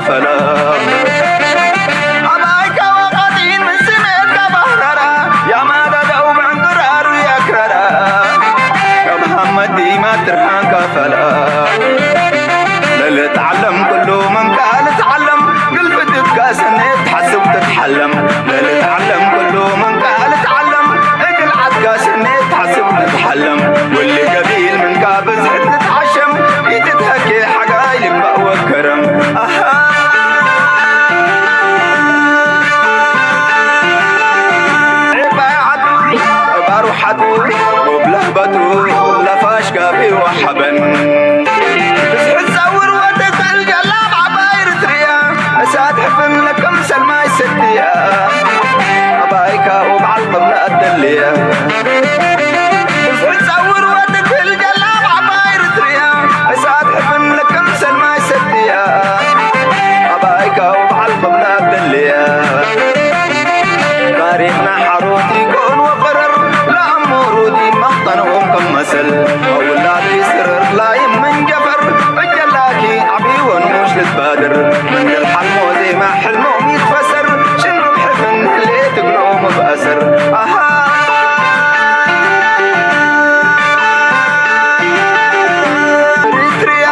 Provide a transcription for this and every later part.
ፈለኽ ኣባይካ ወቐጢን ምስ ስሜትካ ባህራራ ያማዳዳው ምዕንቅራሩ ያክራራ ካብ ሃመት ዲማ ትርሃንካ ፈለኽ ለልትዓለም ኩሉ መንካ ልትዓለም ግልፍትትካ ስኔት ትሓስብ ትትሓለም ለልትዓለም ኩሉ መንካ ልትዓለም እግል ዓትካ ስኔት ትሓስብ ትትሓለም ውሊ ገቢል መንካ ብዝሕት ትትዓሸም ይትትሀኬ ሓጋይ ልባ ወከረም ኣሃ ባይዓቱ ባሩሓቱ ወብላህበቱ ለፋሽ ጋቢ ወሓበን ብዝሕት ጸውር ወትክል ጀላብ ዓባይ ርትርያ እሳት ሕፍን ለከም ሰልማይ ሰድያ ኣባይካ ወብዓል ቅብላ ኣደልያ ብዝሕት ጸውር ወትክል ጀላብ ዓባይ ርትርያ እሳት ሕፍን ለከም ሰልማይ ሰድያ ኣባይካ ወብዓል ቅብላ ኣደልያ ታሪኽና ሓሮት ይኮን ወፈረር ለኣሞሩት ይመኽጠንኦም ከም መሰል ኣውላድ ይስርር ላይ መንጀፈር እጀላኪ ዓብይወን ሙሽ ልትባድር መንገል ሓልሞ ዜማ ሕልሞም ይትፈሰር ሽንሩብ ሕፍን ህሌ ትግሎ መብኣሰር ኣሃ ሪትሪያ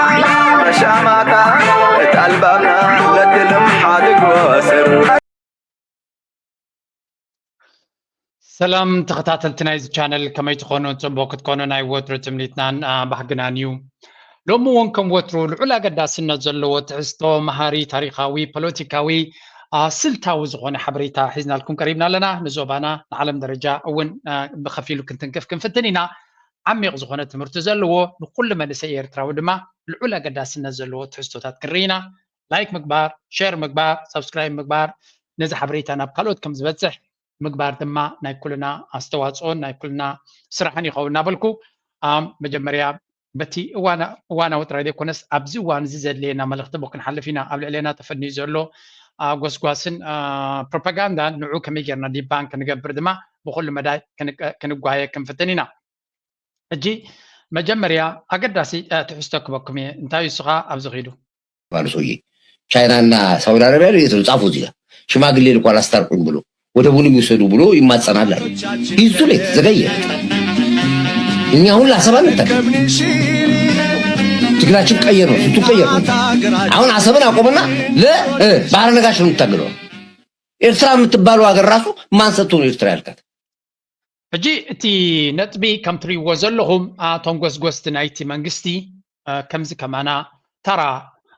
መሻማታ እት ኣልባብና ለትልም ሓድግ ወስር ሰላም ተኸታተልቲ ናይዚ ቻነል ከመይ ትኾኑ? ፅቡቅ ክትኮኑ ናይ ወትሩ ትምኒትናን ባህግናን እዩ። ሎሚ እውን ከም ወትሩ ልዑል ኣገዳስነት ዘለዎ ትሕዝቶ መሃሪ፣ ታሪኻዊ፣ ፖለቲካዊ፣ ስልታዊ ዝኾነ ሓበሬታ ሒዝናልኩም ቀሪብና ኣለና። ንዞባና ንዓለም ደረጃ እውን ብኸፊሉ ክንትንክፍ ክንፍትን ኢና። ዓሚቕ ዝኾነ ትምህርቲ ዘለዎ ንኩሉ መንእሰይ ኤርትራዊ ድማ ልዑል ኣገዳስነት ዘለዎ ትሕዝቶታት ክንርኢ ኢና። ላይክ ምግባር፣ ሸር ምግባር፣ ሳብስክራይብ ምግባር ነዚ ሓበሬታ ናብ ካልኦት ከም ዝበፅሕ ምግባር ድማ ናይ ኩልና ኣስተዋፅኦን ናይ ኩልና ስራሕን ይኸውን እናበልኩ መጀመርያ በቲ እዋናዊ ጥራይ ዘይኮነስ ኣብዚ እዋን እዚ ዘድልየና መልእኽቲ ብ ክንሓልፍ ኢና። ኣብ ልዕሌና ተፈንዩ ዘሎ ጎስጓስን ፕሮፓጋንዳን ንዑ ከመይ ጌርና ዲባን ክንገብር ድማ ብኩሉ መዳይ ክንጓየ ክንፍትን ኢና። ሕጂ መጀመርያ ኣገዳሲ ትሕዝቶ ክበኩም እየ። እንታይ እሱ ኸዓ ኣብዚ ኺዱ። ባሉ ሰውዬ ቻይናና ሳውዲ አረቢያ የት ነው ጻፉ እዚህ ጋር ሽማግሌ ልኳል አስታርቁኝ ብሎ ወደቡን የሚወሰዱ ብሎ ይማጸናል አለ። ይዙ ሌት ዘገየ እኛ ሁላ አሰብ አንታገል ትግላችን ቀየር ነው ስቱ ቀየር ነው። አሁን አሰብን አቆምና ለባህር ነጋሽ ነው የምታገለው። ኤርትራ የምትባለው ሀገር ራሱ ማን ሰጥቶ ነው ኤርትራ ያልካት? ሕጂ እቲ ነጥቢ ከም ትሪእዎ ዘለኹም እቶም ጎስጎስቲ ናይቲ መንግስቲ ከምዚ ከማና ተራ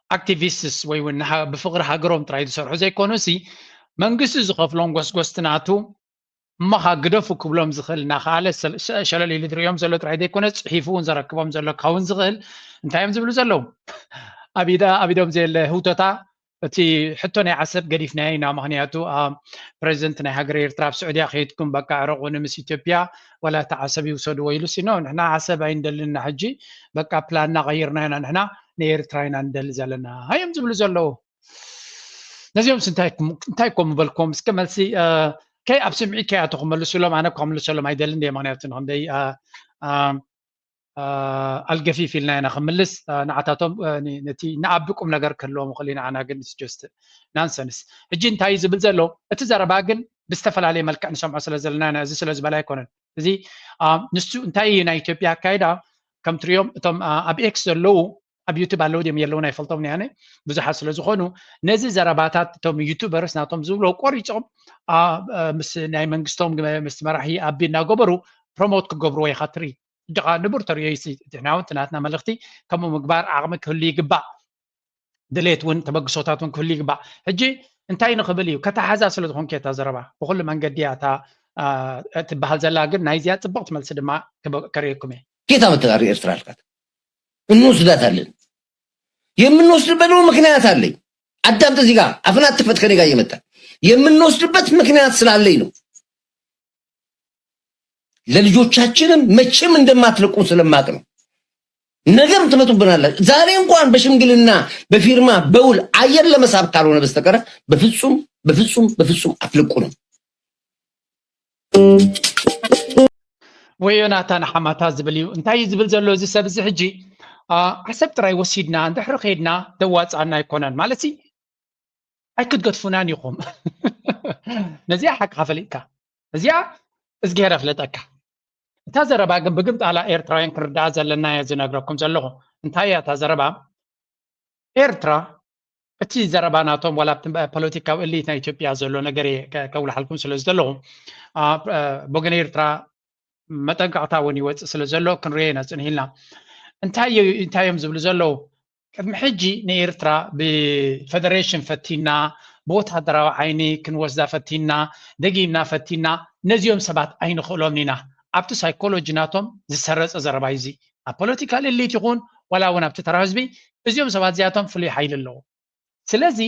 ኣክቲቪስትስ ወይ እውን ብፍቕሪ ሃገሮም ጥራይ ዝሰርሑ ዘይኮኑ ሲ መንግስቲ ዝኸፍሎም ጎስጎስቲ ናቱ እሞኻ ግደፉ ክብሎም ዝኽእል እናኸኣለ ሸለል ኢሉ ዝርእዮም ዘሎ ጥራይ ዘይኮነ ፅሒፉ እውን ዘረክቦም ዘሎ ክኸውን ዝኽእል እንታይ እዮም ዝብሉ ዘለዉ ኣብ ኢዶም ዘየለ ህውተታ እቲ ሕቶ ናይ ዓሰብ ገዲፍናዮ ኢና። ምኽንያቱ ፕረዚደንት ናይ ሃገረ ኤርትራ ኣብ ስዑድያ ከይድኩም በቃ ዕረቑኒ ምስ ኢትዮጵያ ዋላ እቲ ዓሰብ ይውሰድዎ ኢሉ ሲ ኖ ንሕና ዓሰብ ኣይንደልን ኢና ሕጂ በቃ ፕላንና ቀይርና ኢና ንሕና ንኤርትራ ኢና ንደሊ ዘለና እዮም ዝብሉ ዘለዉ። ነዚኦምስ እንታይ ኮ ምበልክዎም እስከ መልሲ ከይ ኣብ ስምዒት ከይኣተኹ መልሱሎም ኣነ እኳ ክምልሰሎም ኣይደልን ድየ ምኽንያቱ ንክንደይ ኣልገፊፍ ኢልና ኢና ክምልስ ንዓታቶም ነቲ ንኣቢ ቁም ነገር ክህልዎም ይኽእል እዩ ንዓና ግን just nonsense ሕጂ እንታይ እዩ ዝብል ዘሎ እቲ ዘረባ ግን ብዝተፈላለየ መልክዕ ንሰምዖ ስለ ዘለና ኢና እዚ ስለ ዝበላ ኣይኮነን እዚ ንሱ እንታይ እዩ ናይ ኢትዮጵያ ኣካይዳ ከም ትሪኦም እቶም ኣብ ኤክስ ዘለዉ ኣብ ዩቱብ ኣለዉ ድም የለውን ኣይፈልጦም ያነ ብዙሓት ስለ ዝኾኑ ነዚ ዘረባታት እቶም ዩቱበርስ ናቶም ዝብሎ ቆሪፆም ምስ ናይ መንግስቶም ምስ መራሒ ኣቢ እናገበሩ ፕሮሞት ክገብርዎ ኢኻ ትርኢ እድኻ ንቡር ተርእዮ ይስድሕና እውን ትናትና መልእኽቲ ከምኡ ምግባር ዓቕሚ ክህሉ ይግባእ ድሌት እውን ተበግሶታት እውን ክህሉ ይግባእ ሕጂ እንታይ ንኽብል እዩ ከተሓዛ ስለ ዝኾንከ እታ ዘረባ ብኩሉ መንገዲ እያ እታ ትበሃል ዘላ ግን ናይዚያ ፅብቕቲ መልሲ ድማ ከርእየኩም እየ ጌታ መተጋሪ ኤርትራ ኣልካት እንወስዳታለን የምንወስድበት ደግሞ ምክንያት አለኝ አዳምጥ እዚህ ጋር አፍን አትክፈት ከኔ ጋር እየመጣ የምንወስድበት ምክንያት ስላለኝ ነው ለልጆቻችንም መቼም እንደማትለቁን ስለማቅ ነው። ነገም ትመጡብናላችሁ። ዛሬ እንኳን በሽምግልና በፊርማ በውል አየር ለመሳብ ካልሆነ በስተቀረ በፍጹም በፍጹም በፍጹም አትለቁንም። ወዮ ናታ ንሓማታ ዝብል እዩ እንታይ እዩ ዝብል ዘሎ እዚ ሰብ እዚ ሕጂ ዓሰብ ጥራይ ወሲድና እንድሕሪ ከይድና ደዋፅኣና ኣይኮነን ማለት ኣይክትገድፉናን ኢኹም። ነዚኣ ሓቅኻ ፈሊጥካ፣ እዚኣ እዝግሄር ኣፍለጠካ። እታ ዘረባ ግን ብግምጣላ ኤርትራውያን ክንርዳኣ ዘለና እየ ዝነግረኩም ዘለኹ። እንታይ እያ እታ ዘረባ? ኤርትራ፣ እቲ ዘረባ ናቶም ዋላ ኣብቲ ፖለቲካዊ እሊት ናይ ኢትዮጵያ ዘሎ ነገር እየ ከ- ከውልሓልኩም ስለ ዝደለኹ፣ ኣ፣ እ፣ ብወገን ኤርትራ መጠንቀቕታ እውን ይወፅእ ስለ ዘሎ ክንሪኦ ኢና ፅንሂልና። እንታይ እዩ- እንታይ እዮም ዝብሉ ዘለዉ? ቅድሚ ሕጂ ንኤርትራ ብፈደሬሽን ፈቲና፣ ብወታደራዊ ዓይኒ ክንወስዳ ፈቲና፣ ደጊምና ፈቲና፣ ነዚኦም ሰባት ኣይንኽእሎም ኢና። ኣብቲ ሳይኮሎጂ ናቶም ዝሰረፀ ዘረባ እዩ እዚ። ኣብ ፖለቲካል እሊት ይኹን ዋላ እውን ኣብቲ ተራ ህዝቢ፣ እዚኦም ሰባት እዚኣቶም ፍሉይ ሓይሊ ኣለዎ። ስለዚ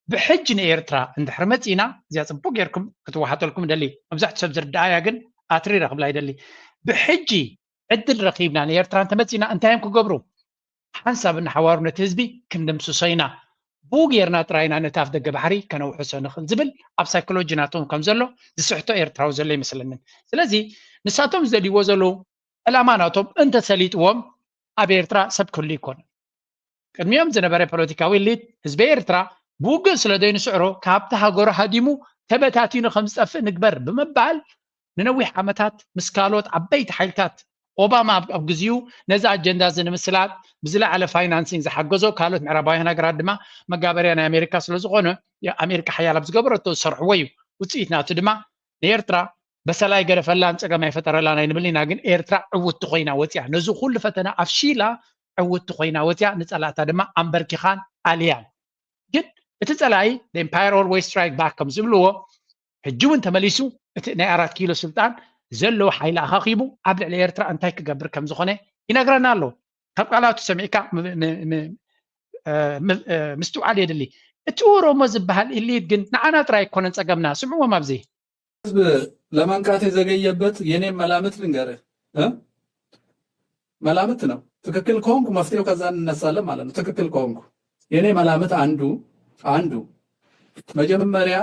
ብሕጂ ንኤርትራ እንድሕር መፂና፣ እዚኣ ፅቡቅ ጌርኩም ክትወሓጠልኩም ደሊ። መብዛሕትኡ ሰብ ዝርዳኣያ ግን ኣትሪረ ክብላ ይደሊ። ብሕጂ ዕድል ረኺብና ንኤርትራ እንተመፂና እንታይ እዮም ክገብሩ? ሓንሳብ እናሓዋሩ ነቲ ህዝቢ ክንድምስሶ ኢና። ብኡ ጌርና ጥራይ ኢና ነቲ ኣፍ ደገ ባሕሪ ከነውሕሶ ንኽእል ዝብል ኣብ ሳይኮሎጂ ናቶም ከም ዘሎ ዝስሕቶ ኤርትራዊ ዘሎ ይመስለንን። ስለዚ ንሳቶም ዝደልይዎ ዘለዉ ዕላማ ናቶም እንተሰሊጥዎም ኣብ ኤርትራ ሰብ ክህሉ ይኮን። ቅድሚኦም ዝነበረ ፖለቲካዊ እሊት ህዝቢ ኤርትራ ብውግእ ስለ ዘይንስዕሮ ካብቲ ሃገሩ ሃዲሙ ተበታቲኑ ከም ዝጠፍእ ንግበር ብምባል ንነዊሕ ዓመታት ምስ ካልኦት ዓበይቲ ሓይልታት ኦባማ ኣብ ኣብ ግዜኡ ነዚ ኣጀንዳ እዚ ንምስላጥ ብዝለዓለ ፋይናንሲንግ ዝሓገዞ ካልኦት ምዕራባውያን ሃገራት ድማ መጋበርያ ናይ ኣሜሪካ ስለ ዝኾነ ኣሜሪካ ሓያል ኣብ ዝገበረቶ ዝሰርሕዎ እዩ። ውፅኢት ናቱ ድማ ንኤርትራ በሰላ ኣይገደፈላን ፀገም ኣይፈጠረላን ኣይንብልን ኢና፣ ግን ኤርትራ ዕውትቲ ኮይና ወፂኣ ነዚ ኩሉ ፈተና ኣፍሺላ ዕውትቲ ኮይና ወፂኣ ንፀላእታ ድማ ኣንበርኪኻን ኣልያን። ግን እቲ ፀላኢ the empire always strike back ከም ዝብልዎ ሕጂ እውን ተመሊሱ እቲ ናይ ኣራት ኪሎ ስልጣን ዘለዎ ሓይሊ ኣኻኺቡ ኣብ ልዕሊ ኤርትራ እንታይ ክገብር ከም ዝኾነ ይነግረና ኣሎ። ካብ ቃላቱ ሰሚዕካ ም- ም- ም- እ፣ ም- እ፣ ምስትውዓል የድሊ። እቲ ኦሮሞ ዝበሃል ኢሊት ግን ንዓና ጥራይ ኣይኮነን ፀገምና። ስምዕዎም ኣብዚ። ህዝብ ለመንቃት የዘገየበት የኔ መላምት ልንገርህ እ? መላምት ነው። ትክክል ከሆንኩ መፍትሄው ከዛ እንነሳለን ማለት ነው። ትክክል ከሆንኩ የኔ መላምት አንዱ አንዱ መጀመሪያ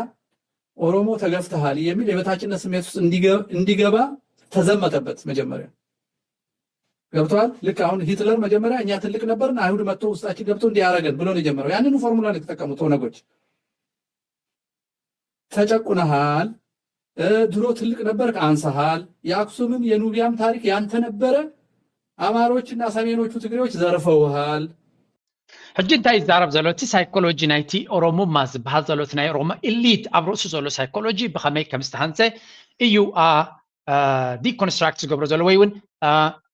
ኦሮሞ ተገፍተሃል የሚል የበታችነት ስሜት ውስጥ እንዲገ- እንዲገባ ተዘመተበት። መጀመሪያ ገብተዋል። ልክ አሁን ሂትለር መጀመሪያ እኛ ትልቅ ነበርን አይሁድ መጥቶ ውስጣችን ገብቶ እንዲያረገን ብሎ ነው የጀመረው። ያንኑ ፎርሙላ ነው የተጠቀሙት ኦነጎች። ተጨቁነሃል፣ እ፣ ድሮ ትልቅ ነበርክ አንሰሃል፣ የአክሱምም የኑቢያም ታሪክ ያንተ ነበረ፣ አማሮችና ሰሜኖቹ ትግሬዎች ዘርፈውሃል። ሕጂ እንታይ ይዛረብ ዘሎ? እቲ ሳይኮሎጂ ናይቲ ኦሮሙማ ዝበሃል ዘሎ እቲ ናይ ኦሮሞ ኢሊት ኣብ ርእሱ ዘሎ ሳይኮሎጂ ብኸመይ ከም ዝተሃንፀ እዩ ዲኮንስትራክት ዝገብሮ ዘሎ ወይ እውን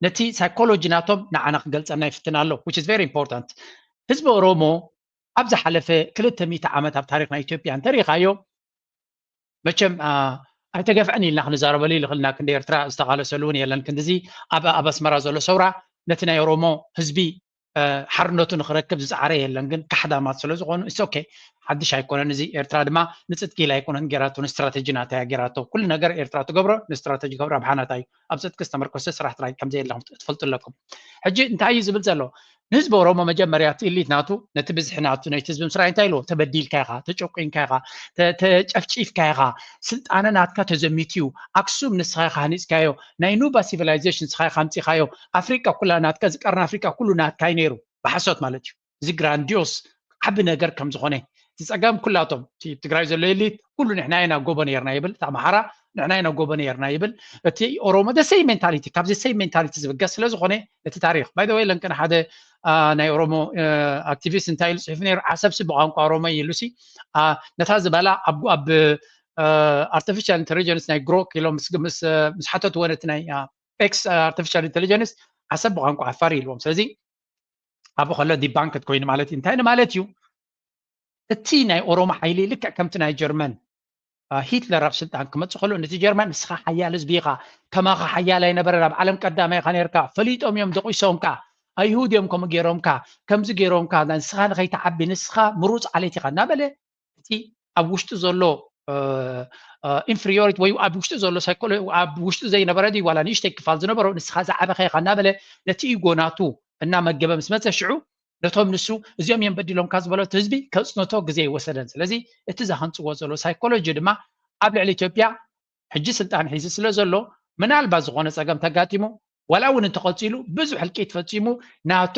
ነቲ ሳይኮሎጂ ናቶም ንዓና ክገልፀልና ይፍትን ኣሎ። Which is very important። ህዝቢ ኦሮሞ ኣብ ዝሓለፈ ክልተ ሚእቲ ዓመት ኣብ ታሪክ ናይ ኢትዮጵያ እንተሪኢኻዮ መቸም ኣይተገፍዐን ኢልና ክንዛረበሉ ይልኽልና። ክንዲ ኤርትራ ዝተቓለሰሉ እውን የለን። ክንዲዚ ኣብ ኣብ ኣስመራ ዘሎ ሰውራ ነቲ ናይ ኦሮሞ ህዝቢ ሓርነቱ ንክረክብ ዝፀዓረ የለን። ግን ካሕዳማት ስለ ዝኾኑ it's okay፣ ሓድሽ ኣይኮነን። እዚ ኤርትራ ድማ ንፅድቂ ኢላ ኣይኮነን ጌራቶ፣ ንስትራተጂ ናታ እያ ጌራቶ። ኩሉ ነገር ኤርትራ ትገብሮ ንስትራተጂ ገብሮ ኣብ ሓናታ እዩ። ኣብ ፅድቂ ዝተመርኮሰ ስራሕ ጥራይ ከም ዘየለ ትፈልጡ ኣለኩም። ሕጂ እንታይ እዩ ዝብል ዘሎ? ንህዝቢ ኦሮሞ መጀመርያ እቲ ኢሊት ናቱ ነቲ ብዝሒ ናቱ ነቲ ህዝቢ ምስራይ እንታይ ኢልዎ? ተበዲልካ ኢኻ፣ ተጨቁንካ ኢኻ፣ ተጨፍጪፍካ ኢኻ፣ ስልጣነ ናትካ ተዘሚቱ እዩ። ኣክሱም ንስኻ ኢኻ ሃኒፅካዮ፣ ናይ ኑባ ሲቪላይዜሽን ንስኻ ኢኻ ኣምፂኻዮ፣ ኣፍሪቃ ኩላ ናትካ፣ እዚ ቀርኒ ኣፍሪቃ ኩሉ ናትካ እዩ ነይሩ። ብሓሶት ማለት እዩ። እዚ ግራንዲዮስ ዓቢ ነገር ከም ዝኾነ እቲ ጸገም ኩላቶም እቲ ትግራይ ዘሎ ኤሊት ኩሉ ንሕና ኢና ጎቦ ነርና ይብል፣ እቲ ኣምሓራ ንሕና ኢና ጎቦ ነርና ይብል፣ እቲ ኦሮሞ the same mentality፣ ካብዚ same mentality ዝብገስ ስለ ዝኾነ እቲ ታሪኽ by the way ለንቅን ሓደ ናይ ኦሮሞ ኣክቲቪስት እንታይ ኢሉ ጽሒፉ ነይሩ? ዓሰብሲ ብቋንቋ ኦሮሞ ኢሉሲ ነታ ዝበላ ኣብ ኣብ artificial intelligence ናይ ግሮክ ኢሎም ምስ ምስ ምስ ሓተትዎ ነቲ ናይ ኤክስ artificial intelligence ዓሰብ ብቋንቋ ዓፋር ኢልዎም። ስለዚ ኣብኡ ከሎ ዲባንክድ ኮይኑ ማለት እዩ። እንታይ ንማለት እዩ? እቲ ናይ ኦሮሞ ሓይሊ ልክዕ ከምቲ ናይ ጀርመን ሂትለር ኣብ ስልጣን ክመፅእ ከሎ ነቲ ጀርመን ንስኻ ሓያል ህዝቢ ኢኻ፣ ከማኻ ሓያል ኣይነበረን፣ ኣብ ዓለም ቀዳማይ ኢኻ ነርካ፣ ፈሊጦም እዮም ደቂሶምካ፣ ኣይሁድ እዮም ከምኡ ገይሮምካ፣ ከምዚ ገይሮምካ፣ ንስኻ ንኸይትዓቢ ንስኻ ምሩፅ ዓሌት ኢኻ እናበለ እቲ ኣብ ውሽጡ ዘሎ ኢንፍሪዮሪቲ ወይ ኣብ ውሽጡ ዘሎ ሳይኮሎ ኣብ ውሽጡ ዘይነበረ ድዩ ዋላ ንእሽተይ ክፋል ዝነበሮ ንስኻ ዝዓበኸ ኢኻ እናበለ ነቲ ኢጎ ናቱ እናመገበ ምስ መፀ ሽዑ ነቶም ንሱ እዚኦም እዮም በዲሎምካ ዝበሎ እቲ ህዝቢ ከፅንቶ ግዜ ይወሰደን። ስለዚ እቲ ዝሃንፅዎ ዘሎ ሳይኮሎጂ ድማ ኣብ ልዕሊ ኢትዮጵያ ሕጂ ስልጣን ሒዙ ስለ ዘሎ ምናልባት ዝኾነ ፀገም ተጋጢሙ ዋላ እውን እንተቐፂሉ ብዙሕ ህልቂት ፈፂሙ ናቱ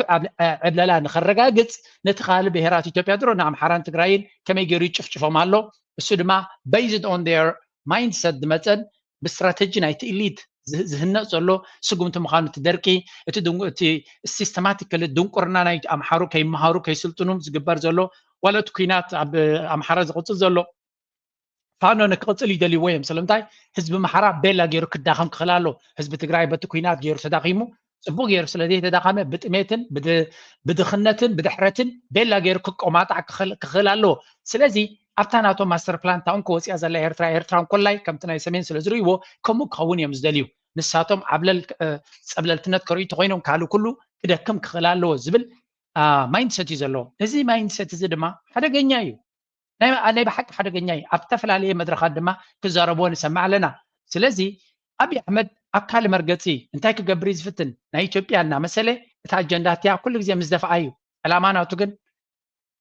ዕብለላ ንኸረጋግፅ ነቲ ካልእ ብሄራት ኢትዮጵያ ድሮ ንኣምሓራን ትግራይን ከመይ ገይሩ ይጭፍጭፎም ኣሎ። እሱ ድማ based on their mindset ዝመፀን ብስትራተጂ ናይቲ ኢሊት ዝህነፅ ዘሎ ስጉምቲ ምዃኑ፣ እቲ ደርቂ፣ እቲ ሲስተማቲካሊ ድንቁርና ናይ ኣምሓሩ ከይመሃሩ ከይስልጥኑ ዝግበር ዘሎ ዋላ እቲ ኩናት ኣብ ኣምሓራ ዝቕፅል ዘሎ ፋኖ ንክቕፅል ይደልይዎ እዮም። ስለምንታይ? ህዝቢ ኣምሓራ ቤላ ገይሩ ክዳኸም ክኽእል ኣሎ። ህዝቢ ትግራይ በቲ ኩናት ገይሩ ተዳኺሙ፣ ፅቡቅ ገይሩ ስለዘይተዳኸመ ብጥሜትን ብድኽነትን ብድሕረትን ቤላ ገይሩ ክቆማጣዕ ክኽእል ኣለዎ። ስለዚ ኣብታ ናቶም ማስተር ፕላን ታውን ከወፅያ ዘላ ኤርትራ ኤርትራ እንኮላይ ከምቲ ናይ ሰሜን ስለ ዝርእይዎ ከምኡ ክኸውን እዮም ዝደልዩ። ንሳቶም ዓብለል ጸብለልትነት ከርእዩ ተኮይኖም ካልእ ኩሉ ክደክም ክኽእል ኣለዎ ዝብል ማይንድሰት እዩ ዘለዎ። እዚ ማይንድሰት እዚ ድማ ሓደገኛ እዩ። ናይ ብሓቂ ሓደገኛ እዩ። ኣብ ዝተፈላለየ መድረኻት ድማ ክዛረብዎ ንሰምዕ ኣለና። ስለዚ ኣብይ ኣሕመድ ኣብ ካልእ መርገፂ እንታይ ክገብር እዩ ዝፍትን? ናይ ኢትዮጵያ እናመሰለ እቲ ኣጀንዳ እቲያ ኩሉ ግዜ ምስ ደፍኣ እዩ። ዕላማ ናቱ ግን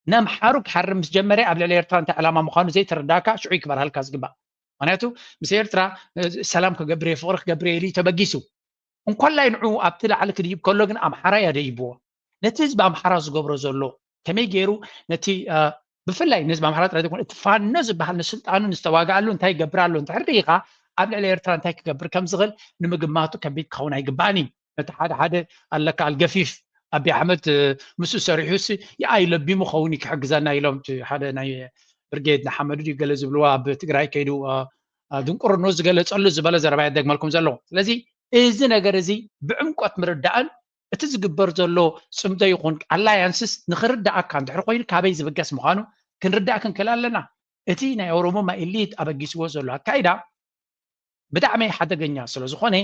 ነምሓሩ ክሓርም ምስ ጀመረ ኣብ ልዕሊ ኤርትራ እንታይ ዕላማ ምዃኑ ዘይተረዳእካ ሽዑ ይክበርሃልካ ዝግባእ። ምክንያቱ ምስ ኤርትራ ሰላም ክገብር እየ ፍቅሪ ክገብር እየ ኢሉ እዩ ተበጊሱ። እንኮላይ ንዑ ኣብቲ ላዕሊ ክድይብ ከሎ ግን ኣምሓራ እያ ደይብዎ። ነቲ ህዝቢ ኣምሓራ ዝገብሮ ዘሎ ከመይ ገይሩ ነቲ ብፍላይ ንህዝቢ ኣምሓራ ጥራይ ዘይኮነ እቲ ፋኖ ዝበሃል ንስልጣኑ ንዝተዋግኣሉ እንታይ ይገብር ኣሎ እንድሕር ደይኻ ኣብ ልዕሊ ኤርትራ እንታይ ክገብር ከም ዝኽእል ንምግማቱ ከቢድ ክኸውን ኣይግባእን እዩ። ነቲ ሓደ ሓደ ኣለካ ኣልገፊፍ ኣቢ ኣሕመድ ምስኡ ሰሪሑ ሲ የኣይ ለቢሙ ኸውን እዩ ክሕግዘና ኢሎም ሓደ ናይ ብርጌድ ንሓመዱ ድዩ ገለ ዝብልዋ ኣብ ትግራይ ከይዱ ድንቁርኖ ዝገለፀሉ ዝበለ ዘረባ የደግመልኩም ዘለኹ። ስለዚ እዚ ነገር እዚ ብዕምቆት ምርዳእን እቲ ዝግበር ዘሎ ፅምዶ ይኹን ኣላያንስስ ንኽርዳእካ እንድሕር ኮይኑ ካበይ ዝብገስ ምዃኑ ክንርዳእ ክንክእል ኣለና። እቲ ናይ ኦሮሞማ ኢሊት ኣበጊስዎ ዘሎ ኣካይዳ ብጣዕሚ ሓደገኛ ስለ ዝኾነ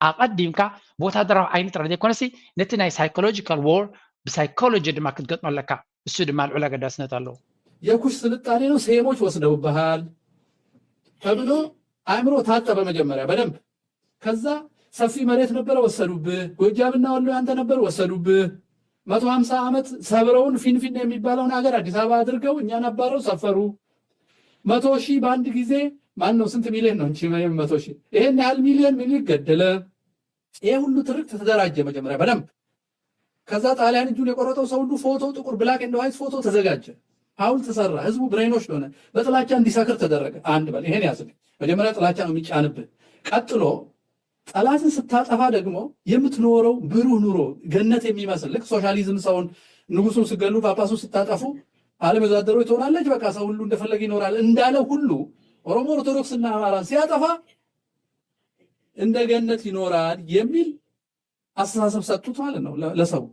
ኣቐዲምካ ብወታደራዊ ዓይኒ ጥራይ ዘይኮነሲ ነቲ ናይ ሳይኮሎጂካል ዎር ብሳይኮሎጂ ድማ ክትገጥሞ ኣለካ። እሱ ድማ ልዑል ኣገዳስነት ኣለዎ። የኩሽ ስልጣኔ ነው ሴሞች ወስደውብሃል ተብሎ አእምሮ ታጠበ መጀመሪያ በደንብ። ከዛ ሰፊ መሬት ነበረ ወሰዱብህ። ጎጃምና ወሎ ያንተ ነበር ወሰዱብህ። መቶ ሀምሳ ዓመት ሰብረውን ፊንፊኔ የሚባለውን ሀገር አዲስ አበባ አድርገው እኛን አባረው ሰፈሩ። መቶ ሺህ በአንድ ጊዜ ማን ነው? ስንት ሚሊዮን ነው እንጂ መቶ ሺህ ይሄን ያህል ሚሊዮን ምኒልክ ገደለ። ይሄ ሁሉ ትርክት ተደራጀ መጀመሪያ በደንብ። ከዛ ጣሊያን እጁን የቆረጠው ሰው ሁሉ ፎቶ ጥቁር black and white ፎቶ ተዘጋጀ። ሐውልት ተሰራ። ህዝቡ brainwashed ሆነ። በጥላቻ እንዲሰክር ተደረገ። አንድ በል ይሄን ያዝልኝ። መጀመሪያ ጥላቻ ነው የሚጫንብህ። ቀጥሎ ጠላትን ስታጠፋ ደግሞ የምትኖረው ብሩህ ኑሮ ገነት የሚመስል ልክ ሶሻሊዝም ሰውን ንጉሱን ስገሉ ጳጳሱ ስታጠፉ ዓለም የዛደሮች ትሆናለች። በቃ ሰው ሁሉ እንደፈለገ ይኖራል እንዳለ ሁሉ ኦሮሞ ኦርቶዶክስና አማራን ሲያጠፋ እንደ ገነት ይኖራል የሚል አስተሳሰብ ሰጡት ማለት ነው ለሰው።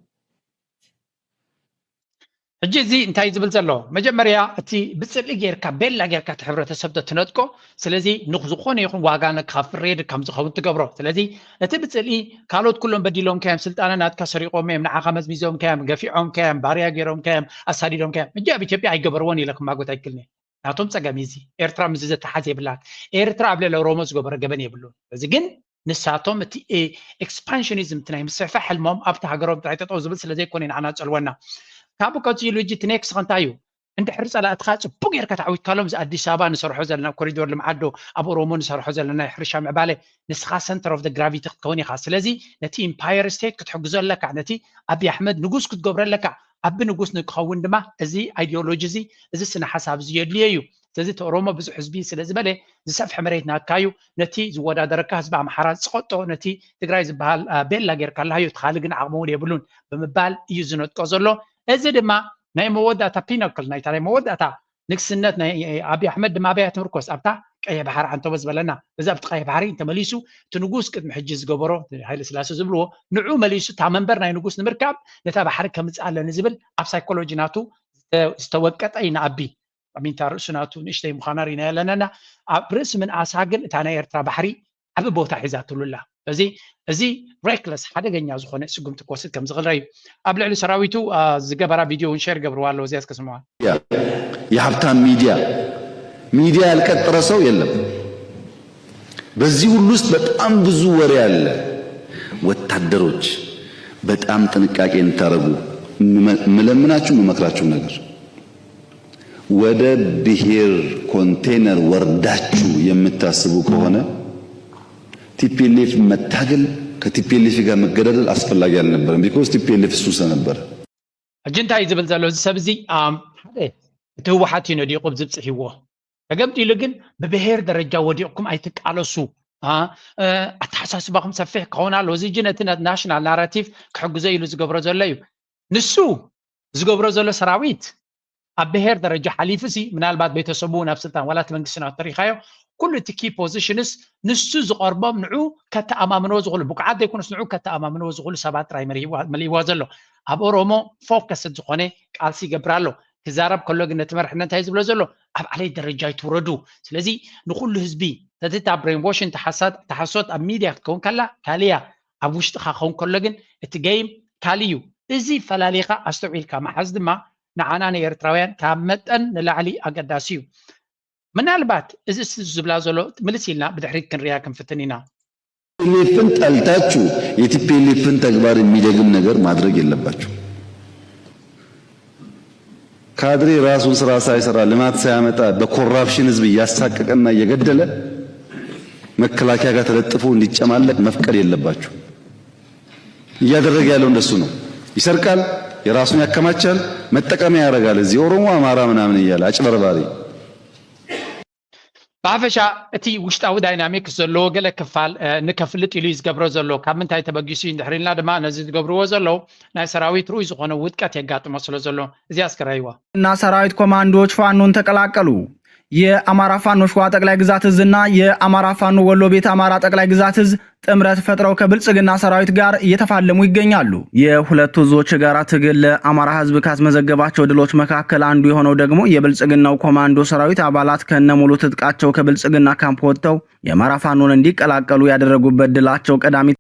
ሕጂ እዚ እንታይ ዝብል ዘሎ መጀመርያ እቲ ብፅልኢ ጌርካ ቤላ ጌርካ እቲ ሕብረተሰብ ተትነጥቆ። ስለዚ ንዝኾነ ይኹን ዋጋ ንካፍሬድ ከም ዝኸውን ትገብሮ። ስለዚ እቲ ብፅልኢ ካልኦት ኩሎም በዲሎም ከዮም ስልጣነ ናትካ ሰሪቆም እዮም ንዓኻ መዝሚዞም ከዮም ገፊዖም ከዮም ባርያ ገይሮም ከዮም ኣሳዲዶም ከዮም። ሕጂ ኣብ ኢትዮጵያ ኣይገበርዎን ኢለ ክማጎት ኣይክልኒ። ናቶም ፀገም እዚ ኤርትራ ምስ ዘተሓዝ የብላን። ኤርትራ ኣብ ልዕሊ ኦሮሞ ዝገበረ ገበን የብሉን። እዚ ግን ንሳቶም እቲ ኤክስፓንሽኒዝም እቲ ናይ ምስሕፋ ሕልሞም ኣብቲ ሃገሮም ጥራይ ጠጠው ዝብል ስለዘይኮነ ንዓና ፀልወና። ካብኡ ቀፂሉ እጂ እቲ ኔክስት ከንታይ እዩ? እንድሕር ፀላእትኻ ፅቡቅ ጌርካ ተዓዊትካሎም እዚ ኣዲስ ኣበባ ንሰርሖ ዘለና ኮሪዶር ልምዓት ዶ ኣብ ኦሮሞ ንሰርሖ ዘለና ናይ ሕርሻ ምዕባለ ንስኻ center of the gravity ክትከውን ኢኻ። ስለዚ ነቲ ኢምፓየር ስቴት ክትሕግዞ ኣለካ። ነቲ ኣብይ ኣሕመድ ንጉስ ክትገብሮ ኣለካ። ኣቢ ንጉስ ንክኸውን ድማ እዚ ኣይዲዮሎጂ እዚ እዚ ስነ ሓሳብ እዚ የድልዮ እዩ። ስለዚ እቲ ኦሮሞ ብዙሕ ህዝቢ ስለ ዝበለ ዝሰፍሐ መሬት ናትካ እዩ። ነቲ ዝወዳደረካ ህዝቢ ኣምሓራ ዝቐጦ ነቲ ትግራይ ዝበሃል ቤላ ጌርካ ኣለሃዮ እቲ ካልእ ግን ዓቕሚ እውን የብሉን ብምባል እዩ ዝነጥቆ ዘሎ። እዚ ድማ ናይ መወዳእታ ፒኖክል ናይታ ናይ መወዳእታ ንግስነት ናይ ኣብይ ኣሕመድ ድማ ኣበያ ትምርኮስ ኣብታ ቀይሕ ባሕሪ ዓንተቦ ዝበለና እዚ ኣብቲ ቀይሕ ባሕሪ እንተመሊሱ እቲ ንጉስ ቅድሚ ሕጂ ዝገበሮ ሃይለ ስላሴ ዝብልዎ ንዑ መሊሱ እታ መንበር ናይ ንጉስ ንምርካብ ነታ ባሕሪ ከምፅእ ኣለኒ ዝብል ኣብ ሳይኮሎጂ ናቱ ዝተወቀጠ እዩ ንኣቢ ሚንታ ርእሱ ናቱ ንእሽተይ ምዃና ርኢና ኣለና ኣብ ርእሲ ምንኣሳ ግን እታ ናይ ኤርትራ ባሕሪ ዓቢ ቦታ ሒዛትሉ ኣላ። ስለዚ እዚ ሬክለስ ሓደገኛ ዝኾነ ስጉምቲ ክወስድ ከም ዝኽእል ራዩ ኣብ ልዕሊ ሰራዊቱ ዝገበራ ቪድዮ እውን ሸር ገብርዋ ኣለዎ እዚኣ እስከ ስምዋ። የሀብታም ሚዲያ ሚዲያ ያልቀጠረ ሰው የለም። በዚህ ሁሉ ውስጥ በጣም ብዙ ወሬ አለ። ወታደሮች በጣም ጥንቃቄ እንድታደርጉ ምለምናችሁ ምመክራችሁ ነገር ወደ ብሔር ኮንቴነር ወርዳችሁ የምታስቡ ከሆነ ቲፒኤልኤፍ መታገል ከ-ቲ ፒ ኤል ኤፍ ጋር መገዳደል አስፈላጊ አልነበረም። because ቲ ፒ ኤል ኤፍ እሱ ስለነበረ ሕጂ እንታይ እዩ ዝብል ዘሎ እዚ ሰብ እዚ? ኣም፣ ሓደ እቲ ህወሓት እዩ ነዲቑ ዝብፅሕ ይዎ ተገምጢሉ ግን ብብሄር ደረጃ ወዲቕኩም ኣይትቃለሱ። አ፣ እ፣ ኣተሓሳስባኹም ሰፊሕ ክኸውን ኣለዎ። እዚ ሕጂ ነቲ ናሽናል ናራቲቭ ክሕግዞ ኢሉ ዝገብሮ ዘሎ እዩ። ንሱ ዝገብሮ ዘሎ ሰራዊት ኣብ ብሄር ደረጃ ሓሊፉ ሲ ምናልባት ቤተሰቡ ናብ ስልጣን ዋላ እቲ መንግስቲ ናቱ ተሪኻዮ ኩሉ እቲ ኪ ፖዚሽንስ ንሱ ዝቐርቦም ንዑ ከተኣማምንዎ ዝኽእሉ ብቑዓት ዘይኮኑስ ንዑ ከተኣማምንዎ ዝኽእሉ ሰባት ጥራይ መሪህዋ- መሊእዋ ዘሎ። ኣብ ኦሮሞ ፎከስ ዝኾነ ቃልሲ ይገብር ኣሎ። ክዛረብ ከሎ ግን ነቲ መርሕነት እንታይ ዝብሎ ዘሎ ኣብ ዓሌት ደረጃ ይትውረዱ። ስለዚ ንኹሉ ህዝቢ ተትታ ብሬንዎሽን ተሓሳት ተሓሶት ኣብ ሚድያ ክትከውን ከላ ካልያ ኣብ ውሽጥኻ ክኸውን ከሎ ግን እቲ ገይም ካልእ እዩ። እዚ ፈላሊኻ ኣስተውዒልካ ምሓዝ ድማ ንዓና ንኤርትራውያን ካብ መጠን ንላዕሊ ኣገዳሲ እዩ። ምናልባት እዚ ስ- ዝብላ ዘሎ ምልስ ኢልና ብድሕሪት ክንሪኣ ክንፍትን ኢና። ቲ ፒ ኤል ኤፍን ጠልታችሁ የቲ ፒ ኤል ኤፍን ተግባር የሚደግም ነገር ማድረግ የለባችሁ። ካድሬ ራሱን ስራ ሳይሰራ ልማት ሳያመጣ በኮራፕሽን ህዝብ እያሳቀቀና እየገደለ መከላከያ ጋር ተለጥፎ እንዲጨማለቅ መፍቀድ የለባችሁ። እያደረገ ያለው እንደሱ ነው። ይሰርቃል፣ የራሱን ያከማቻል፣ መጠቀሚያ ያደርጋል። እዚህ ኦሮሞ፣ አማራ ምናምን እያለ አጭበርባሪ። ብሓፈሻ እቲ ውሽጣዊ ዳይናሚክስ ዘለዎ ገለ ክፋል እ፣ ንከፍልጥ ኢሉ እዩ ዝገብሮ ዘሎ። ካብ ምንታይ ተበጊሱ እዩ እንድሕር ኢልና ድማ ነዚ ዝገብርዎ ዘለዉ ናይ ሰራዊት ርኡይ ዝኾነ ውድቀት የጋጥሞ ስለ ዘሎ እዚኣ እስከ ረኣይዋ። እና ሰራዊት ኮማንዶዎች ፋኖን ተቀላቀሉ። የአማራ ፋኖ ሸዋ ጠቅላይ ግዛት እዝና የአማራ ፋኖ ወሎ ቤት አማራ ጠቅላይ ግዛት እዝ ጥምረት ፈጥረው ከብልጽግና ሰራዊት ጋር እየተፋለሙ ይገኛሉ። የሁለቱ እዞች የጋራ ትግል ለአማራ ህዝብ ካስመዘገባቸው ድሎች መካከል አንዱ የሆነው ደግሞ የብልጽግናው ኮማንዶ ሰራዊት አባላት ከነሙሉ ትጥቃቸው ከብልጽግና ካምፕ ወጥተው የአማራ ፋኖን እንዲቀላቀሉ ያደረጉበት ድላቸው ቀዳሚ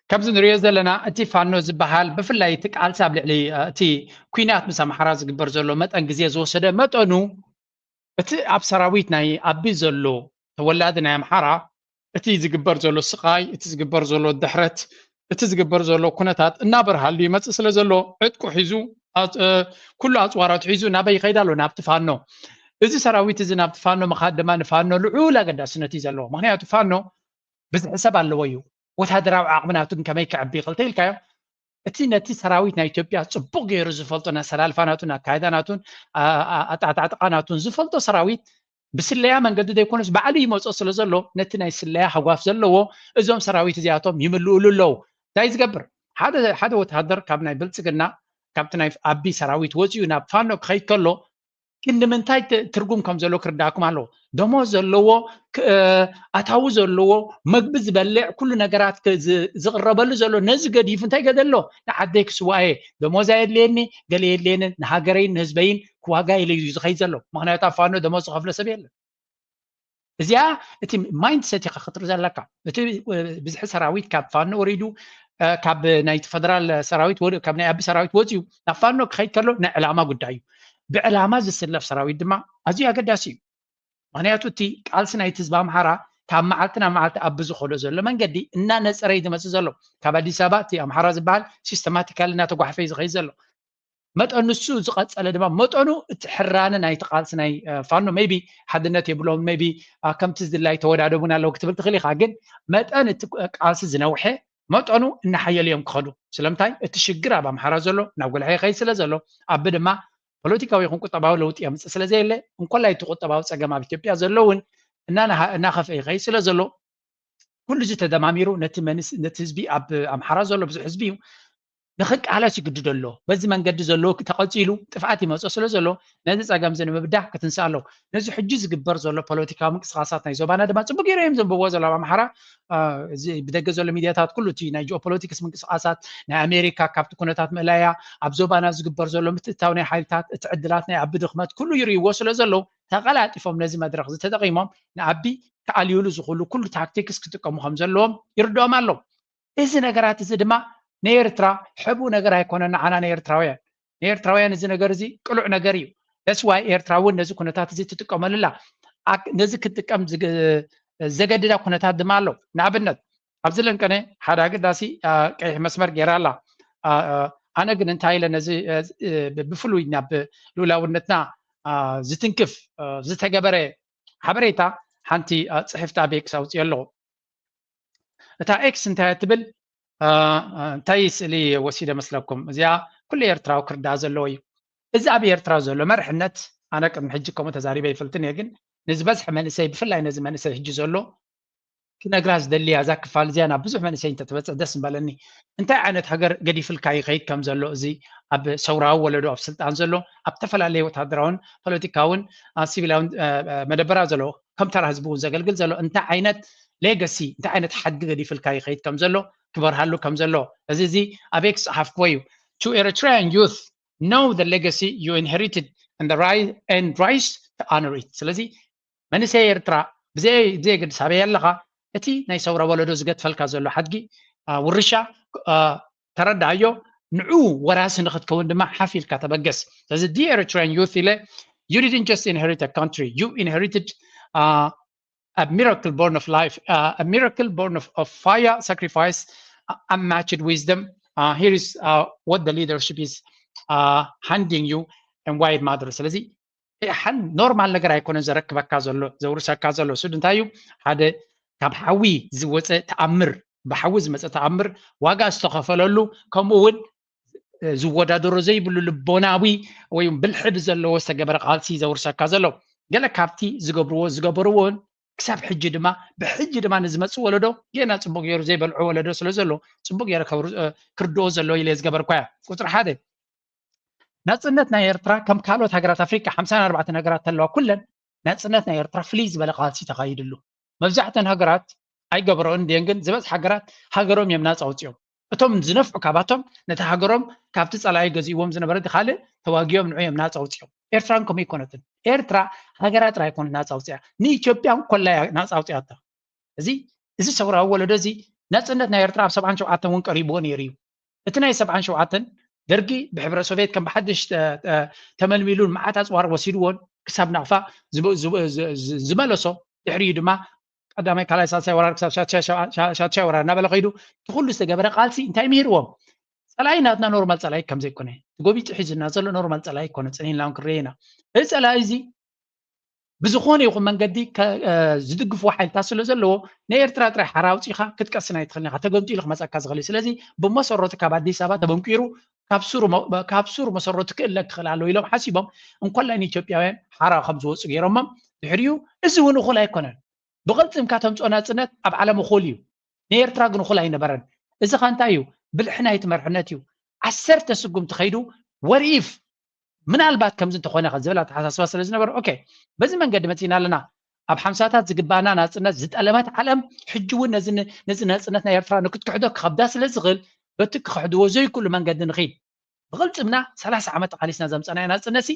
ከምዚ ንሪኦ ዘለና እቲ ፋኖ ዝበሃል ብፍላይ እቲ ቃልሲ ኣብ ልዕሊ እ፣ እቲ ኩናት ምስ ኣምሓራ ዝግበር ዘሎ መጠን ግዜ ዝወሰደ መጠኑ እቲ ኣብ ሰራዊት ናይ ኣቢ ዘሎ ተወላዲ ናይ ኣምሓራ እቲ ዝግበር ዘሎ ስቓይ እቲ ዝግበር ዘሎ ድሕረት እቲ ዝግበር ዘሎ ኩነታት እናበርሃሉ ይመፅእ ስለ ዘሎ ዕጥቁ ሒዙ ኣፅ- እ፣ ኩሉ ኣፅዋራቱ ሒዙ ናበይ ይኸይድ ኣሎ ናብቲ ፋኖ። እዚ ሰራዊት እዚ ናብቲ ፋኖ ምኻድ ድማ ንፋኖ ልዑል ኣገዳስነት እዩ ዘለዎ። ምክንያቱ ፋኖ ብዝሒ ሰብ ኣለዎ እዩ። ወታደራዊ ዓቕሚ ናቱ ግን ከመይ ክዕቢ ይኽእል ተኢልካዮ? እቲ ነቲ ሰራዊት ናይ ኢትዮጵያ ጽቡቕ ገይሩ ዝፈልጦ ናይ ኣሰላልፋ ናቱን ኣካይዳ ናቱን ኣጣዕጣዕጥቃ ናቱን ዝፈልጦ ሰራዊት ብስለያ መንገዲ ዘይኮነስ ባዕሉ ይመጾ ስለ ዘሎ ነቲ ናይ ስለያ ሃጓፍ ዘለዎ እዞም ሰራዊት እዚኣቶም ይምልእሉ ኣለዉ። እንታይ ዝገብር ሓደ ሓደ ወታደር ካብ ናይ ብልጽግና ካብቲ ናይ ኣቢ ሰራዊት ወጺኡ ናብ ፋኖ ክኸይድ ከሎ ግን ንምንታይ ትርጉም ከም ዘለዎ ክርዳእኩም ኣለዎ። ደሞዝ ዘለዎ ኣታዊ ዘለዎ መግቢ ዝበልዕ ኩሉ ነገራት ዝቕረበሉ ዘሎ ነዚ ገዲፉ እንታይ ገደ ኣሎ ንዓደይ ክስዋኤ ደሞዝ ኣየድልየኒ ገለ የድልየኒ ንሃገረይን ንህዝበይን ክዋጋ ኢለ እዩ ዝኸይድ ዘሎ። ምክንያቱ ኣብ ፋኖ ደሞዝ ዝኸፍሎ ሰብ የለን። እዚኣ እቲ ማይንድሰት ኢኻ ክትርኢ ዘለካ። እቲ ብዝሒ ሰራዊት ካብ ፋኖ ወሪዱ ካብ ናይቲ ፈደራል ሰራዊት ካብ ናይ ኣቢ ሰራዊት ወፂኡ ናብ ፋኖ ክኸይድ ከሎ ናይ ዕላማ ጉዳይ እዩ። ብዕላማ ዝስለፍ ሰራዊት ድማ ኣዝዩ ኣገዳሲ እዩ። ምክንያቱ እቲ ቃልሲ ናይቲ ህዝቢ ኣምሓራ ካብ መዓልቲ ናብ መዓልቲ ኣቢ ዝኸዶ ዘሎ መንገዲ እናነፀረ እዩ ዝመፅእ ዘሎ። ካብ ኣዲስ ኣበባ እቲ ኣምሓራ ዝበሃል ሲስተማቲካሊ እናተጓሕፈ እዩ ዝኸይድ ዘሎ። መጠኑ ንሱ ዝቐፀለ ድማ መጠኑ እቲ ሕራነ ናይቲ ቃልሲ ናይ ፋኖ ሜቢ ሓድነት የብሎም ሜቢ ከምቲ ዝድላይ ተወዳደቡን ኣለዉ ክትብል ትኽእል ኢኻ። ግን መጠን እቲ ቃልሲ ዝነውሐ መጠኑ እናሓየሉ እዮም ክኸዱ። ስለምንታይ እቲ ሽግር ኣብ ኣምሓራ ዘሎ ናብ ጎልሐ ይኸይድ ስለ ዘሎ ኣቢ ድማ ፖለቲካዊ ይኹን ቁጠባዊ ለውጢ የምፅእ ስለ ዘየለ እንኮላይ እቲ ቁጠባዊ ፀገም ኣብ ኢትዮጵያ ዘሎ እውን እናኸፍአ ይኸይድ ስለ ዘሎ ኩሉ እዚ ተደማሚሩ ነቲ ህዝቢ ኣብ ኣምሓራ ዘሎ ብዙሕ ህዝቢ እዩ ንኽቃለስ ይግድዶ ኣሎ። በዚ መንገዲ ዘሎ ተቐፂሉ ጥፍኣት ይመፅኦ ስለ ዘሎ ነዚ ፀገም እዚ ንምብዳህ ክትንስእ ኣለዎ። ነዚ ሕጂ ዝግበር ዘሎ ፖለቲካዊ ምንቅስቃሳት ናይ ዞባና ድማ ፅቡቅ ገይሮ እዮም ዘንብብዎ ዘሎ ኣብ ኣምሓራ ብደገ ዘሎ ሚድያታት ኩሉ እቲ ናይ ጂኦፖለቲክስ ምንቅስቃሳት ናይ ኣሜሪካ ካብቲ ኩነታት ምእላያ ኣብ ዞባና ዝግበር ዘሎ ምትእታው ናይ ሓይልታት እቲ ዕድላት ናይ ኣቢ ድኽመት ኩሉ ይርእይዎ ስለ ዘለዉ ተቐላጢፎም ነዚ መድረኽ እዚ ተጠቒሞም ንኣቢ ክኣልዩሉ ዝኽእሉ ኩሉ ታክቲክስ ክጥቀሙ ከም ዘለዎም ይርድኦም ኣሎ። እዚ ነገራት እዚ ድማ ንኤርትራ ሕቡእ ነገር ኣይኮነን። ንዓና ንኤርትራውያን ንኤርትራውያን እዚ ነገር እዚ ቅሉዕ ነገር እዩ። ደስ ዋይ ኤርትራ እውን ነዚ ኩነታት እዚ ትጥቀመሉ ኣላ። ነዚ ክትጥቀም ዘገድዳ ኩነታት ድማ ኣሎ። ንኣብነት ኣብዚ ለንቀነ ሓደ ኣገዳሲ ቀይሕ መስመር ገይራ ኣላ። ኣነ ግን እንታይ ኢለ ነዚ ብፍሉይ ናብ ልኡላውነትና ዝትንክፍ ዝተገበረ ሓበሬታ ሓንቲ ፅሕፍቲ ኣብ ኤክስ ኣውፅኦ ኣለኹ። እታ ኤክስ እንታይ ትብል? እንታይ ስእሊ ወሲደ መስለኩም? እዚኣ ኩሉ ኤርትራዊ ክርዳእ ዘለዎ እዩ። እዚ ኣብ ኤርትራ ዘሎ መርሕነት፣ ኣነ ቅድሚ ሕጂ ከምኡ ተዛሪበ ይፈልጥን እየ፣ ግን ንዝበዝሐ መንእሰይ፣ ብፍላይ ነዚ መንእሰይ ሕጂ ዘሎ ክነግራ ዝደልያ እዛ ክፋል እዚኣ ናብ ብዙሕ መንእሰይ እንተትበፅሕ ደስ ምበለኒ። እንታይ ዓይነት ሃገር ገዲፍልካ ይኸይድ ከም ዘሎ፣ እዚ ኣብ ሰውራዊ ወለዶ ኣብ ስልጣን ዘሎ፣ ኣብ ተፈላለየ ወታደራውን ፖለቲካውን ሲቪላውን መደበራት ዘሎ፣ ከም ተራ ህዝቢ እውን ዘገልግል ዘሎ እንታይ ዓይነት ሌጋሲ፣ እንታይ ዓይነት ሓድጊ ገዲፍልካ ይኸይድ ከም ዘሎ ክበርሃሉ ከም ዘሎ፣ እዚ እዚ ኣብ ኤክስ ጽሓፍክዎ እዩ። To Eritrean youth, know the legacy you inherited and the right and rise to honor it። ስለዚ መንእሰይ ኤርትራ ብዘይ ብዘየገድስ ኣበይ ኣለኻ፣ እቲ ናይ ሰውራ ወለዶ ዝገድፈልካ ዘሎ ሓድጊ ውርሻ ተረድኣዮ፣ ንዑ ወራሲ ንኽትከውን ድማ ሓፍ ኢልካ ተበገስ። ስለዚ the Eritrean youth ኢለ you didn't just inherit a country, you inherited a miracle born of life, a miracle born of fire, sacrifice, unmatched wisdom. Here is what the leadership is handing you and why it matters. ስለዚ ሓን ኖርማል ነገር ኣይኮነን ዘረክበካ ዘሎ ዘውርሰካ ዘሎ። እሱ እንታይ እዩ? ሓደ ካብ ሓዊ ዝወፀ ተኣምር፣ ብሓዊ ዝመፀ ተኣምር፣ ዋጋ ዝተኸፈለሉ፣ ከምኡ እውን ዝወዳደሮ ዘይብሉ ልቦናዊ ወይ ብልሒ ብዘለዎ ዝተገበረ ቃልሲ ዘውርሰካ ዘሎ። ገለ ካብቲ ዝገብርዎ ዝገበርዎን ክሳብ ሕጂ ድማ ብሕጂ ድማ ንዝመፅእ ወለዶ ገና ፅቡቅ ገይሩ ዘይበልዖ ወለዶ ስለ ዘሎ ፅቡቅ ገይረ ክርድኦ ዘለዎ ኢለ ዝገበርኳ እያ። ቁፅሪ ሓደ፣ ናፅነት ናይ ኤርትራ ከም ካልኦት ሃገራት ኣፍሪቃ ሓምሳን ኣርባዕተን ሃገራት ተለዋ ኩለን ናፅነት ናይ ኤርትራ ፍልይ ዝበለ ቃልሲ ተኻይድሉ። መብዛሕተን ሃገራት ኣይገበረኦን እንድየን፣ ግን ዝበዝሕ ሃገራት ሃገሮም እዮም ናፃ ኣውፅኦም። እቶም ዝነፍዑ ካባቶም ነቲ ሃገሮም ካብቲ ፀላኢ ገዚእዎም ዝነበረ ካልእ ተዋጊኦም ንዑ እዮም ናፃ ኣውፅኦም። ኤርትራን ከምኡ ኣይኮነትን። ኤርትራ ሃገራ ጥራይ ኣይኮነ ናፃ ኣውፅያ፣ ንኢትዮጵያ ኮላ እያ ናፃ ኣውፅያታ። እዚ እዚ ሰውራዊ ወለዶ እዚ ናፅነት ናይ ኤርትራ ኣብ ሰብዓን ሸውዓተን እውን ቀሪብዎ ነይሩ እዩ። እቲ ናይ ሰብዓን ሸውዓተን ደርጊ ብሕብረ ሶቪየት ከም ብሓድሽ ተመልሚሉን መዓት ኣፅዋር ወሲድዎን ክሳብ ናቕፋ ዝመለሶ፣ ድሕሪኡ ድማ ቀዳማይ ካልኣይ ሳልሳይ ወራር ክሳብ ሻትሻይ ወራር እናበለ ከይዱ እቲ ኩሉ ዝተገበረ ቃልሲ እንታይ ምሂርዎም? ፀላኢ ናትና ኖርማል ፀላኢ ከም ዘይኮነ፣ እቲ ጎቢጡ ሒዝና ዘሎ ኖርማል ፀላኢ ኣይኮነ፣ ፅን ኢልና እውን ክንሪኦ ኢና። እዚ ፀላኢ እዚ ብዝኾነ ይኹን መንገዲ ዝድግፍዎ ሓይልታት ስለ ዘለዎ ንኤርትራ ጥራይ ሓራ ኣውፂእኻ ክትቀስን ኣይትኽእልን ኢኻ፣ ተገምጢሉ ክመፀካ ዝኽእል እዩ። ስለዚ ብመሰረቱ ካብ ኣዲስ ኣበባ ተበንቂሩ ካብ ሱሩ መሰረቱ ክእለ ክኽእል ኣለዎ ኢሎም ሓሲቦም እንኮላይ ንኢትዮጵያውያን ሓራ ከም ዝወፁ ገይሮሞም። ድሕሪኡ እዚ እውን እኹል ኣይኮነን። ብቕልፅምካ ተምፅኦ ናፅነት ኣብ ዓለም እኹል እዩ። ንኤርትራ ግን እኹል ኣይነበረን። እዚ ኸ እንታይ እዩ? ብልሒ ናይቲ መርሕነት እዩ። ዓሰርተ ስጉምቲ ከይዱ what if ምናልባት ከምዚ እንተኾነ ዝብል ኣተሓሳስባ ስለ ዝነበረ ኦኬ፣ በዚ መንገዲ መፂና ኣለና። ኣብ ሓምሳታት ዝግባና ናፅነት ዝጠለመት ዓለም ሕጂ እውን ነዚ ናፅነት ናይ ኤርትራ ንክትክሕዶ ክኸብዳ ስለ ዝኽእል በቲ ክኽሕድዎ ዘይክእሉ መንገዲ ንኺድ። ብቕልፅምና ሰላሳ ዓመት ተቓሊስና ዘምፀናዮ ናፅነት ሲ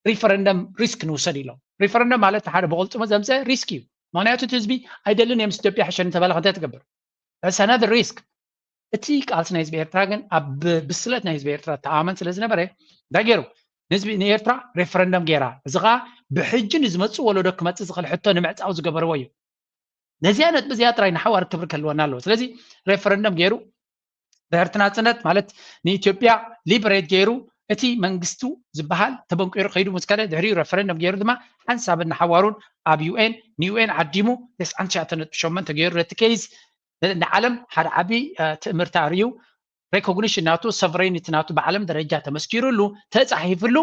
ሪፈረንደም ሪስክ ንውሰድ ኢሎም። ሪፈረንደም ማለት ሓደ ብቕልፅሙ ዘምፀ ሪስክ እዩ። ምክንያቱ እቲ ህዝቢ ኣይደልን እዮም ኢትዮጵያ ሕሸኒ ተባለ ከንታይ ትገብር? That's another risk። እቲ ቃልሲ ናይ ህዝቢ ኤርትራ ግን ኣብ ብስለት ናይ ህዝቢ ኤርትራ ተኣማመን ስለ ዝነበረ እንታይ ገይሩ? ንህዝቢ ንኤርትራ ሬፈረንደም ገይራ። እዚ ኸዓ ብሕጂ ንዝመፅእ ወለዶ ክመፅእ ዝኽእል ሕቶ ንምዕፃው ዝገበርዎ እዩ። ነዚኣ ነጥቢ እዚኣ ጥራይ ንሓዋር ክብሪ ክህልወና ኣለዎ። ስለዚ ሬፈረንደም ገይሩ ድሕርቲ ናፅነት ማለት ንኢትዮጵያ ሊበሬት ገይሩ እቲ መንግስቱ ዝበሃል ተበንቂሩ ከይዱ ምስ ከደ ድሕሪኡ ሬፈረንደም ገይሩ ድማ ሓንሳብን ንሓዋሩን ኣብ ዩኤን ንዩኤን ዓዲሙ ተስዓን ትሽዓተን ነጥቢ ሸሞንተ ገይሩ ነቲ ኬዝ ንዓለም ሓደ ዓቢ ትእምርቲ ኣርእዩ ሬኮግኒሽን ናቱ ሶቨሬኒቲ ናቱ ብዓለም ደረጃ ተመስኪሩሉ ተፃሒፍሉ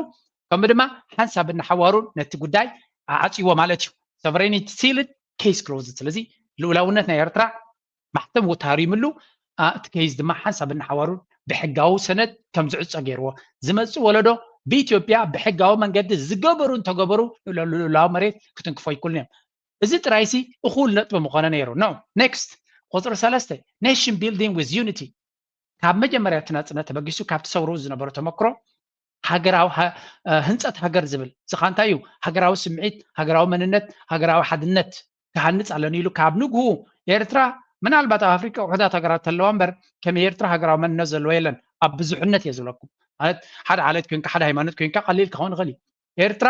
ከምኡ ድማ ሓንሳብ እናሓዋሩ ነቲ ጉዳይ ዓፅዎ ማለት እዩ። ሶቨሬኒቲ ሲልድ ኬስ ክሎዝድ። ስለዚ ልኡላውነት ናይ ኤርትራ ማሕተም ተሃሪምሉ እቲ ኬዝ ድማ ሓንሳብ እናሓዋሩ ብሕጋዊ ሰነድ ከም ዝዕፆ ገይርዎ ዝመፅእ ወለዶ ብኢትዮጵያ ብሕጋዊ መንገዲ ዝገበሩ እንተገበሩ ልኡላዊ መሬት ክትንክፎ ይክእሉን እዮም። እዚ ጥራይሲ እኹል ነጥቢ ምኾነ ነይሩ። No next ቁፅሪ ሰለስተ nation building with unity ካብ መጀመርያ እቲ ናፅነት ተበጊሱ ካብቲ ሰውርኡ ዝነበረ ተመክሮ ሃገራዊ ህንፀት ሃገር ዝብል ዝኻ እንታይ እዩ? ሃገራዊ ስምዒት፣ ሃገራዊ መንነት፣ ሃገራዊ ሓድነት ክሃንፅ ኣለኒ ኢሉ ካብ ንግሁ ኤርትራ ምናልባት ኣብ ኣፍሪቃ ውሕዳት ሃገራት ተለዋ እምበር ከም ኤርትራ ሃገራዊ መንነት ዘለዎ የለን። ኣብ ብዙሕነት እየ ዝብለኩም ማለት ሓደ ዓለት ኮንካ ሓደ ሃይማኖት ኮንካ ቀሊል ክኸውን ይኽእል እዩ። ኤርትራ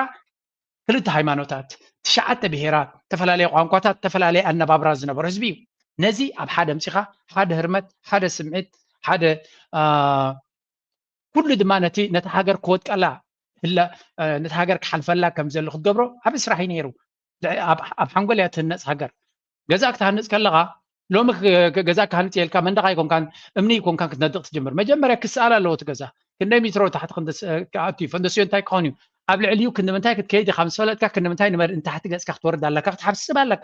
ክልተ ሃይማኖታት፣ ትሽዓተ ብሄራት፣ ዝተፈላለየ ቋንቋታት፣ ዝተፈላለየ ኣነባብራ ዝነበሮ ህዝቢ እዩ። ነዚ ኣብ ሓደ ኣምፂኻ ሓደ ህርመት፣ ሓደ ስምዒት፣ ሓደ ኩሉ ድማ ነቲ ነቲ ሃገር ክወድቀላ ህለ ነቲ ሃገር ክሓልፈላ ከም ዘሎ ክትገብሮ ዓቢ ስራሕ እዩ ነይሩ። ኣብ ሓንጎል እያ ትህነፅ ሃገር። ገዛ ክትሃንፅ ከለኻ ሎሚ ገዛ ክሃንፅ የልካ መንደቕ ኣይኮንካን እምኒ ይኮንካን ክትነድቕ ትጅምር። መጀመርያ ክስኣል ኣለዎ እቲ ገዛ ክንደይ ሚትሮ ታሕቲ ክኣቱ እዩ፣ ፈንደስዮ እንታይ ክኸውን እዩ፣ ኣብ ልዕሊኡ ክንዲ ምንታይ ክትከይድ ኢኻ ምስ ፈለጥካ ክንዲ ምንታይ ንመርእ ንታሕቲ ገፅካ ክትወርድ ኣለካ ክትሓስብ ኣለካ።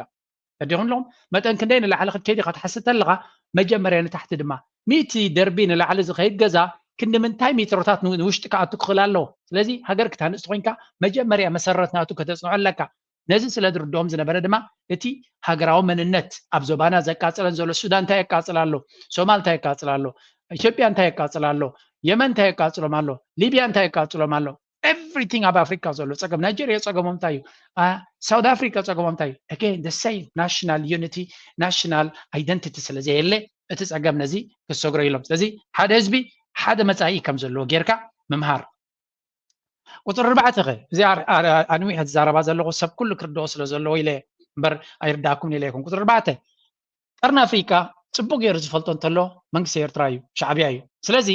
ተዲኹም ኣለኹም መጠን ክንደይ ንላዕሊ ክትከይድ ኢኻ ትሓስብ ተለኻ መጀመርያ ንታሕቲ ድማ ሚእቲ ደርቢ ንላዕሊ ዝኸይድ ገዛ ክንዲ ምንታይ ሚትሮታት ንውሽጢ ክኣቱ ክኽእል ኣለዎ። ስለዚ ሃገር ክትሃንፅ ተኮይንካ መጀመርያ መሰረት ናቱ ከተፅንዖ ኣለካ። ነዚ ስለ ዝርድኦም ዝነበረ ድማ እቲ ሃገራዊ መንነት ኣብ ዞባና ዘቃፅለን ዘሎ ሱዳን እንታይ የቃፅል ኣሎ፣ ሶማል እንታይ የቃፅል ኣሎ፣ ኢትዮጵያ እንታይ የቃፅል ኣሎ፣ የመን እንታይ የቃፅሎም ኣሎ፣ ሊብያ እንታይ የቃፅሎም ኣሎ፣ everything ኣብ ኣፍሪካ ዘሎ ፀገም ናይጀርያ ፀገሞም እንታይ እዩ፣ ሳውት ኣፍሪካ ፀገሞም እንታይ እዩ። Again the same national unity, national identity ስለ ዘየለ እቲ ፀገም ነዚ ክሰግሮ ኢሎም። ስለዚ ሓደ ህዝቢ ሓደ መፃኢ ከም ዘለዎ ጌርካ ምምሃር። ቁፅሪ ኣርባዕተ ኸ እዚ ኣንዊሐ ዝዛረባ ዘለኹ ሰብ ኩሉ ክርድኦ ስለ ዘለዎ ኢለ እምበር ኣይርዳእኩም ኢለ ይኹን። ቁፅሪ ኣርባዕተ ቀርኒ ኣፍሪቃ ፅቡቅ ገይሩ ዝፈልጦ እንተሎ መንግስቲ ኤርትራ እዩ፣ ሻዕብያ እዩ። ስለዚ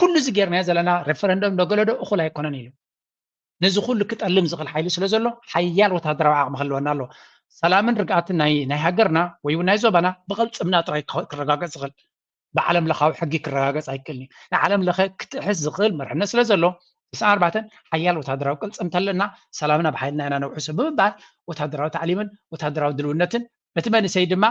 ኩሉ እዚ ጌርናዮ ዘለና ሬፈረንደም ዶ ገለ ዶ እኹል ኣይኮነን ኢሉ ነዚ ኩሉ ክጠልም ዝኽእል ሓይሊ ስለ ዘሎ ሓያል ወታደራዊ ዓቕሚ ክህልወና ኣለዎ። ሰላምን ርግኣትን ናይ ናይ ሃገርና ወይ እውን ናይ ዞባና ብቕልፅምና ጥራይ ክረጋገፅ ዝኽእል ብዓለም ለኻዊ ሕጊ ክረጋገፅ ኣይክእልን እዩ። ንዓለም ለኸ ክትጥሕስ ዝኽእል መርሕነት ስለ ዘሎ ተስዓን ኣርባዕተን ሓያል ወታደራዊ ቅልፅምቲ ኣለና፣ ሰላምና ብሓይልና ኢና ነውሕሶ ብምባል ወታደራዊ ታዕሊምን ወታደራዊ ድልውነትን እቲ መንእሰይ ድማ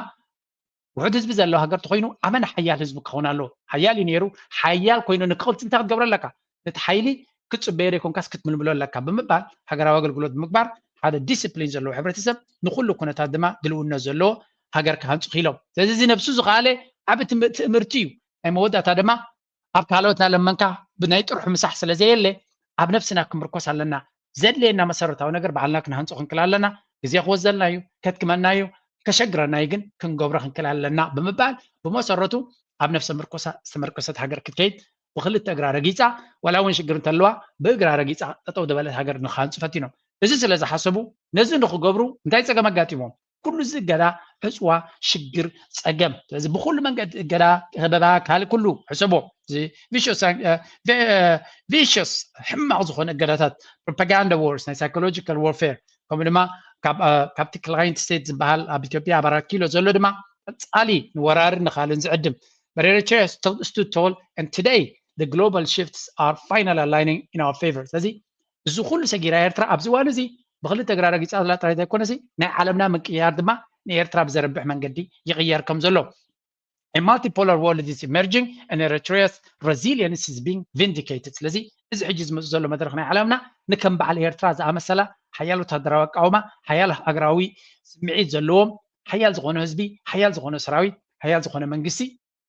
ውሑድ ህዝቢ ዘለዎ ሃገር ተኮይኑ ኣመና ሓያል ህዝቢ ክኸውን ኣለዎ። ሓያል እዩ ነይሩ። ሓያል ኮይኑ ንክቕልፅ እንታይ ክትገብሮ ኣለካ? ነቲ ሓይሊ ክትፅበዮ ዘይኮንካስ ክትምልምሎ ኣለካ ብምባል ሃገራዊ ኣገልግሎት ብምግባር ሓደ ዲስፕሊን ዘለዎ ሕብረተሰብ ንኩሉ ኩነታት ድማ ድልውነት ዘለዎ ሃገር ክሃንፁ ክኢሎም። ስለዚ እዚ ነብሱ ዝኸኣለ ዓብ ትእምርቲ እዩ። ናይ መወዳእታ ድማ ኣብ ካልኦት ናለመንካ ብናይ ጥርሑ ምሳሕ ስለ ዘየለ ኣብ ነብስና ክምርኮስ ኣለና። ዘድልየና መሰረታዊ ነገር ባዕልና ክንሃንፆ ክንክል ኣለና። ግዜ ክወዘልና እዩ፣ ከድክመና እዩ፣ ከሸግረና እዩ፣ ግን ክንገብሮ ክንክል ኣለና ብምባል ብመሰረቱ ኣብ ነፍሰ ምርኮሳ ዝተመርኮሰት ሃገር ክትከይድ ብክልተ እግራ ረጊፃ ዋላ እውን ሽግር እንተለዋ ብእግራ ረጊፃ ጠጠው ዝበለት ሃገር ንክሃንፁ ፈቲኖም። እዚ ስለ ዝሓሰቡ ነዚ ንክገብሩ እንታይ ፀገም ኣጋጢሞም? ኩሉ እዚ እገዳ ዕፅዋ ሽግር ፀገም። ስለዚ ብኩሉ መንገዲ እገዳ ከበባ ካልእ ኩሉ ሕሰቦ ቪሽስ ሕማቕ ዝኾነ እገዳታት propaganda wars ናይ psychological warfare ከምኡ ድማ ካብቲ client state ዝበሃል ኣብ ኢትዮጵያ ኣብ ኣራት ኪሎ ዘሎ ድማ ቀፃሊ ንወራርን ንካልን ዝዕድም but Eritrea stood tall and today the global shifts are finally aligning in our favor። ስለዚ እዚ ኩሉ ሰጊራ ኤርትራ ኣብዚ እዋን እዚ ብክልተ እግራ ረጊፃ ዘላ ጥራይ ዘይኮነሲ ናይ ዓለምና ምቅያር ድማ ንኤርትራ ብዘረብሕ መንገዲ ይቕየር ከም ዘሎ A multipolar world is emerging and Eritrea's resilience is being vindicated። ስለዚ እዚ ሕጂ ዝመፁ ዘሎ መድረክ ናይ ዓለምና ንከም በዓል ኤርትራ ዝኣመሰላ ሓያል ወታደራዊ ኣቃውማ ሓያል ሃገራዊ ስምዒት ዘለዎም ሓያል ዝኾነ ህዝቢ ሓያል ዝኾነ ሰራዊት ሓያል ዝኾነ መንግስቲ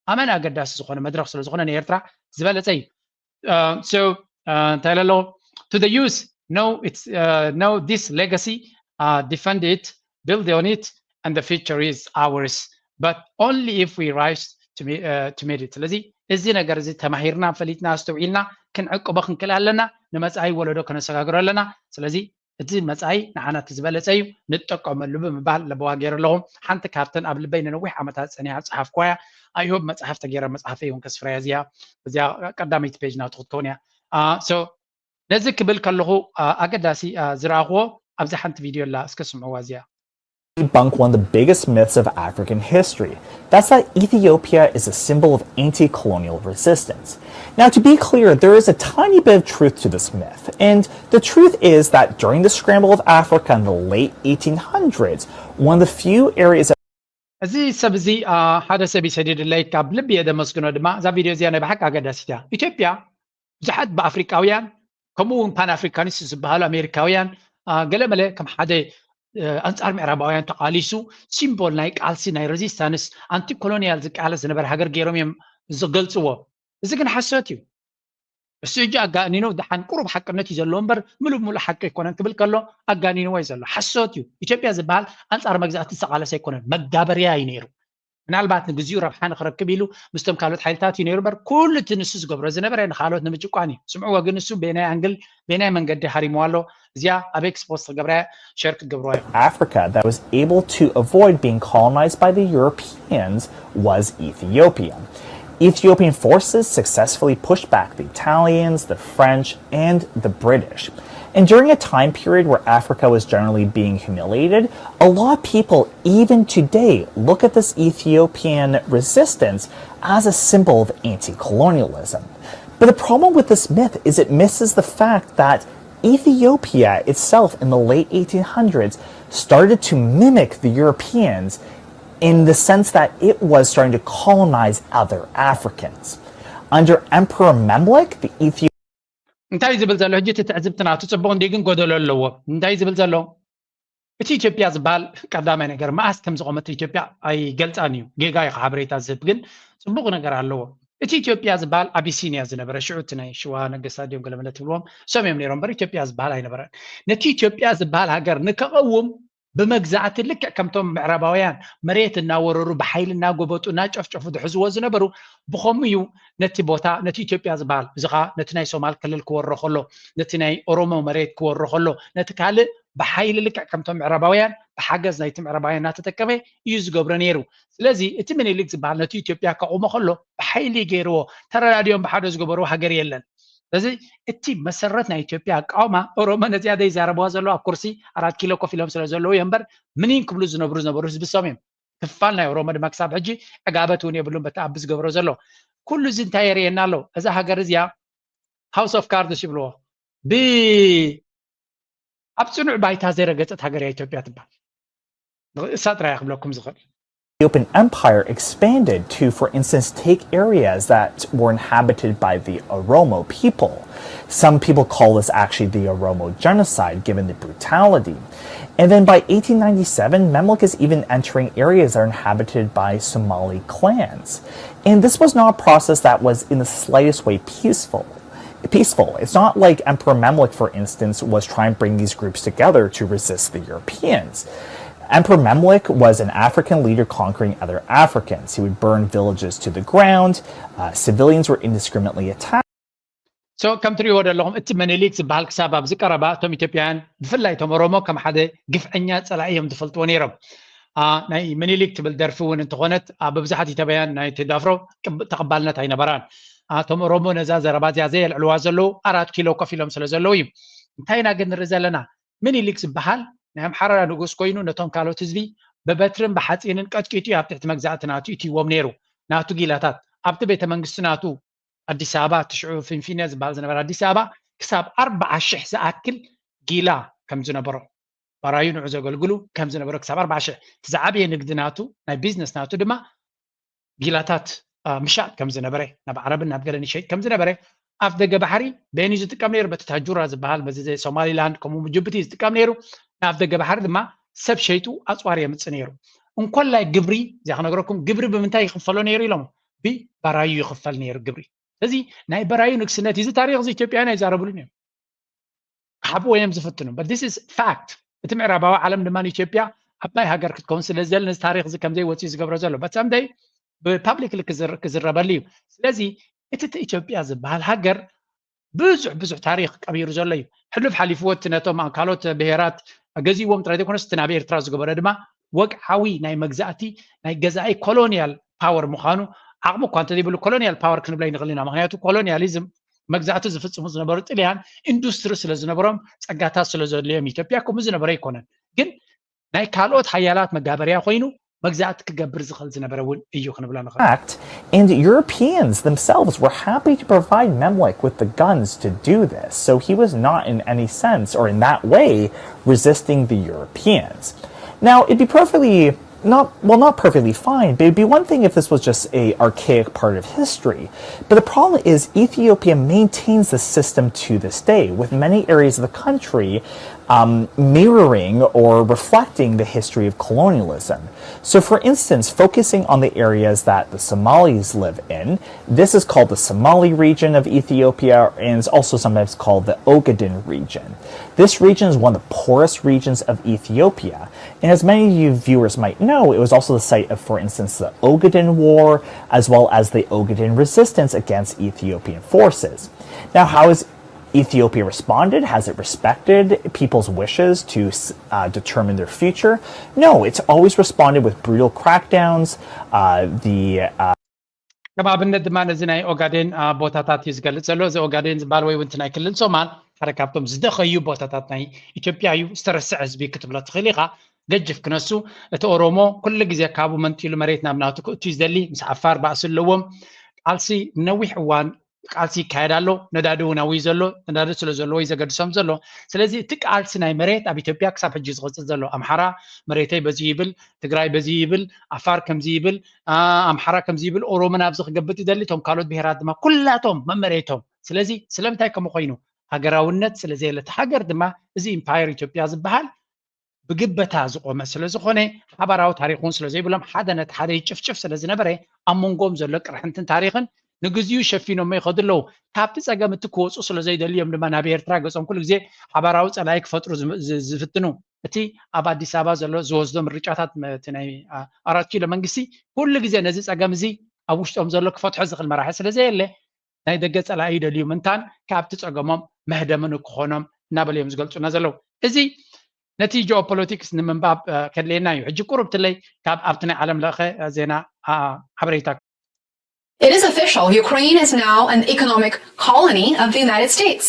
ኣመና ኣገዳሲ ዝኾነ መድረክ ስለ ዝኾነ ንኤርትራ ዝበለፀ እዩ። So እንታይ ኢለ ኣለኹ to the youth know it's know this legacy, defend it, build on it, and the future is ours, but only if we rise to meet it. ስለዚ እዚ ነገር እዚ ተማሂርና ፈሊጥና ኣስተውዒልና ክንዕቅቦ ክንክእል ኣለና። ንመፃኢ ወለዶ ከነሰጋግሮ ኣለና። ስለዚ እቲ መፃኢ ንዓና እቲ ዝበለፀ እዩ ንጠቀመሉ ብምባል ለበዋ ገይረ ኣለኹ። ሓንቲ ካብተን ኣብ ልበይ ንነዊሕ ዓመታት ፀኒሓ ዝፀሓፍኩዋ እያ። I hope መፅሓፍ ተገይራ መፅሓፈይ እውን ከስፍራያ እዚኣ እዚኣ ቀዳመይቲ ፔጅ ናቱ ክትከውን እያ። ነዚ ክብል ከለኹ ኣገዳሲ ዝረኣኽዎ ኣብዚ ሓንቲ ቪድዮ ኣላ እስከ ስምዕዋ እዚኣ። debunk one of the biggest myths of African history. That's that Ethiopia is a symbol of anti colonial resistance. Now, to be clear, there is a tiny bit of truth to this myth. And the truth is that during the scramble of Africa in the late eighteen hundreds, one of the few areas that እዚ ሰብ እዚ ሓደ ሰብ ይሰዲድለይ ካብ ልቢ እየ ደመስግኖ ድማ እዛ ቪድዮ እዚኣ ናይ ብሓቂ ኣገዳሲት እያ። ኢትዮጵያ ብዙሓት ብኣፍሪቃውያን ከምኡ እውን ፓን ኣፍሪካኒስት ዝበሃሉ ኣሜሪካውያን ገለመለ ከም ሓደ ኣንፃር ምዕራባውያን ተቃሊሱ ሲምቦል ናይ ቃልሲ ናይ ሬዚስታንስ ኣንቲ ኮሎኒያል ዝቃለስ ዝነበረ ሃገር ገይሮም እዮም ዝገልፅዎ። እዚ ግን ሓሶት እዩ። እሱ እጂ ኣጋኒኑ ደሓን ቁሩብ ሓቅነት እዩ ዘለዎ እምበር ምሉእ ብምሉእ ሓቂ ኣይኮነን ክብል ከሎ ኣጋኒንዎ እዩ ዘሎ። ሓሶት እዩ። ኢትዮጵያ ዝበሃል ኣንፃር መግዛእቲ ዝተቃለሰ ኣይኮነን፣ መጋበርያ እዩ ነይሩ። ምናልባት ንግዚኡ ረብሓ ንክረክብ ኢሉ ምስቶም ካልኦት ሓይልታት እዩ ነይሩ እምበር ኩሉ እቲ ንሱ ዝገብሮ ዝነበረ ንካልኦት ንምጭቋን እዩ። ስምዕዎ ግን እሱ በየናይ ኣንግል በየናይ መንገዲ ሃሪምዋ ኣሎ። እዚኣ ኣብ ኤክስፖስ ተገብራ ሸር ክትገብርዋ ኢኹም። Africa that was able to avoid being colonized by the Europeans was Ethiopia. Ethiopian forces successfully pushed back the Italians, the French, and the British. And during a time period where Africa was generally being humiliated, a lot of people, even today, look at this Ethiopian resistance as a symbol of anti colonialism. But the problem with this myth is it misses the fact that Ethiopia itself in the late eighteen hundreds started to mimic the Europeans in the sense that it was starting to colonize other Africans. Under Emperor Memlik, the Ethiopian እንታይ ዝብል ዘሎ ሕጂ እቲ ትዕዝብቲ ናቱ ጽቡቕ እንዲ ግን ጎደሎ ኣለዎ። እንታይ ዝብል ዘሎ እቲ ኢትዮጵያ ዝበሃል ቀዳማይ ነገር መኣስ ከም ዝቆመት ኢትዮጵያ ኣይገልጻን እዩ። ጌጋ እዩ ሓበሬታ ዝህብ ግን ጽቡቕ ነገር ኣለዎ። እቲ ኢትዮጵያ ዝበሃል ኣቢሲኒያ ዝነበረ ሽዑ እቲ ናይ ሽዋ ነገስታት ድዮም ገለመለ ትብልዎም እሶም እዮም ነይሮም እምበር ኢትዮጵያ ዝበሃል ኣይነበረን። ነቲ ኢትዮጵያ ዝበሃል ሃገር ንከቐውም ብመግዛእቲ ልክዕ ከምቶም ምዕራባውያን መሬት እናወረሩ ብሓይሊ እናጎበጡ እናጨፍጨፉ ዝሕዝዎ ዝነበሩ ብኸምኡ እዩ ነቲ ቦታ ነቲ ኢትዮጵያ ዝበሃል እዚ ኸዓ ነቲ ናይ ሶማል ክልል ክወሮ ከሎ ነቲ ናይ ኦሮሞ መሬት ክወሮ ከሎ ነቲ ካልእ ብሓይሊ ልክዕ ከምቶም ምዕራባውያን ብሓገዝ ናይቲ ምዕራባውያን እናተጠቀመ እዩ ዝገብሮ ነይሩ። ስለዚ እቲ ምኒልክ ዝበሃል ነቲ ኢትዮጵያ ከቑሞ ከሎ ብሓይሊ ገይርዎ ተረዳዲኦም ብሓደ ዝገበርዎ ሃገር የለን። ስለዚ እቲ መሰረት ናይ ኢትዮጵያ ኣቃውማ ኦሮሞ ነዚኣ ዘይዛረብዋ ዘለዉ ኣብ ኩርሲ ኣራት ኪሎ ኮፍ ኢሎም ስለ ዘለዉ እዮም እምበር ምኒን ክብሉ ዝነብሩ ዝነበሩ ህዝቢ እሶም እዮም። ክፋል ናይ ኦሮሞ ድማ ክሳብ ሕጂ ዕጋበት እውን የብሉን በቲ ኣቢ ዝገብሮ ዘሎ። ኩሉ እዚ እንታይ የርእየና ኣሎ? እዛ ሃገር እዚኣ house of cards ይብልዎ ብ ኣብ ጽኑዕ ባይታ ዘይረገጸት ሃገር እያ ኢትዮጵያ ትበሃል። እሳ ጥራይ እያ ክብለኩም ዝኽእል። Ethiopian Empire expanded to, for instance, take areas that were inhabited by the Oromo people. Some people call this actually the Oromo genocide, given the brutality. And then by eighteen ninety-seven, Memluk is even entering areas that are inhabited by Somali clans. And this was not a process that was in the slightest way peaceful. Peaceful. It's not like Emperor Memluk, for instance, was trying to bring these groups together to resist the Europeans. Emperor Memluk was an African leader conquering other Africans. He would burn villages to the ground. Uh, civilians were indiscriminately attacked. So ከም ትሪእዎ ዘለኹም እቲ ምኒልክ ዝበሃል ክሳብ ኣብዚ ቀረባ እቶም ኢትዮጵያውያን ብፍላይ እቶም ኦሮሞ ከም ሓደ ግፍዐኛ ፀላኢ እዮም ዝፈልጥዎ ነይሮም። ናይ ምኒልክ ትብል ደርፊ እውን እንተኾነት ብብዙሓት ኢትዮጵያውያን ናይ ቴዲ ኣፍሮ ተቐባልነት ኣይነበራን። እቶም ኦሮሞ ነዛ ዘረባ እዚኣ ዘየልዕልዋ ዘለዉ ኣራት ኪሎ ኮፍ ኢሎም ስለ ዘለዉ እዩ። እንታይ ኢና ግን ንርኢ ዘለና? ምኒልክ ዝበሃል ናይ ኣምሓራ ንጉስ ኮይኑ ነቶም ካልኦት ህዝቢ ብበትርን ብሓፂንን ቀጥቂጡ እዩ ኣብ ትሕቲ መግዛእቲ ናቱ እትይዎም ነይሩ። ናቱ ጊላታት ኣብቲ ቤተ መንግስቲ ናቱ ኣዲስ ኣበባ እቲ ሽዑ ፊንፊነ ዝበሃል ዝነበረ ኣዲስ ኣበባ ክሳብ ኣርባዓ ሽሕ ዝኣክል ጊላ ከም ዝነበሮ ባራዩ ንዑ ዘገልግሉ ከም ዝነበሮ ክሳብ ኣርባዓ ሽሕ እቲ ዝዓበየ ንግዲ ናቱ ናይ ቢዝነስ ናቱ ድማ ጊላታት ምሻጥ ከም ዝነበረ ናብ ዓረብን ናብ ገለን ይሸይጥ ከም ዝነበረ ኣፍ ደገ ባሕሪ በየን እዩ ዝጥቀም ነይሩ በቲ ታጁራ ዝበሃል በዚ ሶማሊላንድ ከምኡ ጅቡቲ ዝጥቀም ነይሩ ንኣፍ ደገ ባሕሪ ድማ ሰብ ሸይጡ ኣፅዋር የምፅእ ነይሩ እንኮላይ ግብሪ እዚኣ ክነግረኩም ግብሪ ብምንታይ ይኽፈሎ ነይሩ ኢሎም ብባራዩ ይኽፈል ነይሩ ግብሪ ስለዚ ናይ በራዩ ንግስነት እዚ ታሪክ እዚ ኢትዮጵያውያን ኣይዛረብሉን እዮም ክሓብዎ እዮም ዝፍትኑ but this is fact እቲ ምዕራባዊ ዓለም ድማ ኢትዮጵያ ዓባይ ሃገር ክትከውን ስለ ዝደል ነዚ ታሪክ እዚ ከምዘይ ወፅኡ ዝገብሮ ዘሎ but someday ብፓብሊክ ክዝረበሉ እዩ ስለዚ እቲ ኢትዮጵያ ዝበሃል ሃገር ብዙሕ ብዙሕ ታሪክ ቀቢሩ ዘሎ እዩ ሕሉፍ ሓሊፍዎ እቲ ነቶም ካልኦት ብሄራት ገዚዎም ጥራይ ዘይኮነስ እቲ ናብ ኤርትራ ዝገበረ ድማ ወግዓዊ ናይ መግዛእቲ ናይ ገዛኢ ኮሎኒያል ፓወር ምዃኑ ዓቕሚ እኳ እንተዘይብሉ ኮሎኒያል ፓወር ክንብሎ ይንኽእል ኢና ምክንያቱ ኮሎኒያሊዝም መግዛእቲ ዝፍፅሙ ዝነበሩ ጥልያን ኢንዱስትሪ ስለ ዝነበሮም ፀጋታት ስለ ዘድልዮም ኢትዮጵያ ከምኡ ዝነበረ ኣይኮነን ግን ናይ ካልኦት ሓያላት መጋበርያ ኮይኑ መግዛእቲ ክገብር ዝኽእል ዝነበረ እውን እዩ ክንብሎ ንኽእል fact, and Europeans themselves were happy to provide Memlek with the guns to do this, so he was not in any sense or in that way resisting the Europeans. Now, it'd be perfectly not well, not perfectly fine, but it'd be one thing if this was just a archaic part of history. But the problem is Ethiopia maintains this system to this day, with many areas of the country um, mirroring or reflecting the history of colonialism. So, for instance, focusing on the areas that the Somalis live in, this is called the Somali region of Ethiopia and is also sometimes called the Ogaden region. This region is one of the poorest regions of Ethiopia, and as many of you viewers might know, it was also the site of, for instance, the Ogaden War, as well as the Ogaden resistance against Ethiopian forces. Now, how is Ethiopia responded? Has it respected people's wishes to uh, determine their future? No, it's always responded with brutal crackdowns. Uh, the uh, ከም ኣብነት ድማ ነዚ ናይ ኦጋዴን ቦታታት እዩ ዝገልፅ ዘሎ። እዚ ኦጋዴን ዝበሃል ወይ እውን ናይ ክልል ሶማል ሓደ ካብቶም ዝደኸዩ ቦታታት ናይ ኢትዮጵያ እዩ። ዝተረስዐ ህዝቢ ክትብሎ ትኽእል ኢኻ። ገጅፍ ክነሱ እቲ ኦሮሞ ኩሉ ግዜ ካብኡ መንጢሉ መሬት ናብ ናቱ ክእቱ እዩ ዝደሊ። ምስ ዓፋር ባእሲ ኣለዎም። ቃልሲ ነዊሕ እዋን ቃልሲ ይካየድ ኣሎ። ነዳዲ እውን ኣብዩ ዘሎ። ነዳዲ ስለ ዘለዎ እዩ ዘገድሶም ዘሎ። ስለዚ እቲ ቃልሲ ናይ መሬት ኣብ ኢትዮጵያ ክሳብ ሕጂ ዝቕፅል ዘሎ። ኣምሓራ መሬተይ በዚ ይብል፣ ትግራይ በዚ ይብል፣ ዓፋር ከምዚ ይብል፣ ኣምሓራ ከምዚ ይብል፣ ኦሮሞ ናብዚ ክገብጥ ይደሊ፣ እቶም ካልኦት ብሄራት ድማ ኩላቶም መመሬቶም። ስለዚ ስለምንታይ ከምኡ ኮይኑ? ሃገራውነት ስለ ዘየለ እቲ ሃገር ድማ እዚ ኢምፓየር ኢትዮጵያ ዝበሃል ብግበታ ዝቆመ ስለ ዝኾነ ሓባራዊ ታሪክ እውን ስለ ዘይብሎም ሓደ ነቲ ሓደ ይጭፍጭፍ ስለ ዝነበረ ኣብ መንጎም ዘሎ ቅርሕንትን ታሪክን ንግዚኡ ሸፊኖሞ ይኸዱ ኣለዉ። ካብቲ ጸገም እቲ ክወፁ ስለ ዘይደልዮም ድማ ናብ ኤርትራ ገጾም ኩሉ ግዜ ሓባራዊ ጸላኢ ክፈጥሩ ዝፍትኑ። እቲ ኣብ ኣዲስ ኣበባ ዘሎ ዝወስዶ ምርጫታት እቲ ናይ ኣራት ኪሎ መንግስቲ ኩሉ ግዜ ነዚ ጸገም እዚ ኣብ ውሽጦም ዘሎ ክፈትሖ ዝኽእል መራሒ ስለ ዘየለ ናይ ደገ ጸላኢ ይደልዩ ምንታን ካብቲ ጸገሞም መህደሚ ንክኾኖም እናበሉ እዮም ዝገልጹና ዘለዉ። እዚ ነቲ ጂኦፖለቲክስ ንምንባብ ከድልየና እዩ። ሕጂ ቁሩብ ትለይ ካብ ኣብቲ ናይ ዓለም ለኸ ዜና ሓበሬታ። It is official. Ukraine is now an economic colony of the United States.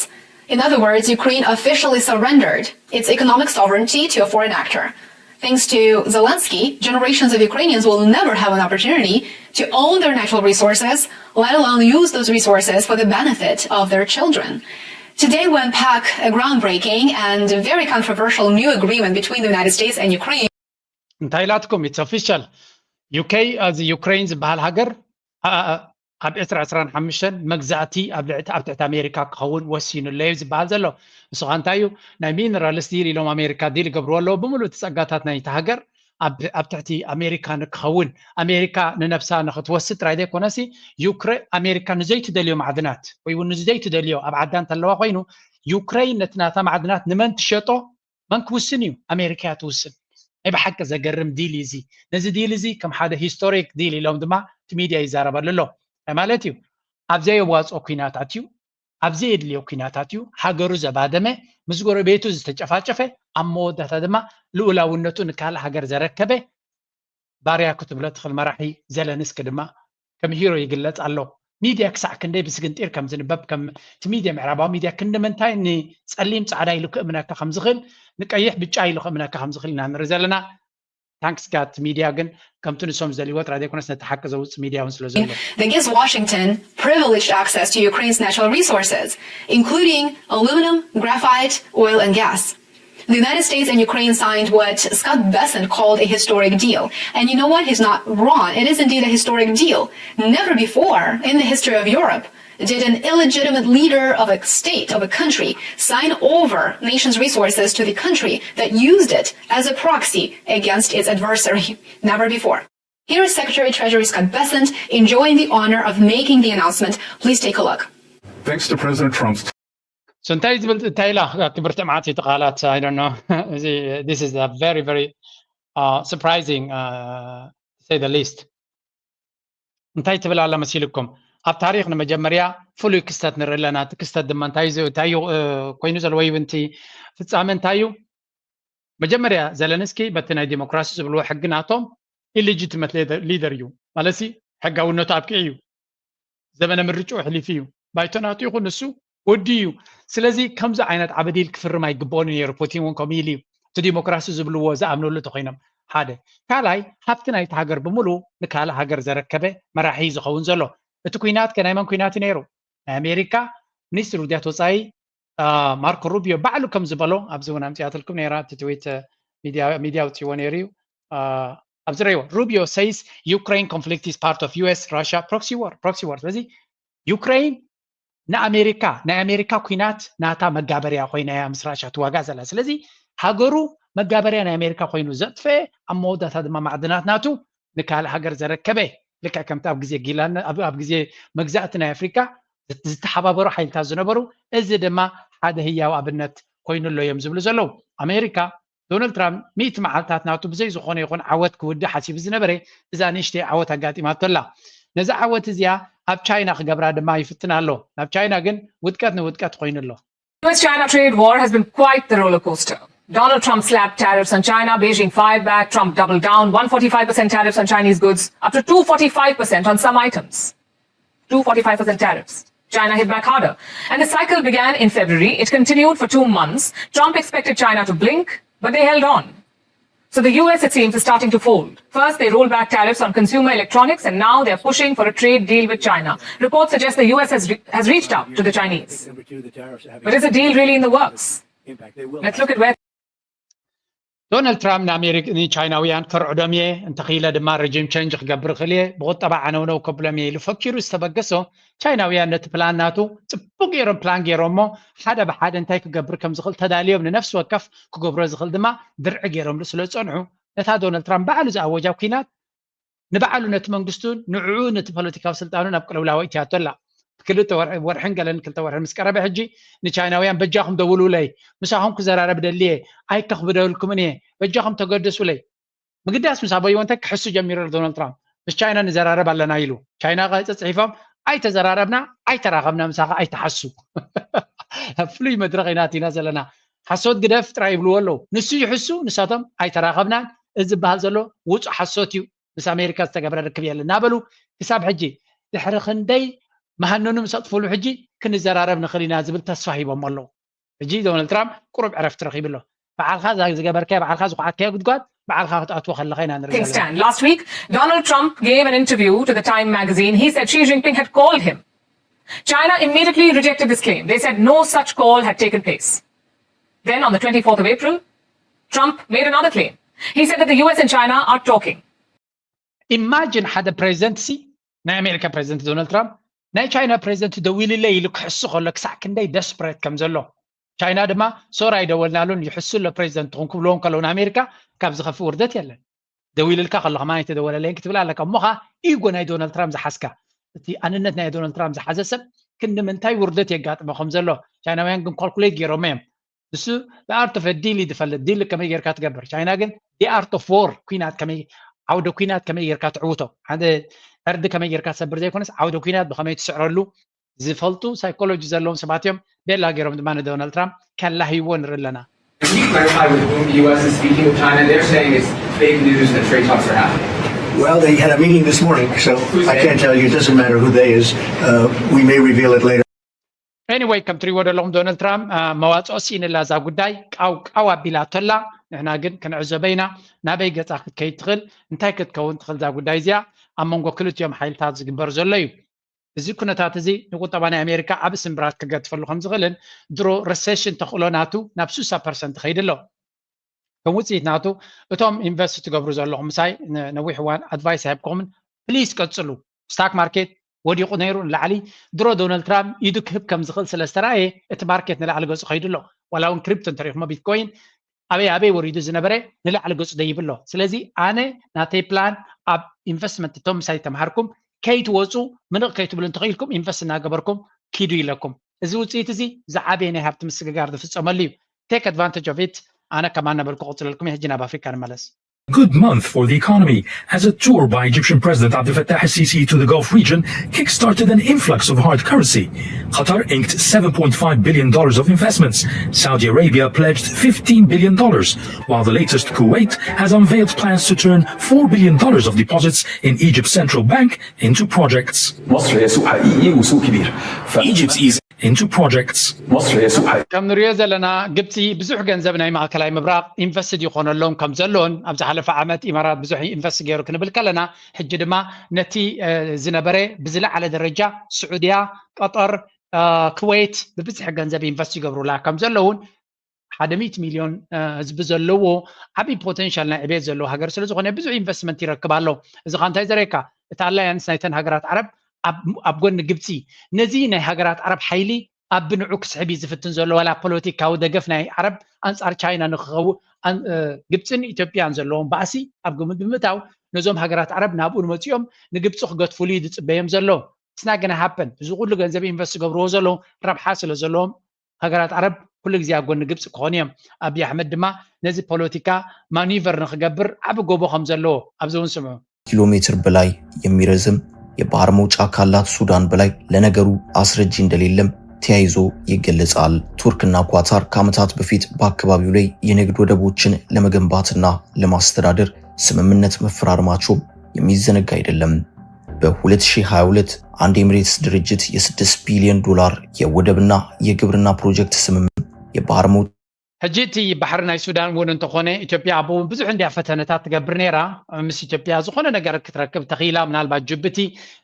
In other words, Ukraine officially surrendered its economic sovereignty to a foreign actor. Thanks to Zelensky, generations of Ukrainians will never have an opportunity to own their natural resources, let alone use those resources for the benefit of their children. Today, we unpack a groundbreaking and very controversial new agreement between the United States and Ukraine. እንታይ ኢላትኩም? It's official. ዩኬ እዚ ዩክሬን ዝበሃል ሃገር ኣብ ዕስራ ዕስራን ሓሙሽተን መግዛእቲ ኣብ ትሕቲ ኣሜሪካ ክኸውን ወሲኑ ኣለዩ ዝበሃል ዘሎ። ንሱ ኸ እንታይ እዩ? ናይ ሚነራልስ ዲል ኢሎም ኣሜሪካ ዲል ይገብርዎ ኣለዉ። ብምሉእ እቲ ጸጋታት ናይቲ ሃገር ኣብ ትሕቲ ኣሜሪካ ንክኸውን፣ ኣሜሪካ ንነብሳ ንክትወስድ ጥራይ ዘይኮነሲ ዩክሬን ኣሜሪካ ንዘይትደልዮ ማዕድናት ወይ እውን ንዘይትደልዮ ኣብ ዓዳ እንተለዋ ኮይኑ ዩክሬን ነቲ ናታ ማዕድናት ንመን ትሸጦ መን ክውስን እዩ? ኣሜሪካ እያ ትውስን። ናይ ብሓቂ ዘገርም ዲል እዩ እዚ። ነዚ ዲል እዚ ከም ሓደ ሂስቶሪክ ዲል ኢሎም ድማ እቲ ሚድያ ይዛረበሉ ኣሎ። እንታይ ማለት እዩ? ኣብ ዘየዋፅኦ ኩናት ኣትዩ፣ ኣብ ዘየድልዮ ኩናት ኣትዩ፣ ሃገሩ ዘባደመ፣ ምስ ጎረቤቱ ዝተጨፋጨፈ፣ ኣብ መወዳእታ ድማ ልኡላውነቱ ንካልእ ሃገር ዘረከበ ባርያ ክትብሎ ትኽእል መራሒ ዘለንስኪ ድማ ከም ሂሮ ይግለጽ ኣሎ። ሚድያ ክሳዕ ክንደይ ብስግንጢር ከም ዝንበብ ከም እቲ ሚድያ ምዕራባዊ ሚድያ ክንዲ ምንታይ ንጸሊም ጻዕዳ ኢሉ ክእምነካ ከም ዝኽእል ንቀይሕ ብጫ ኢሉ ክእምነካ ከም ዝኽእል ኢና ንርኢ ዘለና። ታንክስ ጋት ሚድያ ግን ከምቲ ንሶም ዝደልይዎ ጥራይ ዘይኮነስ ነቲ ሓቂ ዘውጽእ ሚድያ እውን ስለ ዘሎ That gives Washington privileged access to Ukraine's natural resources, including aluminum, graphite, oil, and gas. The United States and Ukraine signed what Scott Bessent called a historic deal. And you know what? He's not wrong. It is indeed a historic deal. Never before in the history of Europe did an illegitimate leader of a state, of a country, sign over nation's resources to the country that used it as a proxy against its adversary. Never before. Here is Secretary Treasury Scott Bessent enjoying the honor of making the announcement. Please take a look. Thanks to President Trump's So እንታይ ዝብል እንታይ ኢላ ክብርቲ መዓት እቲ ቃላት I don't know እዚ this is a very very uh, surprising uh, say the least እንታይ ትብል ኣላ መሲልኩም ኣብ ታሪክ ንመጀመርያ ፍሉይ ክስተት ንርኢ ኣለና እቲ ክስተት ድማ እንታይ እንታይ ኮይኑ ዘሎ ወይ እውን ፍጻመ እንታይ እዩ መጀመርያ ዘለንስኪ በቲ ናይ ዲሞክራሲ ዝብልዎ ሕጊ ናቶም illegitimate leader እዩ ማለትሲ ሕጋውነቱ ኣብቂዑ እዩ ዘበነ ምርጭኡ ኣሕሊፉ እዩ ባይቶ ናቱ ይኹን ንሱ ወዲ እዩ ስለዚ ከምዚ ዓይነት ዓበዲል ክፍርም ኣይግብኦን ነይሩ ፑቲን እውን ከምኡ ኢሉ እዩ እቲ ዲሞክራሲ ዝብልዎ ዝኣምነሉ ተኮይኖም ሓደ ካልኣይ ሃብቲ ናይቲ ሃገር ብምሉ ንካልእ ሃገር ዘረከበ መራሒ ዝኸውን ዘሎ እቲ ኩናት ከ ናይ መን ኩናት እዩ ነይሩ ናይ ኣሜሪካ ሚኒስትር ውድያት ወፃኢ ማርኮ ሩቢዮ ባዕሉ ከም ዝበሎ ኣብዚ እውን ኣምፅኣትልኩም ነይራ እቲ ትዊት ሚድያ ውፅዎ ነይሩ እዩ ኣብዚ ረይዎ ሩቢዮ ሰይስ ዩክሬን conflict is part of US Russia proxy war proxy war ስለዚ ዩክሬን ንኣሜሪካ ናይ ኣሜሪካ ኩናት ናታ መጋበርያ ኮይና እያ ምስ ራሻ ትዋጋ ዘላ ስለዚ ሃገሩ መጋበርያ ናይ ኣሜሪካ ኮይኑ ዘጥፈ ኣብ መወዳታ ድማ ማዕድናት ናቱ ንካልእ ሃገር ዘረከበ ልክዕ ከምቲ ኣብ ግዜ ጊላን ኣብ ግዜ መግዛእቲ ናይ ኣፍሪካ ዝተሓባበሩ ሓይልታት ዝነበሩ እዚ ድማ ሓደ ህያው ኣብነት ኮይኑ ኣሎ እዮም ዝብሉ ዘለዉ ኣሜሪካ ዶናልድ ትራምፕ ሚእቲ መዓልታት ናቱ ብዘይ ዝኾነ ይኹን ዓወት ክውዲ ሓሲቡ ዝነበረ እዛ ንእሽተይ ዓወት ኣጋጢማቶ ኣላ ነዛ ዓወት እዚኣ ኣብ ቻይና ክገብራ ድማ ይፍትን ኣሎ ናብ ቻይና ግን ውድቀት ንውድቀት ኮይኑ ኣሎ U S China trade war has been quite the roller coaster. Donald Trump slapped tariffs on China, Beijing fired back, Trump doubled down, one forty-five percent tariffs on Chinese goods, up to two forty-five percent on some items. two forty-five percent tariffs. China hit back harder. And the cycle began in February. It continued for two months. Trump expected China to blink, but they held on. So the U S, it seems, is starting to fold. First, they rolled back tariffs on consumer electronics, and now they're pushing for a trade deal with China. Reports suggest the U S has, re- has reached out to the Chinese. But is a deal really in the works? Let's look at where ዶናልድ ትራምፕ ንኣሜሪክ ንቻይናውያን ከርዕዶም እየ፣ እንተኽኢለ ድማ ሬጂም ቸንጅ ክገብር እኽእል እየ፣ ብቁጠባ ዓነውነው ከብሎም እየ ኢሉ ፈኪሩ ዝተበገሶ፣ ቻይናውያን ነቲ ፕላን ናቱ ጽቡቅ ገይሮም ፕላን ገይሮሞ፣ ሓደ ብሓደ እንታይ ክገብር ከም ዝኽእል ተዳልዮም፣ ንነፍሲ ወከፍ ክገብሮ ዝኽእል ድማ ድርዒ ገይሮምሉ ስለ ዝጸንሑ፣ ነታ ዶናልድ ትራምፕ ባዕሉ ዝኣወጃ ኲናት ንባዕሉ ነቲ መንግስቱን ንዕኡ ነቲ ፖለቲካዊ ስልጣኑን ኣብ ቅልውላው እትያቶ ኣላ። ክልተ ወርሒ ወርሕን ገለን ክልተ ወርሒ ምስ ቀረበ ሕጂ ንቻይናውያን በጃኹም ደውሉለይ፣ ምሳኹም ክዘራረብ ደልየ፣ ኣይከኽብደልኩምን እየ፣ በጃኹም ተገደሱለይ። ምግዳስ ምስ ኣበይዎ እንታይ ክሕሱ ጀሚሩ ኣሎ ዶናልድ ትራምፕ። ምስ ቻይና ንዘራረብ ኣለና ኢሉ። ቻይና ጸጽሒፎም ኣይተዘራረብና ኣይተራኸብና ምሳኻ ኣይተሓሱ። ኣብ ፍሉይ መድረኽ ኢና ኣቲና ዘለና። ሓሶት ግደፍ ጥራይ ይብልዎ ኣለዉ። ንሱ ይሕሱ ንሳቶም ኣይተራኸብናን። እዚ ዝበሃል ዘሎ ውጹእ ሓሶት እዩ። ምስ ኣሜሪካ ዝተገብረ ርክብ የለን እናበሉ ክሳብ ሕጂ ድሕሪ ክንደይ መሃነኑ ምስ ኣጥፍሉ ሕጂ ክንዘራረብ ንኽእል ኢና ዝብል ተስፋ ሂቦም ኣለዉ። ሕጂ ዶናልድ ትራምፕ ቁሩብ ዕረፍቲ ረኺቡ ኣሎ። በዓልካ እዛ ዝገበርካዮ በዓልካ ዝኹዓትካዮ ጉድጓድ በዓልካ ክትኣትዎ ከለኻ ኢና ንርኢ ዘለና። Last week, Donald Trump gave an interview to the Time magazine. He said Xi Jinping had called him. China immediately rejected this claim. They said no such call had taken place. Then on the twenty-fourth of April, Trump made another claim. He said that the U S and China are talking. ኢማጂን ሓደ ፕሬዚደንት ሲ ናይ ኣሜሪካ ፕሬዚደንት ዶናልድ ትራምፕ ናይ ቻይና ፕሬዚደንት ደዊልለይ ኢሉ ክሕሱ ከሎ ክሳዕ ክንደይ ደስፕሬት ከም ዘሎ። ቻይና ድማ ሶር ኣይደወልናሉን ይሕሱ ኣሎ ፕሬዚደንት ትኹን ክብልዎም ከለዉ ንኣሜሪካ ካብ ዝኸፍእ ውርደት የለን። ደዊልልካ ከሎ ከማን ኣይተደወለለይን ክትብል ኣለካ። እሞ ኸዓ ኢጎ ናይ ዶናልድ ትራምፕ ዝሓዝካ፣ እቲ ኣንነት ናይ ዶናልድ ትራምፕ ዝሓዘ ሰብ ክንዲ ምንታይ ውርደት የጋጥሞ ከም ዘሎ ቻይናውያን ግን ካልኩሌት ገይሮም እዮም። ንሱ the art of a deal እዩ ዝፈልጥ። ዲል ከመይ ጌርካ ትገብር። ቻይና ግን the art of war፣ ኲናት ከመይ ዓውደ ኲናት ከመይ ጌርካ ትዕውቶ፣ ሓደ ዕርዲ ከመይ ጌርካ ትሰብር ዘይኮነስ ዓውደ ኲናት ብኸመይ ትስዕረሉ ዝፈልጡ ሳይኮሎጂ ዘለዎም ሰባት እዮም። ቤላ ገይሮም ድማ ንዶናልድ ትራምፕ ከላህይዎ ንርኢ ኣለና። Can you clarify with whom the U S is speaking with China? They're saying it's fake news that trade talks are happening. Well, they had a meeting this morning, so I can't tell you. It doesn't matter who they is. Uh, we may reveal it later. Anyway፣ ከም ትሪእዎ ዘለኹም ዶናልድ ትራምፕ መዋፅኦ ስኢንላ እዛ ጉዳይ ቃው ቃው ኣቢላቶላ። ንሕና ግን ክንዕዘበ ኢና። ናበይ ገፃ ክትከይድ ትኽእል፣ እንታይ ክትከውን ትኽእል እዛ ጉዳይ እዚኣ ኣብ መንጎ ክልቲኦም ሓይልታት ዝግበር ዘሎ እዩ። እዚ ኩነታት እዚ ንቁጠባ ናይ ኣሜሪካ ዓቢ ስምብራት ክገድፈሉ ከም ዝኽእልን ድሮ ረሴሽን ተኽእሎ ናቱ ናብ ስሳ ፐርሰንት ይኸይድ ኣሎ። ከም ውፅኢት ናቱ እቶም ኢንቨስት ትገብሩ ዘለኹም ምሳይ ነዊሕ እዋን ኣድቫይስ ኣይብኩምን፣ ፕሊስ ቀፅሉ። ስታክ ማርኬት ወዲቑ ነይሩ ንላዕሊ። ድሮ ዶናልድ ትራምፕ ኢዱ ክህብ ከም ዝኽእል ስለ ዝተረኣየ እቲ ማርኬት ንላዕሊ ገፁ ከይዱ ኣሎ። ዋላ እውን ክሪፕቶ እንተሪኹሞ ቢትኮይን ኣበይ ኣበይ ወሪዱ ዝነበረ ንላዕሊ ገፁ ደይብ ኣሎ። ስለዚ ኣነ ናተይ ፕላን ኣብ ኢንቨስትመንት እቶም ምሳይ ተምሃርኩም ከይትወፁ ምንቕ ከይትብሉ እንተኽኢልኩም ኢንቨስት እናገበርኩም ኪዱ ኢለኩም። እዚ ውፅኢት እዚ ዝዓበየ ናይ ሃብቲ ምስግጋር ዝፍፀመሉ እዩ። Take advantage of it። ኣነ ከማን ነበርኩ። ክቕፅለልኩም እየ። ሕጂ ናብ ኣፍሪካ ንመለስ። Good month for the economy as a tour by Egyptian President Abdel Fattah al-Sisi to the Gulf region kickstarted an influx of hard currency. Qatar inked seven point five billion dollars of investments. Saudi Arabia pledged fifteen billion dollars, while the latest Kuwait has unveiled plans to turn four billion dollars of deposits in Egypt's central bank into projects. مصر هي سوق حقيقي وسوق كبير. Egypt is into projects. مصر هي سوق حقيقي. ከም ንሪኦ ዘለና ግብፂ ብዙሕ ገንዘብ ናይ ማእከላይ ምብራቕ ኢንቨስት ይኾነሎም ከም ዘሎን ኣብ ዝሓለፈ ዓመት ኢማራት ብዙሕ ኢንቨስት ገይሩ ክንብል ከለና ሕጂ ድማ ነቲ ዝነበረ ብዝለዓለ ደረጃ ስዑድያ፣ ቀጠር፣ ኩዌት ብብዝሒ ገንዘብ ኢንቨስት ይገብሩላ ከም ዘለውን ሓደ ሚእቲ ሚልዮን ህዝቢ ዘለዎ ዓብዪ ፖቴንሻል ናይ ዕቤት ዘለዎ ሃገር ስለ ዝኾነ ብዙሕ ኢንቨስትመንት ይረክብ ኣሎ። እዚ ኻ እንታይ ዘርእየካ? እቲ ኣላያንስ ናይተን ሃገራት ዓረብ ኣብ ጎኒ ግብፂ ነዚ ናይ ሃገራት ዓረብ ሓይሊ ኣብ ብንዑ ክስሕብ እዩ ዝፍትን ዘሎ። ዋላ ፖለቲካዊ ደገፍ ናይ ዓረብ ኣንፃር ቻይና ንክኸውን ግብፅን ኢትዮጵያን ዘለዎም ባእሲ ኣብ ግምት ብምእታው ነዞም ሃገራት ዓረብ ናብኡ ንመፂኦም ንግብፂ ክገድፉሉ እዩ ዝፅበዮም ዘሎ። ስና ገና ሃፐን እዚ ኩሉ ገንዘብ ኢንቨስት ዝገብርዎ ዘለዉ ረብሓ ስለ ዘለዎም ሃገራት ዓረብ ኩሉ ግዜ ኣብ ጎኒ ግብፂ ክኾኑ እዮም። ኣብይ ኣሕመድ ድማ ነዚ ፖለቲካ ማኒቨር ንክገብር ዓቢ ጎቦ ከም ዘለዎ ኣብዚ እውን ስምዑ። ኪሎ ሜትር በላይ የሚረዝም የባህር መውጫ ካላት ሱዳን በላይ ለነገሩ አስረጂ እንደሌለም ተያይዞ ይገለጻል። ቱርክና ኳታር ከዓመታት በፊት በአካባቢው ላይ የንግድ ወደቦችን ለመገንባትና ለማስተዳደር ስምምነት መፈራረማቸው የሚዘነጋ አይደለም። በ2022 አንድ ኤምሬትስ ድርጅት የ6 ቢሊዮን ዶላር የወደብና የግብርና ፕሮጀክት ስምምነት የባህር መውጣት ሕጂ እቲ ባሕሪ ናይ ሱዳን እውን እንተኾነ ኢትዮጵያ ኣብኡ ብዙሕ እንዲያ ፈተነታት ትገብር ነይራ። ምስ ኢትዮጵያ ዝኾነ ነገር ክትረክብ ተኽኢላ፣ ምናልባት ጅቡቲ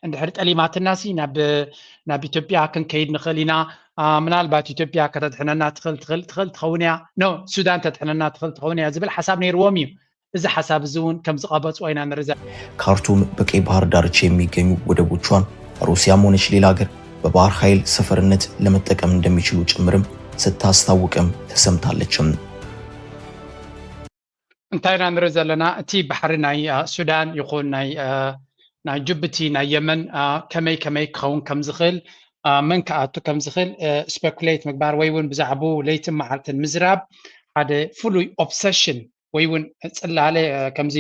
እንድሕር ጠሊማትናሲ ናብ ናብ ኢትዮጵያ ክንከይድ ንኽእል ኢና። ምናልባት ኢትዮጵያ ከተድሕነና ትኽእል ትኽእል ትኽእል ትኸውን እያ፣ ኖ ሱዳን ተድሕነና ትኽእል ትኸውን እያ ዝብል ሓሳብ ነይርዎም እዩ። እዚ ሓሳብ እዚ እውን ከም ዝቐበፅዎ ኢና ንርኢ ዘለና። ካርቱም በቀይ ባህር ዳርቻ የሚገኙ ወደቦቿን ሩሲያም ሆነች ሌላ ሀገር በባህር ኃይል ሰፈርነት ለመጠቀም እንደሚችሉ ጭምርም ስታስታውቅም ተሰምታለችም። እንታይ ኢና ንርኢ ዘለና? እቲ ባሕሪ ናይ ሱዳን ይኹን ናይ ናይ ጅቡቲ ናይ የመን ከመይ ከመይ ክኸውን ከም ዝኽእል፣ መን ክኣቱ ከም ዝኽእል ስፔኩሌት ምግባር ወይ እውን ብዛዕባኡ ለይትን መዓልትን ምዝራብ ሓደ ፍሉይ ኦብሰሽን ወይ እውን ፅላለ ከምዚ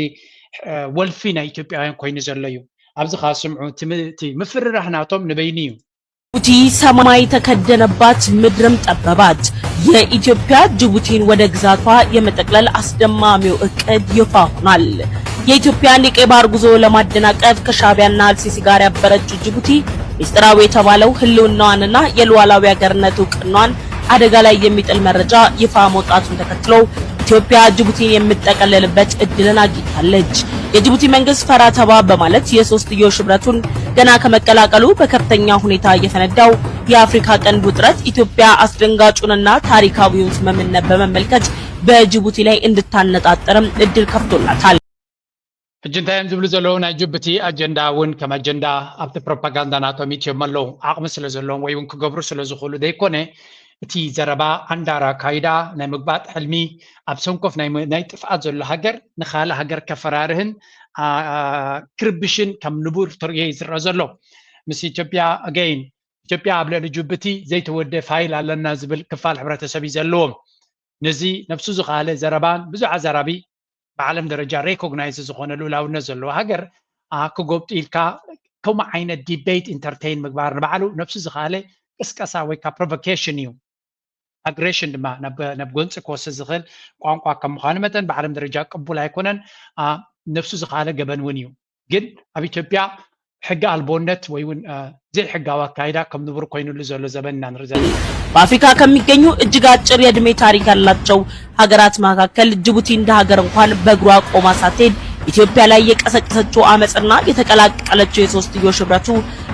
ወልፊ ናይ ኢትዮጵያውያን ኮይኑ ዘሎ እዩ። ኣብዚ ከዓ ስምዑ፣ እቲ ምፍርራህ ናቶም ንበይኑ እዩ። ጅቡቲ ሰማይ ተከደነባት፣ ምድርም ጠበባት። የኢትዮጵያ ጅቡቲን ወደ ግዛቷ የመጠቅለል አስደማሚው እቅድ ይፋ ሆኗል። የኢትዮጵያን የቀይ ባህር ጉዞ ለማደናቀፍ ከሻቢያና አልሲሲ ጋር ያበረችው ጅቡቲ ሚስጥራዊ የተባለው ህልውናዋንና የሉዓላዊ ሀገርነት እውቅናዋን አደጋ ላይ የሚጥል መረጃ ይፋ መውጣቱን ተከትሎ ኢትዮጵያ ጅቡቲን የምትጠቀለልበት እድልን አግኝታለች። የጅቡቲ መንግስት ፈራ ተባ በማለት የሶስትዮሽ ህብረቱን ገና ከመቀላቀሉ በከፍተኛ ሁኔታ እየፈነዳው የአፍሪካ ቀንድ ውጥረት ኢትዮጵያ አስደንጋጩንና ታሪካዊውን ስምምነት በመመልከት በጅቡቲ ላይ እንድታነጣጥርም እድል ከፍቶላታል። ሕጂ እንታይ እዮም ዝብሉ ዘለዉ? ናይ ጅቡቲ ኣጀንዳ እውን ከም ኣጀንዳ ኣብቲ ፕሮፓጋንዳ ናቶም ይእትዮም ኣለዉ። ዓቕሚ ስለ ዘለዎም ወይ እውን ክገብሩ ስለ ዝኽእሉ ዘይኮነ፣ እቲ ዘረባ ኣንዳራ ካይዳ ናይ ምግባጥ ሕልሚ ኣብ ሰንኮፍ ናይ ጥፍኣት ዘሎ ሃገር ንኻልእ ሃገር ከፈራርህን ክርብሽን ከም ንቡር ተርእዮ እዩ ዝረአ ዘሎ። ምስ ኢትዮጵያ ኣገይን ኢትዮጵያ ኣብ ልዕሊ ጅቡቲ ዘይተወደ ፋይል ኣለና ዝብል ክፋል ሕብረተሰብ እዩ ዘለዎም። ነዚ ነብሱ ዝኻለ ዘረባን ብዙሕ ኣዛራቢ ብዓለም ደረጃ ሬኮግናይዝ ዝኾነ ልኡላውነት ዘለዎ ሃገር ክጎብጡ ኢልካ ከምኡ ዓይነት ዲቤት ኢንተርቴይን ምግባር ንባዕሉ ነብሱ ዝኻለ ቅስቀሳ ወይ ከዓ ፕሮቮኬሽን እዩ። ኣግሬሽን ድማ ናብ ጎንፂ ክወስድ ዝኽእል ቋንቋ ከም ምዃኑ መጠን ብዓለም ደረጃ ቅቡል ኣይኮነን። ነብሱ ዝኻለ ገበን እውን እዩ። ግን ኣብ ኢትዮጵያ ሕጊ ኣልቦነት ወይ እውን ዘይሕጋዊ ኣካይዳ ከም ንቡር ኮይኑሉ ዘሎ ዘበን ኢና ንርኢ ዘለና። በአፍሪካ ከሚገኙ እጅግ አጭር የእድሜ ታሪክ ያላቸው ሀገራት መካከል ጅቡቲ እንደ ሀገር እንኳን በእግሯ ቆማ ሳትሄድ ኢትዮጵያ ላይ የቀሰቀሰችው አመፅና የተቀላቀለችው የሶስትዮሽ ህብረቱ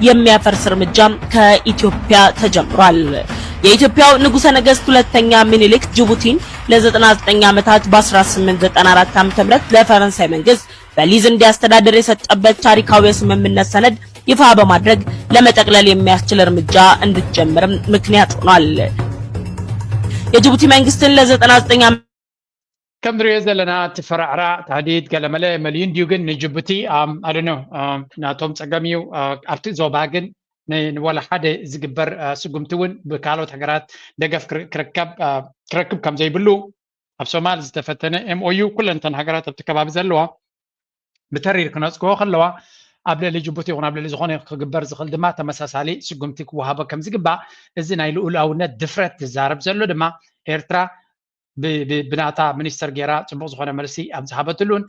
የሚያፈርስ እርምጃ ከኢትዮጵያ ተጀምሯል። የኢትዮጵያው ንጉሰ ነገስት ሁለተኛ ሚኒሊክ ጅቡቲን ለ99 ዓመታት በ1894 ዓ.ም ለፈረንሳይ መንግስት በሊዝ እንዲያስተዳደር የሰጠበት ታሪካዊ የስምምነት ሰነድ ይፋ በማድረግ ለመጠቅለል የሚያስችል እርምጃ እንድትጀምርም ምክንያት ሆኗል። የጅቡቲ መንግስትን ለ99 ዓመት ከም ንሪኦ ዘለና እቲ ፈራዕራ ታህዲድ ገለመለ መሊኡ እንዲዩ፣ ግን ንጅቡቲ ኣደነ ናቶም ፀገም እዩ። ኣብቲ ዞባ ግን ንወላ ሓደ ዝግበር ስጉምቲ እውን ብካልኦት ሃገራት ደገፍ ክረክብ ከም ዘይብሉ ኣብ ሶማል ዝተፈተነ ኤምኦዩ ኩለን እተን ሃገራት ኣብቲ ከባቢ ዘለዋ ብተሪር ክነፅግቦ ከለዋ ኣብ ልዕሊ ጅቡቲ ይኹን ኣብ ልዕሊ ዝኾነ ክግበር ዝኽእል ድማ ተመሳሳሊ ስጉምቲ ክወሃቦ ከም ዝግባእ እዚ ናይ ልኡላውነት ድፍረት ዝዛረብ ዘሎ ድማ ኤርትራ ብናታ ሚኒስተር ገይራ ፅቡቅ ዝኾነ መልሲ ኣብ ዝሃበትሉን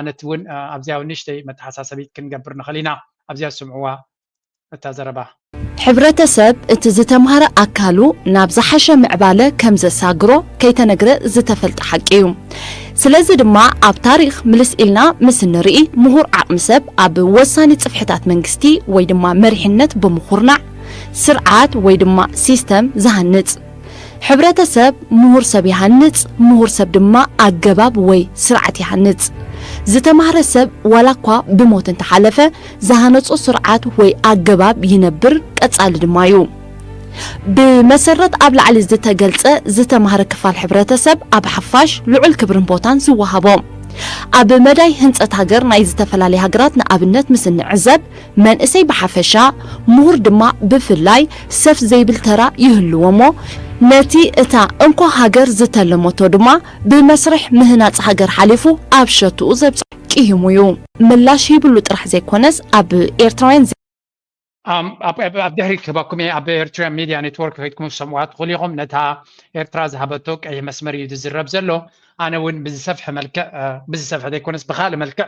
ነቲ እውን ኣብዚያ እውን ንእሽተይ መተሓሳሰቢት ክንገብር ንኽእል ኢና። ኣብዚያ ዝስምዕዋ እታ ዘረባ። ሕብረተሰብ እቲ ዝተምሃረ ኣካሉ ናብ ዝሓሸ ምዕባለ ከም ዘሳግሮ ከይተነግረ ዝተፈልጠ ሓቂ እዩ። ስለዚ ድማ ኣብ ታሪኽ ምልስ ኢልና ምስ እንርኢ ምሁር ዓቕሚ ሰብ ኣብ ወሳኒ ጽፍሕታት መንግስቲ ወይ ድማ መሪሕነት ብምኹርናዕ ስርዓት ወይ ድማ ሲስተም ዝሃንጽ። ሕብረተሰብ ምሁር ሰብ ይሃንጽ፣ ምሁር ሰብ ድማ ኣገባብ ወይ ስርዓት ይሃንጽ። ዝተማህረ ሰብ ዋላ እኳ ብሞት እንተሓለፈ ዝሃነጾ ስርዓት ወይ ኣገባብ ይነብር ቀጻሊ ድማ እዩ። ብመሰረት ኣብ ላዕሊ ዝተገልጸ ዝተማህረ ክፋል ሕብረተሰብ ኣብ ሓፋሽ ልዑል ክብርን ቦታን ዝወሃቦ። ኣብ መዳይ ህንጸት ሃገር ናይ ዝተፈላለያ ሃገራት ንኣብነት ምስ እንዕዘብ መንእሰይ ብሓፈሻ ምሁር ድማ ብፍላይ ሰፍ ዘይብል ተራ ይህልዎ እሞ ነቲ እታ እንኮ ሃገር ዝተለመቶ ድማ ብመስርሕ ምህናጽ ሃገር ሓሊፉ ኣብ ሸትኡ ዘብጽሖ ቂሂሙ እዩ። ምላሽ ሂብሉ ጥራሕ ዘይኮነስ ኣብ ኤርትራውያን ኣብ ድሕሪት ክህበኩም እየ። ኣብ ኤርትራ ሚድያ ኔትወርክ ከይድኩም ሰምዋ ትኽእሉ ኢኹም። ነታ ኤርትራ ዝሃበቶ ቀይሕ መስመር እዩ ዝዝረብ ዘሎ። ኣነ እውን ብዝሰፍሐ መልክዕ ብዝሰፍሐ ዘይኮነስ ብካልእ መልክዕ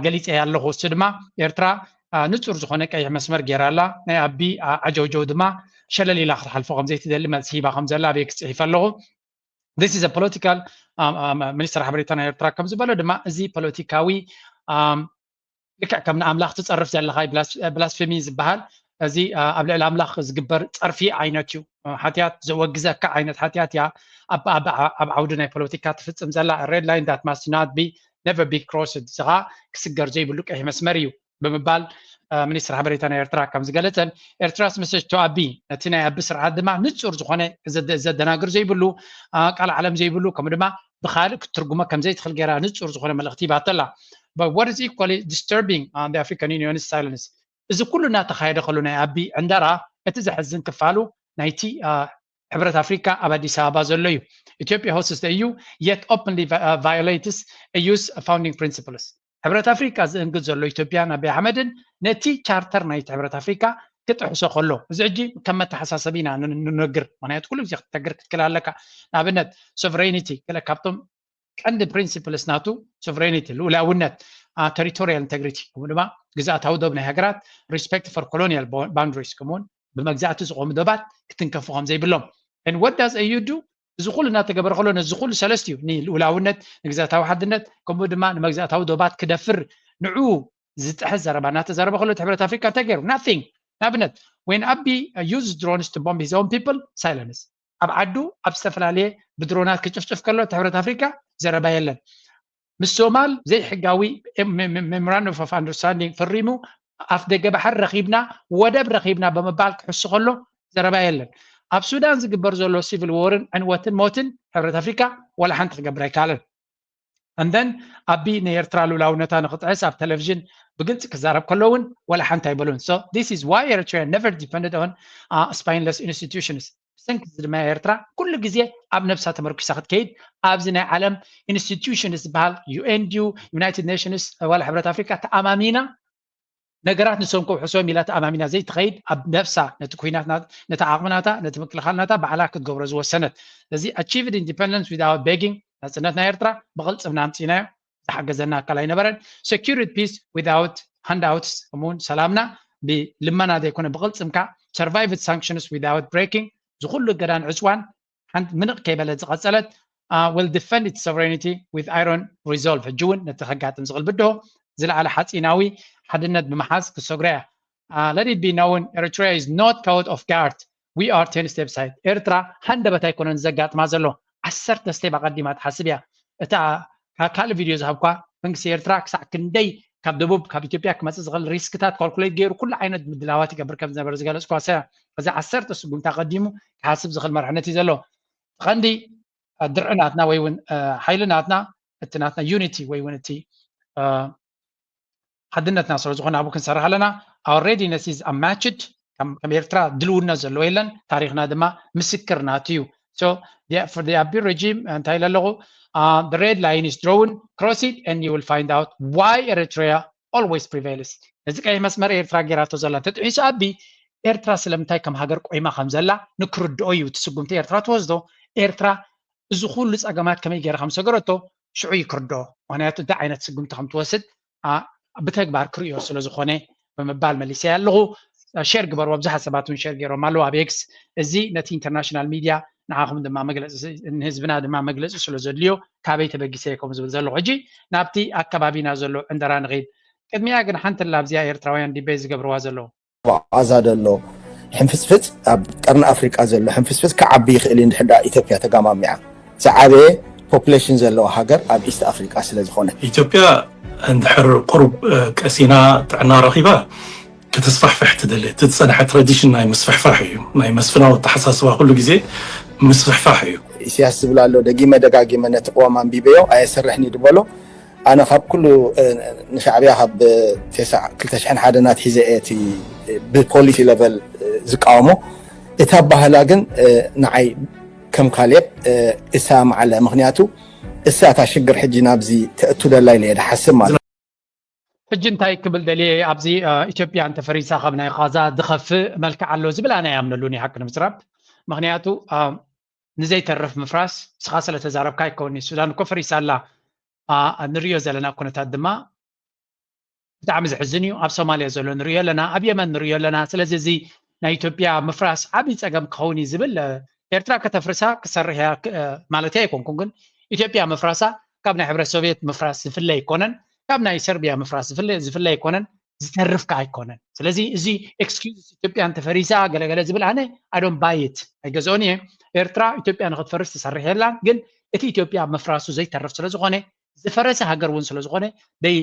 ገሊፀ ኣለኹ። እሱ ድማ ኤርትራ ንፁር ዝኾነ ቀይሕ መስመር ገይራ ኣላ። ናይ ኣቢ ዓጀውጀው ድማ ሸለል ኢላ ክትሓልፎ ከም ዘይትደሊ መልሲ ሂባ ከም ዘላ ኣብ ኤክስ ፅሒፈ ኣለኹ። This is a political ሚኒስትር ሓበሬታ ናይ ኤርትራ ከም ዝበሎ ድማ እዚ ፖለቲካዊ ልክዕ ከም ንኣምላኽ ትጸርፍ ዘለኻ ብላስፌሚ ዝበሃል እዚ ኣብ ልዕሊ ኣምላኽ ዝግበር ጸርፊ ዓይነት እዩ። ሓጢኣት ዘወግዘካ ዓይነት ሓጢኣት እያ ኣብ ዓውዲ ናይ ፖለቲካ ትፍጽም ዘላ። Red line that must not be never be crossed፣ እዚ ኸዓ ክስገር ዘይብሉ ቀይሕ መስመር እዩ ብምባል ሚኒስትር ሓበሬታ ናይ ኤርትራ ከም ዝገለጸን ኤርትራስ message to ኣቢ ነቲ ናይ ኣቢ ስርዓት ድማ ንጹር ዝኾነ ዘደናግር ዘይብሉ ቃል ዓለም ዘይብሉ ከምኡ ድማ ብኻልእ ክትትርጉሞ ከም ዘይትኽእል ገይራ ንጹር ዝኾነ መልእኽቲ ሂባቶ ኣላ። But what is equally disturbing on the African Union's silence? እዚ ኩሉ እናተኻየደ ከሎ ናይ ኣቢ ዕንደራ እቲ ዘሕዝን ክፋሉ ናይቲ ሕብረት ኣፍሪካ ኣብ ኣዲስ ኣበባ ዘሎ እዩ። Ethiopia hosts the E U yet openly violates E U's founding principles። ሕብረት ኣፍሪካ ዝእንግድ ዘሎ ኢትዮጵያን ኣቢ ኣሕመድን ነቲ ቻርተር ናይቲ ሕብረት ኣፍሪካ ክጥሕሶ ከሎ እዚ ሕጂ ከም መተሓሳሰቢ ኢና ንነግር። ምክንያቱ ኩሉ ግዜ ክትተግር ክትክል ኣለካ። ንኣብነት sovereignty ገለ ካብቶም ቀንዲ principles ናቱ sovereignty ልኡላውነት፣ territorial integrity ከምኡ ድማ ግዝኣታዊ ዶብ ናይ ሃገራት፣ respect for colonial boundaries ከምኡውን ብመግዛእቲ ዝቆሙ ዶባት ክትንከፉ ከም ዘይብሎም። And what does E U do? እዚ ኩሉ እናተገበረ ከሎ ነዚ ኩሉ ሰለስቲኡ ንልኡላውነት ንግዛታዊ ሓድነት ከምኡ ድማ ንመግዛእታዊ ዶባት ክደፍር ንዑ ዝጥሕስ ዘረባ እናተዘረበ ከሎ እቲ ሕብረት ኣፍሪካ እንታይ ገይሩ? Nothing። ንኣብነት when ኣቢ use drones to bomb his own people፣ silence። ኣብ ዓዱ ኣብ ዝተፈላለየ ብድሮናት ክጭፍጭፍ ከሎ እቲ ሕብረት ኣፍሪካ ዘረባ የለን። ምስ ሶማል ዘይሕጋዊ memorandum of understanding ፈሪሙ ኣፍ ደገ ባሕሪ ረኺብና ወደብ ረኺብና ብምባል ክሕሱ ከሎ ዘረባ የለን። ኣብ ሱዳን ዝግበር ዘሎ civil war ን ዕንወትን ሞትን ሕብረት ኣፍሪካ ወላ ሓንቲ ክገብር ኣይከኣለን። And then ኣቢ ንኤርትራ ልኡላውነታ ንክጥሕስ ኣብ ቴሌቪዥን ብግልፂ ክዛረብ ከሎ እውን ወላ ሓንቲ ኣይበሉን። So this is why Eritrea never depended on spineless institutions። ብሰንኪ እዚ ድማ ኤርትራ ኩሉ ግዜ ኣብ ነብሳ ተመርኪሳ ክትከይድ ኣብዚ ናይ ዓለም institutions ዝበሃል U N ድዩ United Nations ዋላ ሕብረት ኣፍሪካ ተኣማሚና ነገራት ንሶም ከውሕሶም ኢላ ተኣማሚና ዘይትኸይድ ኣብ ነብሳ ነቲ ኩናት ነቲ ዓቕምናታ ነቲ ምክልኻልናታ ባዕላ ክትገብሮ ዝወሰነት። ስለዚ achieved independence without begging፣ ናፅነት ናይ ኤርትራ ብቕልፅምና ኣምፂናዮ። ዝሓገዘና ኣካል ኣይነበረን። Secured peace without handouts፣ ከምኡውን ሰላምና ብልመና ዘይኮነ ብቕልፅምካ። Survived sanctions without breaking፣ ዝኩሉ እገዳን ዕፅዋን ሓንቲ ምንቕ ከይበለት ዝቐፀለት። Will defend its sovereignty with iron resolve፣ ሕጂ እውን ነቲ ከጋጥም ዝኽእል ብድሆ ዝለዓለ ሓፂናዊ ሓድነት ብምሓዝ ክሰግሮ እያ። Let it be known, Eritrea is not caught off guard. We are ten steps ahead. ኤርትራ ሃንደበት ኣይኮነን ዘጋጥማ ዘሎ፣ ዓሰርተ ስቴፕ ኣቐዲማ ትሓስብ እያ። እታ ካልእ ቪድዮ ዝሃብኳ መንግስቲ ኤርትራ ክሳዕ ክንደይ ካብ ደቡብ ካብ ኢትዮጵያ ክመፅእ ዝኽእል ሪስክታት ካልኩሌት ገይሩ ኩሉ ዓይነት ምድላዋት ይገብር ከም ዝነበረ ዝገለፅኳ ሰ እዚ ዓሰርተ ስጉምቲ ኣቐዲሙ ክሓስብ ዝኽእል መርሕነት እዩ ዘሎ። ቀንዲ ድርዒ ናትና ወይ እውን ሓይሊ ናትና እቲ ናትና ዩኒቲ ወይ እውን እቲ ሓድነትና ስለ ዝኾነ ኣብኡ ክንሰርሕ ኣለና። Our readiness is unmatched። ከም ኤርትራ ድልውነት ዘለዎ የለን። ታሪኽና ድማ ምስክር ናቱ እዩ። So for the ኣቢ regime እንታይ ኢለ ኣለኹ? The red line is drawn, cross it and you will find out why Eritrea always prevails። ነዚ ቀይሕ መስመር ኤርትራ ገይራቶ ዘላ እንተጥሒሱ ኣቢ ኤርትራ ስለምንታይ ከም ሃገር ቆይማ ከም ዘላ ንክርድኦ እዩ እቲ ስጉምቲ ኤርትራ ትወስዶ። ኤርትራ እዚ ኩሉ ፀገማት ከመይ ገይራ ከም ሰገረቶ ሽዑ ይክርድኦ። ምክንያቱ እንታይ ዓይነት ስጉምቲ ከም ትወስድ ብተግባር ክርእዮ ስለ ዝኾነ ብምባል መሊሰ ኣለኹ። ሼር ግበሩ። ብዙሓት ሰባት እውን ሼር ገይሮም ኣለዉ ኣብ ኤክስ። እዚ ነቲ ኢንተርናሽናል ሚድያ ንዓኹም ድማ መግለፂ ንህዝብና ድማ መግለፂ ስለ ዘድልዮ ካበይ ተበጊሰ ከም ዝብል ዘለኹ። ሕጂ ናብቲ ኣከባቢና ዘሎ ዕንደራ ንኸይድ። ቅድሚያ ግን ሓንቲ ላ ኣብዚኣ ኤርትራውያን ዲቤት ዝገብርዋ ዘለዉ። ዛ ዘሎ ሕንፍፅፍፅ ኣብ ቀርኒ ኣፍሪቃ ዘሎ ሕንፍፅፍፅ ክዓቢ ይኽእል እዩ እንድሕር ደኣ ኢትዮጵያ ተጋማሚዓ። ዝዓበየ ፖፕሌሽን ዘለዎ ሃገር ኣብ ኢስት ኣፍሪቃ ስለ ዝኾነ። ኢትዮጵያ እንድሕር ቁሩብ ቀሲና ጥዕና ረኺባ ክትስፋሕፍሕ ትደሊ። እቲ ዝፀንሐ ትራዲሽን ናይ ምስፍሕፋሕ እዩ። ናይ መስፍናዊ ኣተሓሳስባ ኩሉ ግዜ ምስፍሕፋሕ እዩ። ኢሳያስ ዝብል ኣሎ ደጊመ ደጋጊመ ነቲ ቅዋም ኣንቢበዮ ኣየስርሕን እዩ ዝበሎ ኣነ ካብ ኩሉ ንሻዕብያ ካብ ክልተ ሽሕን ሓደን ኣትሒዘ እየ እቲ ብፖሊሲ ለቨል ዝቃወሞ። እታ ኣባህላ ግን ንዓይ ከም ካሌብ እሳ ማዕለ ምክንያቱ እሳ እታ ሽግር ሕጂ ናብዚ ተእቱ ደላ ኢለ እየ ዝሓስብ ማለት። ሕጂ እንታይ ክብል ደልየ ኣብዚ ኢትዮጵያ እንተፈሪሳ ካብ ናይ ቃዛ ዝኸፍእ መልክዕ ኣሎ ዝብል ኣነ ኣይኣምነሉን እዩ ሓቂ ንምዝራብ። ምክንያቱ ንዘይተርፍ ምፍራስ እስኻ ስለተዛረብካ ኣይከውን ሱዳን እኮ ፈሪሳ ኣላ። ንሪኦ ዘለና ኩነታት ድማ ብጣዕሚ ዝሕዝን እዩ። ኣብ ሶማልያ ዘሎ ንሪኦ ኣለና፣ ኣብ የመን ንሪኦ ኣለና። ስለዚ እዚ ናይ ኢትዮጵያ ምፍራስ ዓብዪ ፀገም ክኸውን እዩ ዝብል ኤርትራ ከተፍርሳ ክሰርሕ እያ ማለት ኣይኮንኩን፣ ግን ኢትዮጵያ ምፍራሳ ካብ ናይ ሕብረት ሶቪየት ምፍራስ ዝፍለ ኣይኮነን፣ ካብ ናይ ሰርቢያ ምፍራስ ዝፍለ ኣይኮነን፣ ዝተርፍ ከ ኣይኮነን። ስለዚ እዚ ኤክስኪውዝ ኢትዮጵያ እንተፈሪሳ ገለገለ ዝብል ኣነ ኣዶን ባይት ኣይገዝኦን እየ። ኤርትራ ኢትዮጵያ ንክትፈርስ ትሰርሕ የላን፣ ግን እቲ ኢትዮጵያ ምፍራሱ ዘይተርፍ ስለዝኾነ ዝፈረሰ ሃገር እውን ስለዝኾነ ደይ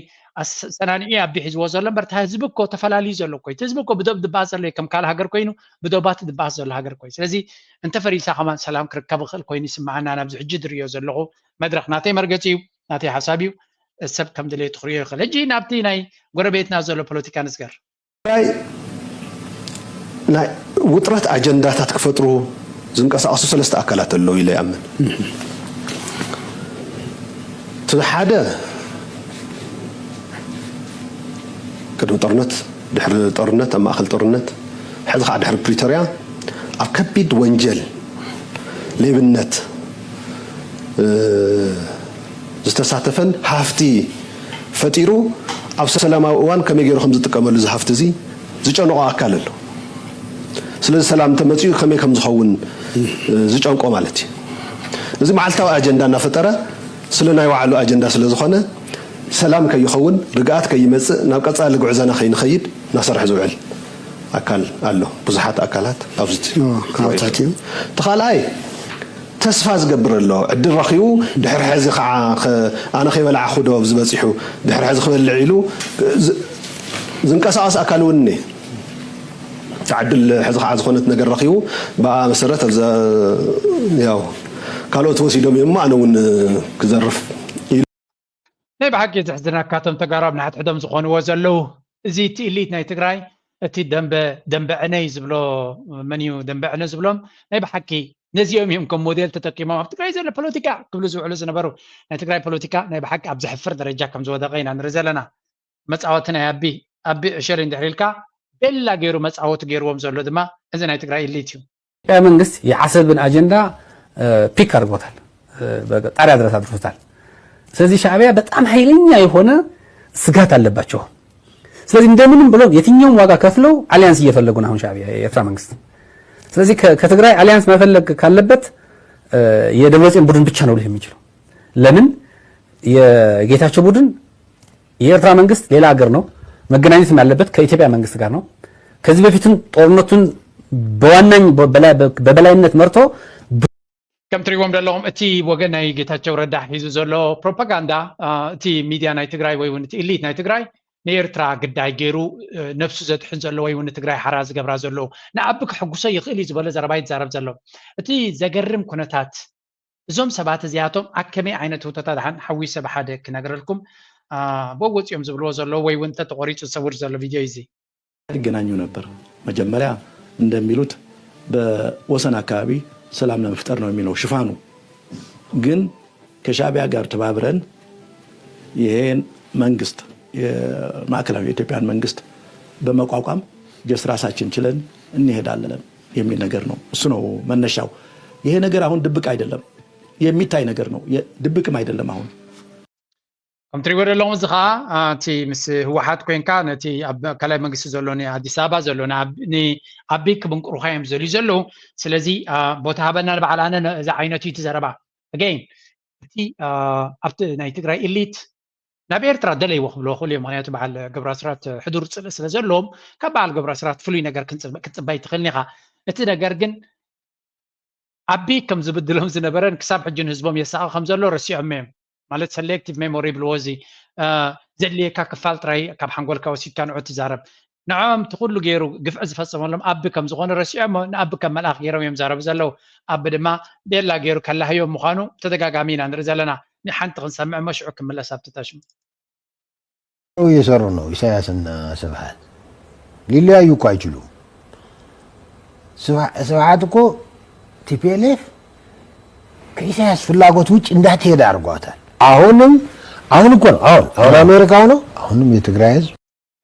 ሰናንዒ ኣቢ ሒዝዎ ዘሎ እምበር፣ እቲ ህዝቢ እኮ ተፈላልዩ ዘሎ እኮ እዩ። እቲ ህዝቢ እኮ ብዶብ ድበኣስ ዘሎ እዩ፣ ከም ካልእ ሃገር ኮይኑ ብዶባት ድበኣስ ዘሎ ሃገር እኮ እዩ። ስለዚ እንተፈሪሳ ከማን ሰላም ክርከብ ይኽእል ኮይኑ ይስምዓና፣ ናብዚ ሕጂ ዝርእዮ ዘለኹ መድረኽ ናተይ መርገፂ እዩ፣ ናተይ ሓሳብ እዩ። ሰብ ከም ድሌቱ ክርእዮ ይኽእል። ሕጂ ናብቲ ናይ ጎረቤትና ዘሎ ፖለቲካ ንስገር። ትግራይ ናይ ውጥረት ኣጀንዳታት ክፈጥሩ ዝንቀሳቐሱ ሰለስተ ኣካላት ኣለዉ ኢለ ይኣምን። እቲ ሓደ ቅድሚ ጦርነት፣ ድሕሪ ጦርነት፣ ኣብ ማእኸል ጦርነት፣ ሕዚ ከዓ ድሕሪ ፕሪቶርያ ኣብ ከቢድ ወንጀል ሌብነት ዝተሳተፈን ሃፍቲ ፈጢሩ ኣብ ሰላማዊ እዋን ከመይ ገይሩ ከም ዝጥቀመሉ እዚ ሃፍቲ እዚ ዝጨነቆ ኣካል ኣሎ። ስለዚ ሰላም እንተመፂኡ ከመይ ከም ዝኸውን ዝጨንቆ ማለት እዩ። እዚ መዓልታዊ ኣጀንዳ እናፈጠረ ስለ ናይ ባዕሉ ኣጀንዳ ስለ ዝኾነ ሰላም ከይኸውን፣ ርግኣት ከይመፅእ፣ ናብ ቀፃሊ ጉዕዞና ከይንኸይድ እናሰርሐ ዝውዕል ኣካል ኣሎ። ብዙሓት ኣካላት ኣብዚ ካብታት እዩ። እቲ ካልኣይ ተስፋ ዝገብር ኣሎ። ዕድል ረኺቡ ድሕሪ ሕዚ ከዓ ኣነ ከይበላዕኹ ዶ ኣብዚ በፂሑ ድሕሪ ሕዚ ክበልዕ ኢሉ ዝንቀሳቐስ ኣካል እውን እኒ ተዓድል ሕዚ ከዓ ዝኾነት ነገር ረኺቡ ብኣ መሰረት ኣብዛ ያው ካልኦት ወሲዶም እዮም ኣነ እውን ክዘርፍ ኢሉ ናይ ብሓቂ ዘሕዝነካ እቶም ተጋሩ ኣብ ንሓድሕዶም ዝኾንዎ ዘለዉ እዚ እቲ ኢሊት ናይ ትግራይ እቲ ደንበ ደንበ ዕነይ ዝብሎ መን እዩ ደንበ ዕነ ዝብሎም ናይ ብሓቂ ነዚኦም እዮም ከም ሞዴል ተጠቂሞም ኣብ ትግራይ ዘሎ ፖለቲካ ክብሉ ዝውዕሉ ዝነበሩ ናይ ትግራይ ፖለቲካ ናይ ብሓቂ ኣብ ዘሕፍር ደረጃ ከም ዝወደቀ ኢና ንርኢ ዘለና። መፃወቲ ናይ ኣቢ ኣቢ ዕሸል እንድሕር ኢልካ ቤላ ገይሩ መፃወቲ ገይርዎም ዘሎ ድማ እዚ ናይ ትግራይ ኢሊት እዩ። የኢትዮጵያ መንግስት የዓሰብን አጀንዳ ፒክ አድርጎታል፣ ጣሪያ ድረስ አድርሶታል። ስለዚህ ሻዕቢያ በጣም ኃይለኛ የሆነ ስጋት አለባቸው። ስለዚህ እንደምንም ብለው የትኛውም ዋጋ ከፍለው አሊያንስ እየፈለጉ ነው አሁን ሻዕቢያ የኤርትራ መንግስት። ስለዚህ ከትግራይ አሊያንስ መፈለግ ካለበት የደብረጽዮን ቡድን ብቻ ነው ሊሆን የሚችለው። ለምን የጌታቸው ቡድን የኤርትራ መንግስት ሌላ ሀገር ነው መገናኘትም ያለበት ከኢትዮጵያ መንግስት ጋር ነው። ከዚህ በፊትም ጦርነቱን በዋናኝ በበላይነት መርቶ ከም ትሪእዎም ዘለኹም እቲ ወገን ናይ ጌታቸው ረዳ ሒዙ ዘሎ ፕሮፓጋንዳ እቲ ሚድያ ናይ ትግራይ ወይ እውን እቲ ኢሊት ናይ ትግራይ ንኤርትራ ግዳይ ገይሩ ነብሱ ዘድሕን ዘሎ ወይ እውን ትግራይ ሓራ ዝገብራ ዘሎ ንኣቢ ክሕጉሶ ይኽእል እዩ ዝበሎ ዘረባ ይዛረብ ዘሎ። እቲ ዘገርም ኩነታት እዞም ሰባት እዚኣቶም ኣብ ከመይ ዓይነት ህውተታ ደሓን ሓዊሰ ብሓደ ክነግረልኩም ብወፂኦም ዝብልዎ ዘለዉ ወይ እውን ተተቆሪፁ ዝሰውር ዘሎ ቪድዮ እዩ እዚ። ይገናኙ ነበር። መጀመሪያ እንደሚሉት በወሰን አካባቢ ሰላም ለመፍጠር ነው የሚለው ሽፋኑ። ግን ከሻዕቢያ ጋር ተባብረን ይሄን መንግስት የማዕከላዊ የኢትዮጵያን መንግስት በመቋቋም just ራሳችን ችለን እንሄዳለን የሚል ነገር ነው። እሱ ነው መነሻው። ይሄ ነገር አሁን ድብቅ አይደለም፣ የሚታይ ነገር ነው። ድብቅም አይደለም። አሁን ከም ትሪእዎ ዘለኹም እዚ ከዓ እቲ ምስ ህወሓት ኮይንካ ነቲ ኣብ ማእከላይ መንግስቲ ዘሎ ንኣዲስ ኣበባ ዘሎ ንኣቢ ክብንቅሩኻ እዮም ዝደልዩ ዘለዉ። ስለዚ ቦታ ሃበና ንበዓል ኣነ እዚ ዓይነት እዩ እቲ ዘረባ። ኣገይን እቲ ኣብቲ ናይ ትግራይ ኢሊት ናብ ኤርትራ ደለይዎ ክብልዎ ክእሉ እዮም። ምክንያቱ በዓል ገብሩ ኣስራት ሕዱር ፅልኢ ስለ ዘለዎም ካብ በዓል ገብሩ ኣስራት ፍሉይ ነገር ክትፅበ ኣይትኽእልን ኢኻ። እቲ ነገር ግን ኣቢ ከም ዝብድሎም ዝነበረን ክሳብ ሕጂ ንህዝቦም የሳቒ ከም ዘሎ ረሲዖም እዮም። ማለት ሰሌክቲቭ ሜሞሪ ይብልዎ እዚ ዘድልየካ ክፋል ጥራይ ካብ ሓንጎልካ ወሲድካ ንዑ ትዛረብ። ንዖም እቲ ኩሉ ገይሩ ግፍዒ ዝፈፀመሎም ኣቢ ከም ዝኾነ ረሲዖም ንኣቢ ከም መልኣኽ ገይሮም እዮም ዛረቡ ዘለዉ። ኣቢ ድማ ቤላ ገይሩ ከላህዮም ምዃኑ ተደጋጋሚ ኢና ንርኢ ዘለና። ንሓንቲ ክንሰምዕ እሞ ሽዑ ክምለስ ኣብቲ ተሽሙ። እየሰሩ ነው ኢሳያስና ስብሓት ሊለያዩ እኮ አይችሉም። ስብሓት እኮ ቲፒኤልኤፍ ከኢሳያስ ፍላጎት ውጭ እንዳትሄድ አድርጓታል። አሁንም አሁን እኮ ነው አሁን አሁን አሜሪካ ሆነው አሁንም የትግራይ ህዝብ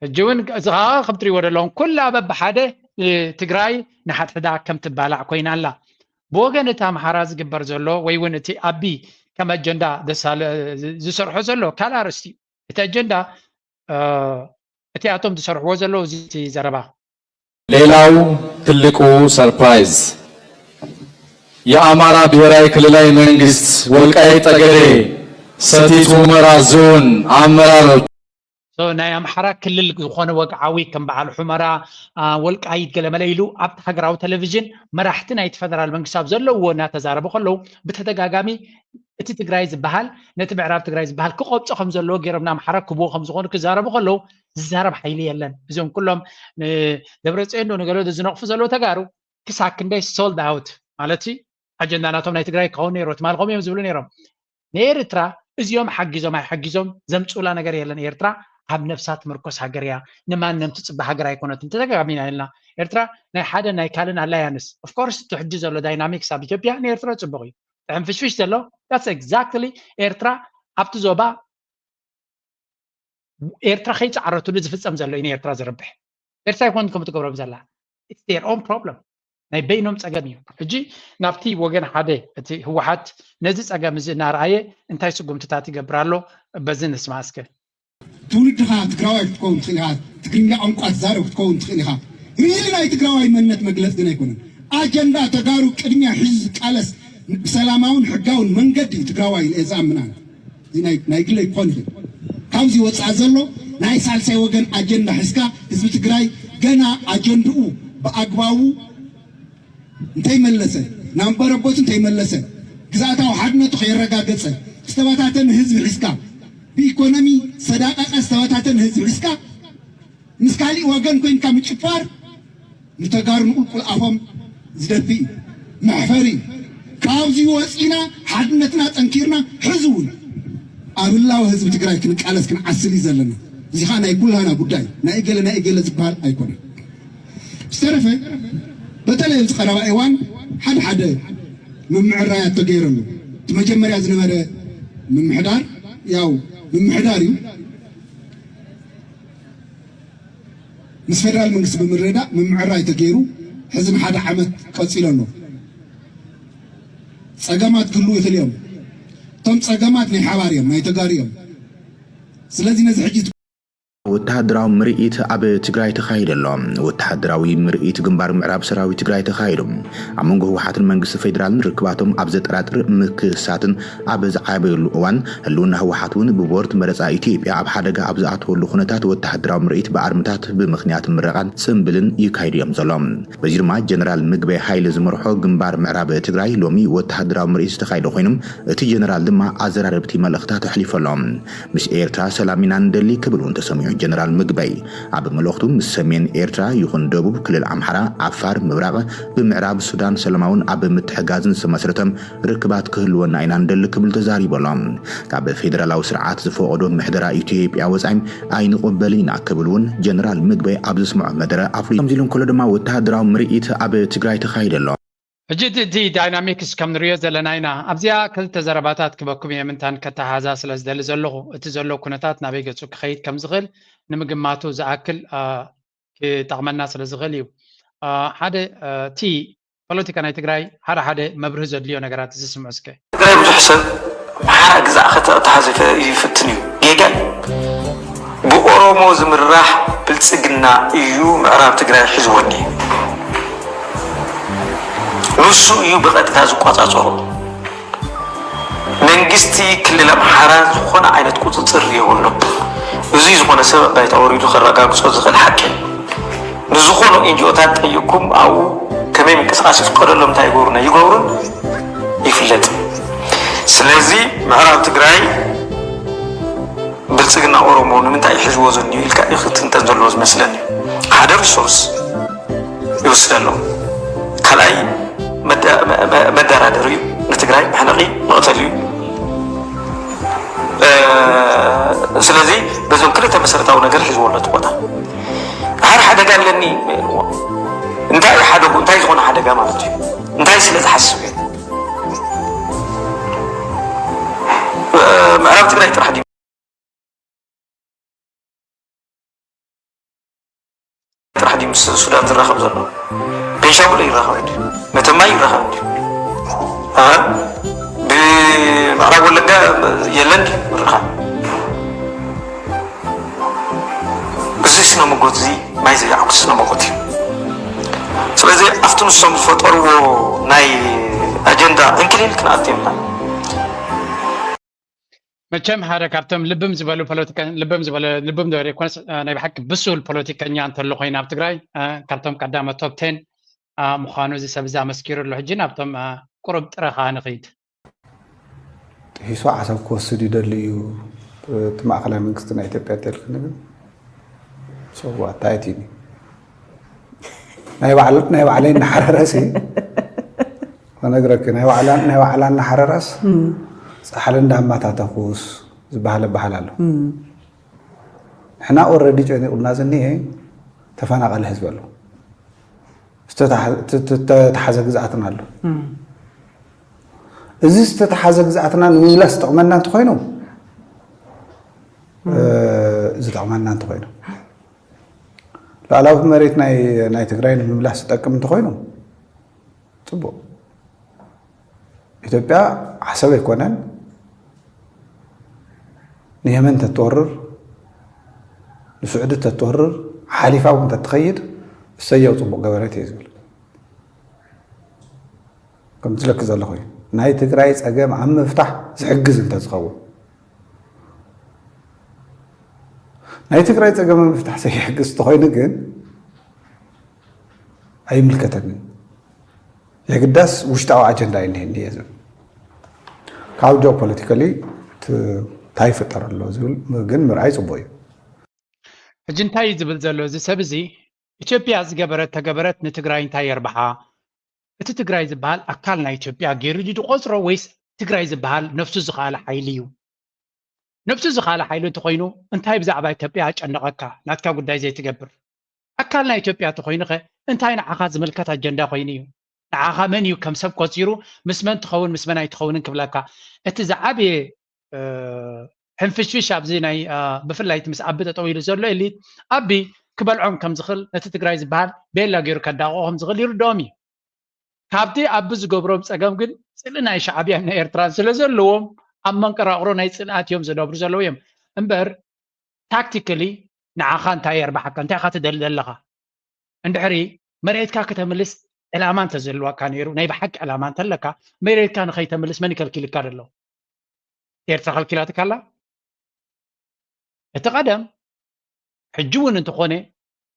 ሕጂ እውን እዚ ከዓ ከም ትሪእዎ ዘለኹም ኩላ በብሓደ ትግራይ ንሓድሕዳ ከም ትባላዕ ኮይና ኣላ። ብወገን እቲ ኣምሓራ ዝግበር ዘሎ ወይ እውን እቲ ኣቢ ከም ኣጀንዳ ዝሰርሖ ዘሎ ካልእ ኣርእስቲ እዩ። እቲ ኣጀንዳ እቲኣቶም ዝሰርሕዎ ዘለዉ እዚ እቲ ዘረባ። ሌላው ትልቁ ሰርፕራይዝ የአማራ ብሔራዊ ክልላዊ መንግስት ወልቃይት ጠገዴ ሰቲት ሁመራ ዞን አመራሮች ናይ ኣምሓራ ክልል ዝኾነ ወግዓዊ ከም በዓል ሑመራ፣ ወልቃይት፣ ገለመለ ኢሉ ኣብቲ ሃገራዊ ቴሌቪዥን መራሕቲ ናይቲ ፌደራል መንግስቲ ኣብ ዘለውዎ እናተዛረቡ ከለዉ ብተደጋጋሚ እቲ ትግራይ ዝበሃል ነቲ ምዕራብ ትግራይ ዝበሃል ክቐብጾ ከም ዘለዎ ገይሮም ንኣምሓራ ክብዎ ከም ዝኾኑ ክዛረቡ ከለዉ ዝዛረብ ሓይሊ የለን። እዚኦም ኩሎም ንደብረፅዮን ዶ ንገለ ዝነቕፉ ዘለዉ ተጋሩ ክሳብ ክንደይ ሶልድ ኣውት ማለት ኣጀንዳ ናቶም ናይ ትግራይ ክኸውን ነይሩ ትማልኮም እዮም ዝብሉ ነይሮም። ንኤርትራ እዚኦም ሓጊዞም ኣይሓጊዞም ዘምፅኡላ ነገር የለን። ኤርትራ ኣብ ነብሳ ትምርኮስ ሃገር እያ። ንማንም ትፅበ ሃገር ኣይኮነትን። ተደጋጋሚና ኢልና ኤርትራ ናይ ሓደ ናይ ካልእን ኣላያንስ ኦፍኮርስ እቲ ሕጂ ዘሎ ዳይናሚክስ ኣብ ኢትዮጵያ ንኤርትራ ፅቡቕ እዩ። ሕንፍሽፍሽ ዘሎ that's exactly ኤርትራ ኣብቲ ዞባ ኤርትራ ከይፃዕረትሉ ዝፍፀም ዘሎ እዩ ንኤርትራ ዝርብሕ። ኤርትራ ይኮን ከም ትገብሮም ዘላ it's their own problem ናይ በይኖም ፀገም እዩ። ሕጂ ናብቲ ወገን ሓደ እቲ ህወሓት ነዚ ፀገም እዚ እናረኣየ እንታይ ስጉምትታት ይገብር ኣሎ በዚ ንስማ እስከ። ትውልድኻ ትግራዋይ ክትከውን ትኽእል ኢኻ። ትግርኛ ቋንቋ ትዛረብ ክትከውን ትኽእል ኢኻ። ሪሊ ናይ ትግራዋይ መንነት መግለፂ ግን ኣይኮነን። ኣጀንዳ ተጋሩ ቅድሚያ ሒዙ ዝቃለስ ብሰላማውን ሕጋውን መንገዲ እዩ ትግራዋይ ኢለ ዝኣምን ኣነ። እዚ ናይ ናይ ግለይ ክኾን ይኽእል። ካብዚ ወፃእ ዘሎ ናይ ሳልሳይ ወገን ኣጀንዳ ሒዝካ ህዝቢ ትግራይ ገና ኣጀንድኡ ብኣግባቡ እንተይመለሰ ናብ በረቦቱ እንተይመለሰ ግዝኣታዊ ሓድነቱ ከየረጋገፀ ዝተበታተነ ህዝቢ ሒዝካ ብኢኮኖሚ ሰዳቀቀ ዝተበታተነ ህዝቢ ሒዝካ ምስ ካሊእ ወገን ኮይንካ ምጭፋር ንተጋሩ ንቁልቁል ኣፎም ዝደፊ እዩ፣ መሕፈሪ እዩ። ካብዚ ወፂና ሓድነትና ጠንኪርና ሕዚ እውን ኣብ ህላወ ህዝቢ ትግራይ ክንቃለስ ክንዓስል እዩ ዘለና። እዚ ከዓ ናይ ኩላና ጉዳይ ናይ እገለ ናይ እገለ ዝበሃል ኣይኮነን። ዝተረፈ በተለይ ኣብዚ ቀረባ እዋን ሓደ ሓደ ምምዕራያት ተገይሩ ኣሎ። እቲ መጀመርያ ዝነበረ ምምሕዳር ያው ምምሕዳር እዩ። ምስ ፌደራል መንግስቲ ብምርድዳእ ምምዕራይ ተገይሩ ሕዚ ንሓደ ዓመት ቀፂሉ ኣሎ። ፀገማት ክህልዉ ይኽእሉ እዮም። እቶም ፀገማት ናይ ሓባር እዮም፣ ናይ ተጋሩ እዮም። ስለዚ ነዚ ሕጂ ወተሃደራዊ ምርኢት ኣብ ትግራይ ተኻይዱ ኣሎ። ወተሃደራዊ ምርኢት ግንባር ምዕራብ ሰራዊት ትግራይ ተኻይዱ። ኣብ መንጎ ህወሓትን መንግስቲ ፌደራልን ርክባቶም ኣብ ዘጠራጥር ምክሳትን ኣብ ዝዓበየሉ እዋን ህልውና ህወሓት እውን ብቦርድ መረፃ ኢትዮጵያ ኣብ ሓደጋ ኣብ ዝኣተወሉ ኩነታት ወተሃደራዊ ምርኢት ብኣርምታት ብምኽንያት ምረቓን ፅምብልን ይካይዱ እዮም ዘሎ። በዚ ድማ ጀነራል ምግበይ ሃይለ ዝመርሖ ግንባር ምዕራብ ትግራይ ሎሚ ወተሃደራዊ ምርኢት ዝተኻየደ ኮይኑ እቲ ጀነራል ድማ ኣዘራረብቲ መልእኽታት ኣሕሊፉ ኣሎ። ምስ ኤርትራ ሰላም ኢና ንደሊ ክብል እውን ተሰሚዑ ጀነራል ምግበይ ኣብ መልእኽቱ ምስ ሰሜን ኤርትራ ይኹን ደቡብ ክልል ኣምሓራ፣ ዓፋር፣ ምብራቕ ብምዕራብ ሱዳን ሰላማውን ኣብ ምትሕጋዝን ዝተመስረተ ርክባት ክህልወና ኢና ንደሊ ክብል ተዛሪቡ ኣሎ። ካብ ፌደራላዊ ስርዓት ዝፈቐዶ ምሕደራ ኢትዮጵያ ወፃኢ ኣይንቕበልን ኢና ክብል እውን ጀነራል ምግበይ ኣብ ዘስምዖ መደረ ኣፍሊጡ። ከምዚ ኢሉ እንከሎ ድማ ወተሃደራዊ ምርኢት ኣብ ትግራይ ተኻይደ ኣሎ። ሕጂ እቲ እቲ ዳይናሚክስ ከም ንሪኦ ዘለና ኢና። ኣብዚኣ ክልተ ዘረባታት ክበኩም እየ ምንታን ከተሓዛ ስለ ዝደሊ ዘለኹ እቲ ዘሎ ኩነታት ናበይ ገፁ ክኸይድ ከም ዝኽእል ንምግማቱ ዝኣክል ክጠቕመና ስለ ዝኽእል እዩ። ሓደ እቲ ፖለቲካ ናይ ትግራይ ሓደ ሓደ መብርሂ ዘድልዮ ነገራት እዚ ስምዑ እስከ። ትግራይ ብዙሕ ሰብ ኣምሓራ ግዛእ ከተተሓዘ ይፈትን እዩ። ጌጋ እዩ። ብኦሮሞ ዝምራሕ ብልፅግና እዩ ምዕራብ ትግራይ ሒዝዎ እኒሀ። ንሱ እዩ ብቐጥታ ዝቆፃፀሮ። መንግስቲ ክልል ኣምሓራ ዝኾነ ዓይነት ቁፅፅር የብሉን። እዙይ ዝኾነ ሰብ ኣብ ባይታ ወሪዱ ከረጋግፆ ዝኽእል ሓቂ እዩ። ንዝኾኑ ኤንጂኦታት ጠይቅኩም ኣብኡ ከመይ ምንቅስቃስ ይፍቀደሎም እንታይ ይገብሩን ኣይገብሩን ይፍለጥ። ስለዚ ምዕራብ ትግራይ ብልፅግና ኦሮሞ ንምንታይ እዩ ሒዝዎ ዘሎ ኢልካ እዩ ክትንተን ዘለዎ ዝመስለኒ። ሓደ ሪሶርስ ይወስደሎም፣ ካልኣይ መደራደሪ እዩ፣ ንትግራይ መሕነቒ መቕተሊ እዩ። ስለዚ በዞም ክልተ መሰረታዊ ነገር ሒዝዎ ኣሎ እቲ ቦታ። ሓደ ሓደጋ ኣለኒ እንታይ ሓደጉ እንታይ ዝኾነ ሓደጋ ማለት እዩ እንታይ ስለ ዝሓስብ እዩ ምዕራብ ትግራይ ጥራሕ ድዩ ጥራሕ ድዩ ምስ ሱዳን ዝራኸብ ዘሎ ቤንሻንጉል ይራኸብ ድዩ መተማ ይራኸብ ድዩ ብምዕራብ ወለጋ የለን ድዩ ምርኻብ እዚስ መጎት እዚ ማይ ዘይዓኩስ መጎት እዩ። ስለዚ ኣብቲ ንሶም ዝፈጠርዎ ናይ ኣጀንዳ እንክሊል ክንኣቱ የብልና። መቸም ሓደ ካብቶም ልብም ዝበሉ ፖለቲካ ልብም ዝበለ ልብም ዝበለ ይኮነስ ናይ ብሓቂ ብሱል ፖለቲከኛ እንተሎ ኮይኑ ኣብ ትግራይ ካብቶም ቀዳመ ቶፕ ቴን ምዃኑ እዚ ሰብ እዚ ኣመስኪሩ ኣሎ። ሕጂ ናብቶም ቁሩብ ጥረ ከዓ ንኽይድ። ጥሒሱ ዓሰብ ክወስድ ይደሊ እዩ እቲ ማእኸላይ መንግስቲ ናይ ኢትዮጵያ እንተልክኒ ግን ሰዋ እንታይ እቲ ናይ ባዕለይ እናሓረረሲ ክነግረኪ ናይ ባዕላ እናሓረራስ ፃሕሊ እንዳማታተኹስ ዝበሃል በሃል ኣሎ። ንሕና ኦረዲ ጨኒቑና ዝኒሀ ተፈናቐለ ህዝቢ ኣሎ። ዝተተሓዘ ግዝኣትና ኣሎ። እዚ ዝተተሓዘ ግዝኣትና ንምምላስ ዝጠቕመና እንተኮይኑ ዝጠቕመና እንተኮይኑ ሉዓላዊ መሬት ናይ ትግራይ ንምምላስ ዝጠቅም እንተኮይኑ ፅቡቅ። ኢትዮጵያ ዓሰብ ኣይኮነን ንየመን ተትወርር ንስዑዲ ተትወርር ሓሊፋ እውን ተትኸይድ እሰየው ፅቡቅ ገበረት እየ ዝብል። ከምቲ ዝለኪ ዘለኹ እዩ ናይ ትግራይ ፀገም ኣብ ምፍታሕ ዝሕግዝ እንተዝኸውን ናይ ትግራይ ፀገም ኣብ ምፍታሕ ዘይሕግዝ እንተኾይኑ ግን ኣይምልከተንን። የግዳስ ውሽጣዊ ኣጀንዳ እዩ እኒሀኒ እየ ዝብል። ካብ ጆ ፖለቲካሊ እንታይ ይፍጠር ኣሎ ዝብል ግን ምርኣይ ፅቡቅ እዩ። ሕጂ እንታይ እዩ ዝብል ዘሎ እዚ ሰብ እዚ? ኢትዮጵያ ዝገበረት ተገበረት ንትግራይ እንታይ የርብሓ? እቲ ትግራይ ዝበሃል ኣካል ናይ ኢትዮጵያ ገይሩ ድዩ ዝቆፅሮ ወይስ ትግራይ ዝበሃል ነብሱ ዝኸኣለ ሓይሊ እዩ? ነብሱ ዝኸኣለ ሓይሊ እንተኾይኑ እንታይ ብዛዕባ ኢትዮጵያ ኣጨነቐካ? ናትካ ጉዳይ ዘይትገብር ኣካል ናይ ኢትዮጵያ እንተኾይኑኸ እንታይ ንዓኻ ዝምልከት ኣጀንዳ ኮይኑ እዩ? ንዓኻ መን እዩ ከም ሰብ ቆፂሩ ምስ መን ትኸውን ምስ መን ኣይትኸውንን ክብለካ? እቲ ዝዓበየ ሕንፍሽፍሽ ኣብዚ ናይ ብፍላይ ምስ ዓቢ ጠጠው ኢሉ ዘሎ ኤሊት ዓቢ ክበልዖም ከም ዝኽእል ነቲ ትግራይ ዝበሃል ቤላ ገይሩ ከዳቕቖ ከም ዝኽእል ይርድኦም እዩ። ካብቲ ዓቢ ዝገብሮም ፀገም ግን ፅልኢ ናይ ሻዕብያን ናይ ኤርትራን ስለ ዘለዎም ኣብ መንቀራቕሮ ናይ ፅንኣት እዮም ዝነብሩ ዘለዉ እዮም እምበር ታክቲካሊ ንዓኻ እንታይ የርባሓካ? እንታይ ኢኻ ትደሊ ዘለኻ? እንድሕሪ መሬትካ ከተምልስ ዕላማ እንተዘለዋካ ነይሩ ናይ ብሓቂ ዕላማ እንተለካ መሬትካ ንኸይተምልስ መን ይከልኪልካ ዘሎ? ኤርትራ ከልኪላትካ ኣላ? እቲ ቀደም ሕጂ እውን እንተኾነ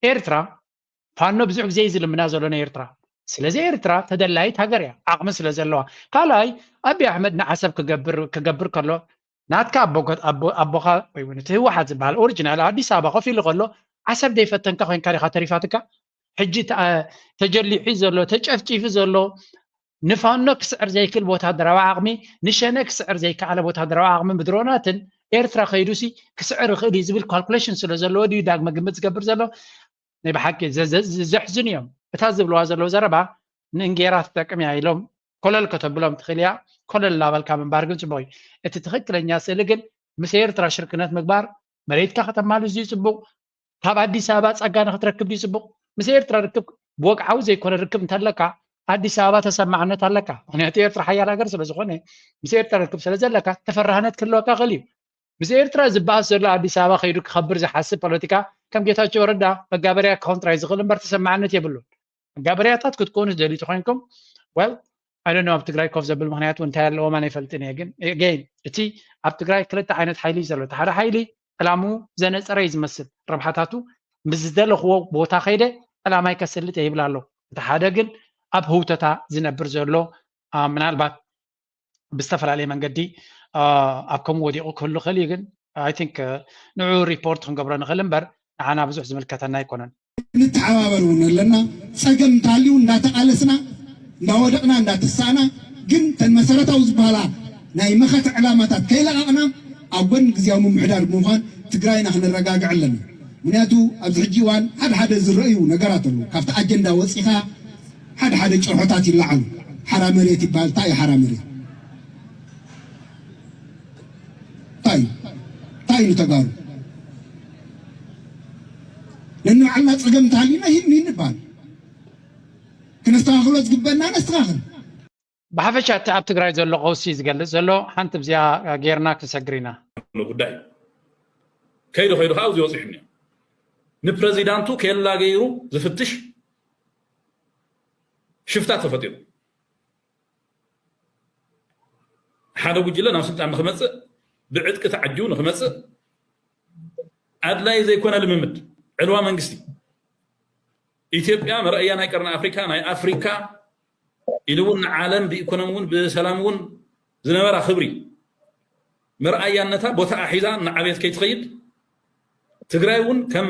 ኤርትራ ፋኖ ብዙሕ ግዜ እዩ ዝልምና ዘሎ ናይ ኤርትራ። ስለዚ ኤርትራ ተደላይት ሃገር እያ ዓቕሚ ስለ ዘለዋ። ካልኣይ ኣቢ ኣሕመድ ንዓሰብ ክገብር ክገብር ከሎ ናትካ ኣቦኻ ወይ እውን እቲ ህወሓት ዝበሃል ኦሪጂናል ኣዲስ ኣበባ ኮፍ ኢሉ ከሎ ዓሰብ ዘይፈተንካ ኮይንካ ዲኻ ተሪፋትካ? ሕጂ ተጀሊሑ ዘሎ ተጨፍጪፉ ዘሎ ንፋኖ ክስዕር ዘይክእል ብወታደራዊ ዓቕሚ ንሸነ ክስዕር ዘይከኣለ ብወታደራዊ ዓቕሚ ብድሮናትን ኤርትራ ከይዱሲ ክስዕር ይኽእል እዩ ዝብል ካልኩሌሽን ስለ ዘለዎ ድዩ ዳግመ ግምት ዝገብር ዘሎ? ናይ ብሓቂ ዘሕዝኑ እዮም። እታ ዝብልዋ ዘለዉ ዘረባ ንእንጌራ ትጠቅም እያ ኢሎም ኮለል ከተብሎም ትኽእል እያ። ኮለል እናበልካ ምንባር ግን ፅቡቅ እዩ። እቲ ትኽክለኛ ስእሊ ግን ምስ ኤርትራ ሽርክነት ምግባር መሬትካ ከተማልስ እዩ ፅቡቅ። ካብ ኣዲስ ኣበባ ጸጋ ንክትረክብ ድዩ ጽቡቕ? ምስ ኤርትራ ርክብ ብወግዓዊ ዘይኮነ ርክብ እንተለካ ኣዲስ ኣበባ ተሰማዕነት ኣለካ። ምክንያቱ ኤርትራ ሓያል ሃገር ስለ ዝኾነ ምስ ኤርትራ ርክብ ስለ ዘለካ ተፈራህነት ክህልወካ ክእል እዩ። ምስ ኤርትራ ዝበኣስ ዘሎ ኣዲስ ኣበባ ከይዱ ክኸብር ዝሓስብ ፖለቲካ ከም ጌታቸው ረዳ መጋበርያ ክኸውን ጥራይ ዝኽእል እምበር ተሰማዕነት የብሉን። መጋበርያታት ክትኮኑ ዝደልዩ ተኮይንኩም well I don't know ኣብ ትግራይ ኮፍ ዘብል ምክንያቱ እንታይ ኣለዎም ኣነ ይፈልጥን እየ ግን again እቲ ኣብ ትግራይ ክልተ ዓይነት ሓይሊ እዩ ዘሎ እቲ ሓደ ሓይሊ ዕላምኡ ዘነፀረ እዩ ዝመስል ረብሓታቱ ምስ ዝደለኽዎ ቦታ ከይደ ዕላማይ ከስልጥ እየ ይብል ኣሎ እቲ ሓደ ግን ኣብ ህውተታ ዝነብር ዘሎ ምናልባት ብዝተፈላለየ መንገዲ ኣብ ከምኡ ወዲቑ ክህሉ ክእል እዩ ግን I think ንዑ ሪፖርት ክንገብሮ ንኽእል እምበር ንዓና ብዙሕ ዝምልከተና ኣይኮነን። ንተሓባበር እውን ኣለና። ፀገም እንተሃልዩ እንዳተቓለስና እንዳወደቕና እንዳተሳእና ግን ተን መሰረታዊ ዝበሃላ ናይ መኸተ ዕላማታት ከይለቓቕና ኣብ ጎኒ ግዝያዊ ምምሕዳር ብምዃን ትግራይና ክነረጋግዕ ኣለና። ምክንያቱ ኣብዚ ሕጂ እዋን ሓደ ሓደ ዝረእዩ ነገራት ኣለዉ። ካብቲ ኣጀንዳ ወፂኻ ሓደ ሓደ ጭርሖታት ይለዓሉ። ሓራ መሬት ይበሃል። እንታይ እዩ ሓራ መሬት? እንታይ እዩ? እንታይ እዩ ንተጋሩ? ነንባዕልና ፀገም እንተሃልዩና ይህን ይህን ንበሃል። ክነስተኻኽሎ ዝግበና ነስተኻኽል። ብሓፈሻ እቲ ኣብ ትግራይ ዘሎ ቀውሲ ዝገልፅ ዘሎ ሓንቲ ብዚኣ ጌርና ክንሰግር ኢና። ጉዳይ ከይዱ ከይዱ ከዓ ኣብዚ በፂሑ እኒኦ። ንፕረዚዳንቱ ኬላ ገይሩ ዝፍትሽ ሽፍታ ተፈጢሩ። ሓደ ጉጅለ ናብ ስልጣን ንክመፅእ፣ ብዕጥቂ ተዓጂቡ ንክመፅእ ኣድላይ ዘይኮነ ልምምድ፣ ዕልዋ መንግስቲ። ኢትዮጵያ መርኣያ ናይ ቀርኒ ኣፍሪካ፣ ናይ ኣፍሪካ ኢሉ እውን ንዓለም ብኢኮኖሚ እውን ብሰላም እውን ዝነበራ ክብሪ፣ መርኣያነታ ቦታኣ ሒዛ እናዓበየት ከይትኸይድ፣ ትግራይ እውን ከም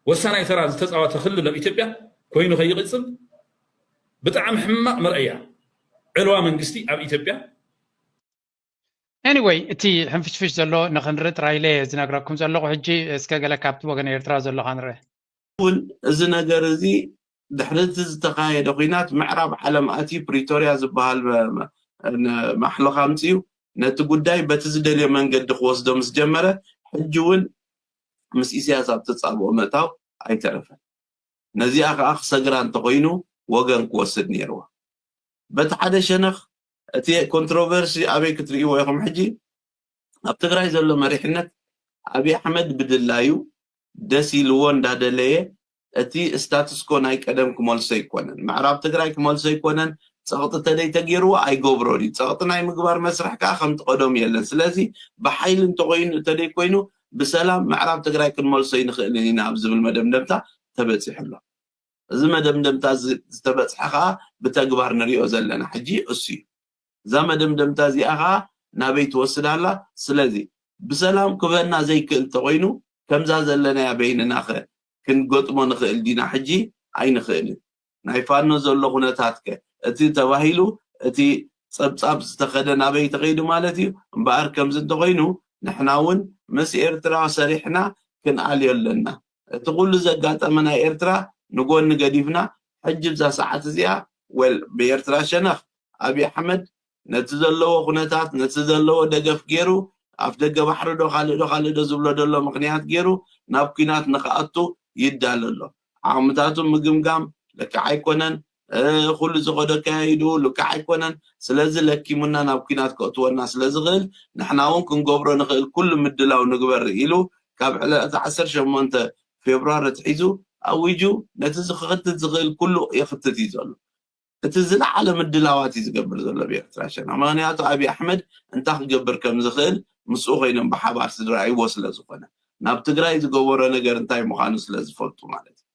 ወሳናይ ተራ ዝተፃወተ ክልል ኣብ ኢትዮጵያ ኮይኑ ከይቕፅል ብጣዕሚ ሕማቕ መርኣያ ዕልዋ መንግስቲ ኣብ ኢትዮጵያ። Anyway፣ እቲ ሕንፍሽፍሽ ዘሎ ንክንርኢ ጥራይ ኢለ ዝነግረኩም ዘለኹ። ሕጂ እስከ ገለ ካብቲ ወገን ኤርትራ ዘሎ ከንርኢ። እውን እዚ ነገር እዚ ድሕሪ እቲ ዝተኻየደ ኲናት ምዕራብ ዓለም ኣትዩ ፕሪቶርያ ዝበሃል መ- መ- ን- ማሕለኻ ኣምፅኡ ነቲ ጉዳይ በቲ ዝደልዮ መንገዲ ክወስዶ ምስ ጀመረ፣ ሕጂ እውን ምስ ኢሳያስ ኣብ ተፃብኦ ምእታው ኣይተረፈን። ነዚኣ ከዓ ክሰግራ እንተኮይኑ ወገን ክወስድ ነይርዎ። በቲ ሓደ ሸነኽ እቲ ኮንትሮቨርሲ ኣበይ ክትርእይዎ ኢኹም? ሕጂ ኣብ ትግራይ ዘሎ መሪሕነት ኣብይ ኣሕመድ ብድላዩ ደስ ኢልዎ እንዳደለየ እቲ ስታትስኮ ናይ ቀደም ክመልሶ ኣይኮነን። ምዕራብ ትግራይ ክመልሶ ኣይኮነን። ፀቕጢ ተደይ ተገይርዎ ኣይገብሮን እዩ። ፀቕጢ ናይ ምግባር መስርሕ ከዓ ከምቲ ቀደሙ የለን። ስለዚ ብሓይሊ እንተኮይኑ ተደይ ኮይኑ ብሰላም ምዕራብ ትግራይ ክንመልሶ ይንኽእልን ኢና ኣብ ዝብል መደምደምታ ተበፂሑ ኣሎ። እዚ መደምደምታ እዚ ዝተበፅሐ ከዓ ብተግባር ንሪኦ ዘለና ሕጂ እሱ እዩ። እዛ መደምደምታ እዚኣ ከዓ ናበይ ትወስድ ኣላ? ስለዚ ብሰላም ክበና ዘይክእል ተኮይኑ ከምዛ ዘለናያ በይንና ከ ክንገጥሞ ንኽእል ዲና? ሕጂ ኣይንኽእልን። ናይ ፋኖ ዘሎ ኩነታት ከ እቲ ተባሂሉ እቲ ፀብፃብ ዝተኸደ ናበይ ተኸይዱ ማለት እዩ? እምበኣር ከምዚ እንተኮይኑ ንሕና እውን ምስ ኤርትራ ሰሪሕና ክንኣልዮ ኣለና። እቲ ኩሉ ዘጋጠመ ናይ ኤርትራ ንጎኒ ገዲፍና ሕጂ ብዛ ሰዓት እዚኣ ወል ብኤርትራ ሸነኽ ኣብይ ኣሕመድ ነቲ ዘለዎ ኩነታት ነቲ ዘለዎ ደገፍ ገይሩ ኣፍ ደገ ባሕሪ ዶ ካልእ ዶ ካልእ ዶ ዝብሎ ዘሎ ምክንያት ገይሩ ናብ ኲናት ንክኣቱ ይዳሎ ኣሎ። ዓቕምታቱ ምግምጋም ልክዕ ኣይኮነን። ኩሉ ዝኸዶ ኣካያይድኡ ልክዕ ኣይኮነን። ስለዚ ለኪሙና ናብ ኲናት ከእትወና ስለዝኽእል ንሕና እውን ክንገብሮ ንኽእል ኩሉ ምድላው ንግበር ኢሉ ካብ ዕለት ዓሰርተ ሸሞንተ ፌብራሪ ኣትሒዙ ኣዊጁ ነቲ ክኽትት ዝኽእል ኩሉ የኽትት እዩ ዘሎ። እቲ ዝለዓለ ምድላዋት እዩ ዝገብር ዘሎ ብኤርትራ ሸነኽ። ምክንያቱ ኣብይ ኣሕመድ እንታይ ክገብር ከም ዝኽእል ምስኡ ኮይኖም ብሓባር ዝረኣይዎ ስለዝኾነ ናብ ትግራይ ዝገበሮ ነገር እንታይ ምዃኑ ስለዝፈልጡ ማለት እዩ።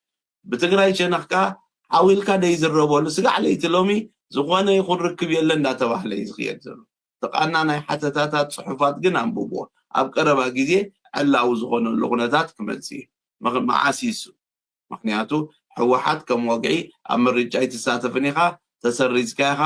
ብትግራይ ሸነኽ ከዓ ሓው ኢልካ ደይዝረበሉ ስጋዕ ለይቲ ሎሚ ዝኾነ ይኹን ርክብ የለ እንዳተባህለ እዩ ዝኽየድ ዘሎ። ተቓና ናይ ሓተታታት ፅሑፋት ግን ኣንብብዎ። ኣብ ቀረባ ግዜ ዕላዊ ዝኾነሉ ኩነታት ክመፅእ እዩ። መ- መዓስ ይሱ ምክንያቱ ህወሓት ከም ወግዒ ኣብ ምርጫ ኣይትሳተፍን ኢኻ ተሰሪዝካ ኢኻ።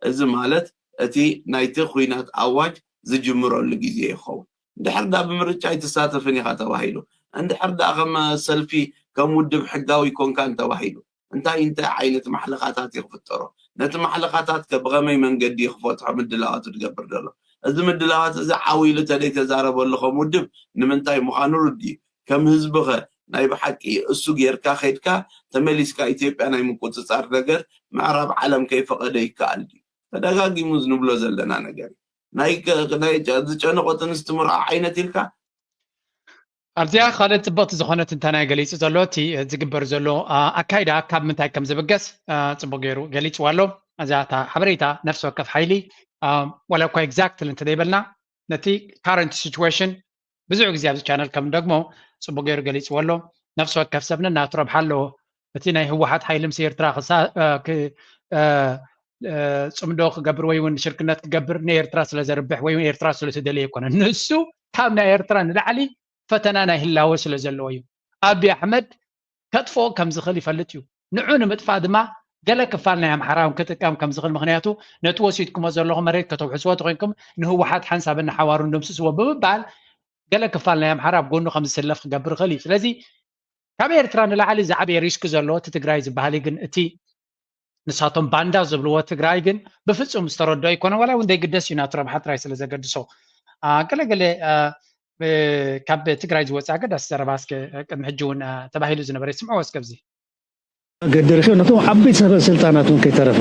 እዚ ማለት እቲ ናይቲ ኹናት ኣዋጅ ዝጅምረሉ ግዜ ይኸውን። እንድሕር ዳ ብምርጫ ኣይትሳተፍን ኢኻ ተባሂሉ፣ እንድሕር ዳ ከም ሰልፊ ከም ውድብ ሕጋዊ ኮንካን ተባሂሉ እንታይ እንታይ ዓይነት ማሕለኻታት እዩ ክፍጠሮ? ነቲ ማሕለኻታት ከ ብኸመይ መንገዲ እዩ ክፈትሖ ምድላዋቱ ትገብር ዘሎ? እዚ ምድላዋት እዚ ዓው ኢሉ ተደይ ተዛረበሉ ከም ውድብ ንምንታይ ምዃኑ ርድእ እዩ። ከም ህዝቢ ኸ ናይ ብሓቂ እሱ ጌርካ ኸድካ ተመሊስካ ኢትዮጵያ ናይ ምቁፅፃር ነገር ምዕራብ ዓለም ከይፈቐደ ይከኣል ድዩ? ተደጋጊሙ ንብሎ ዘለና ነገር እዩ። ናይ ዝጨነቆ ጥንስቲ ምርዖ ዓይነት ኢልካ ኣብዚኣ ካልእ ፅብቕቲ ዝኾነ ትንተና ገሊፁ ዘሎ እቲ ዝግበር ዘሎ ኣካይዳ ካብ ምንታይ ከም ዝብገስ ፅቡቅ ገይሩ ገሊፅዋ ኣሎ። እዛ እታ ሓበሬታ ነፍሲ ወከፍ ሓይሊ ዋላ እኳ exactly እንተዘይበልና ነቲ current situation ብዙሕ ግዜ ኣብዚ ቻነል ከም ደግሞ ፅቡቅ ገይሩ ገሊፅዎ ኣሎ። ነፍሲ ወከፍ ሰብ ነናቱ ረብሓ ኣለዎ። እቲ ናይ ህወሓት ሓይሊ ምስ ኤርትራ ክሳ- እ፣ ክ- እ፣ እ፣ ፅምዶ ክገብር ወይ እውን ሽርክነት ክገብር ንኤርትራ ስለ ዘርብሕ ወይ እውን ኤርትራ ስለ ትደልዮ ኣይኮነን። ንሱ ካብ ናይ ኤርትራ ንላዕሊ ፈተና ናይ ህላወ ስለ ዘለዎ እዩ። ኣቢ ኣሕመድ ከጥፍኦ ከም ዝኽእል ይፈልጥ እዩ። ንዑ ንምጥፋእ ድማ ገለ ክፋል ናይ ኣምሓራ ክጥቀም ከም ዝኽእል፣ ምክንያቱ ነቲ ወሲድኩሞ ዘለኹም መሬት ከተውሕስዎ ተኮይንኩም ንህወሓት ሓንሳብን ንሓዋሩን ደምስስዎ ብምባል ገለ ክፋል ናይ ኣምሓራ ኣብ ጎኑ ከም ዝስለፍ ክገብር ይኽእል እዩ። ስለዚ ካብ ኤርትራ ንላዕሊ ዝዓበየ ሪስክ ዘለዎ እቲ ትግራይ ዝበሃል እዩ። ግን እቲ ንሳቶም ባንዳ ዝብልዎ ትግራይ ግን ብፍፁም ዝተረድኦ ኣይኮነ። ዋላ እውን ዘይግደስ እዩ፣ ናቱ ረብሓ ጥራይ ስለ ዘገድሶ። ገለገለ ካብ ትግራይ ዝወፅእ ኣገዳሲ ዘረባ እስከ ቅድሚ ሕጂ እውን ተባሂሉ ዝነበረ ይስምዕዎ እስከ ኣብዚ ገዲ ርኪብ ነቶም ዓበይቲ ሰበ ስልጣናት እውን ከይተረፈ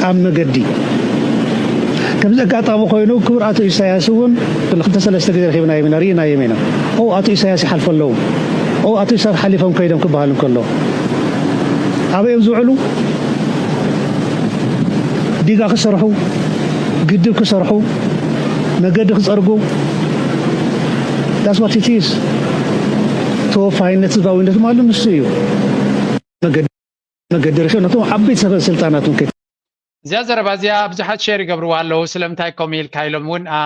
ኣብ መገዲ ከምዚ ኣጋጣሚ ኮይኑ ክቡር ኣቶ ኢሳያስ እውን ክልተ ሰለስተ ግዜ ረኪብናዮም ኢና ርኢናዮም ኢና። ኦ ኣቶ ኢሳያስ ይሓልፉ ኣለዉ። ኣቶ ይስሃቅ ሓሊፎም ከይዶም ክበሃል እንከሎ፣ ኣበይ እዮም ዝውዕሉ? ዲጋ ክሰርሑ፣ ግድብ ክሰርሑ፣ መገዲ ክጸርጉ። That's what it is። ተወፋይነት ህዝባዊነት ማለት ንሱ እዩ። መገዲ መገዲ ርክብ ነቶም ዓበይቲ ሰበ ስልጣናት እውን ከ- እዚኣ ዘረባ እዚኣ ብዙሓት ሸር ይገብርዋ ኣለዉ። ስለምንታይ ከምኡ ኢልካ ኢሎም እውን፣ ኣ፣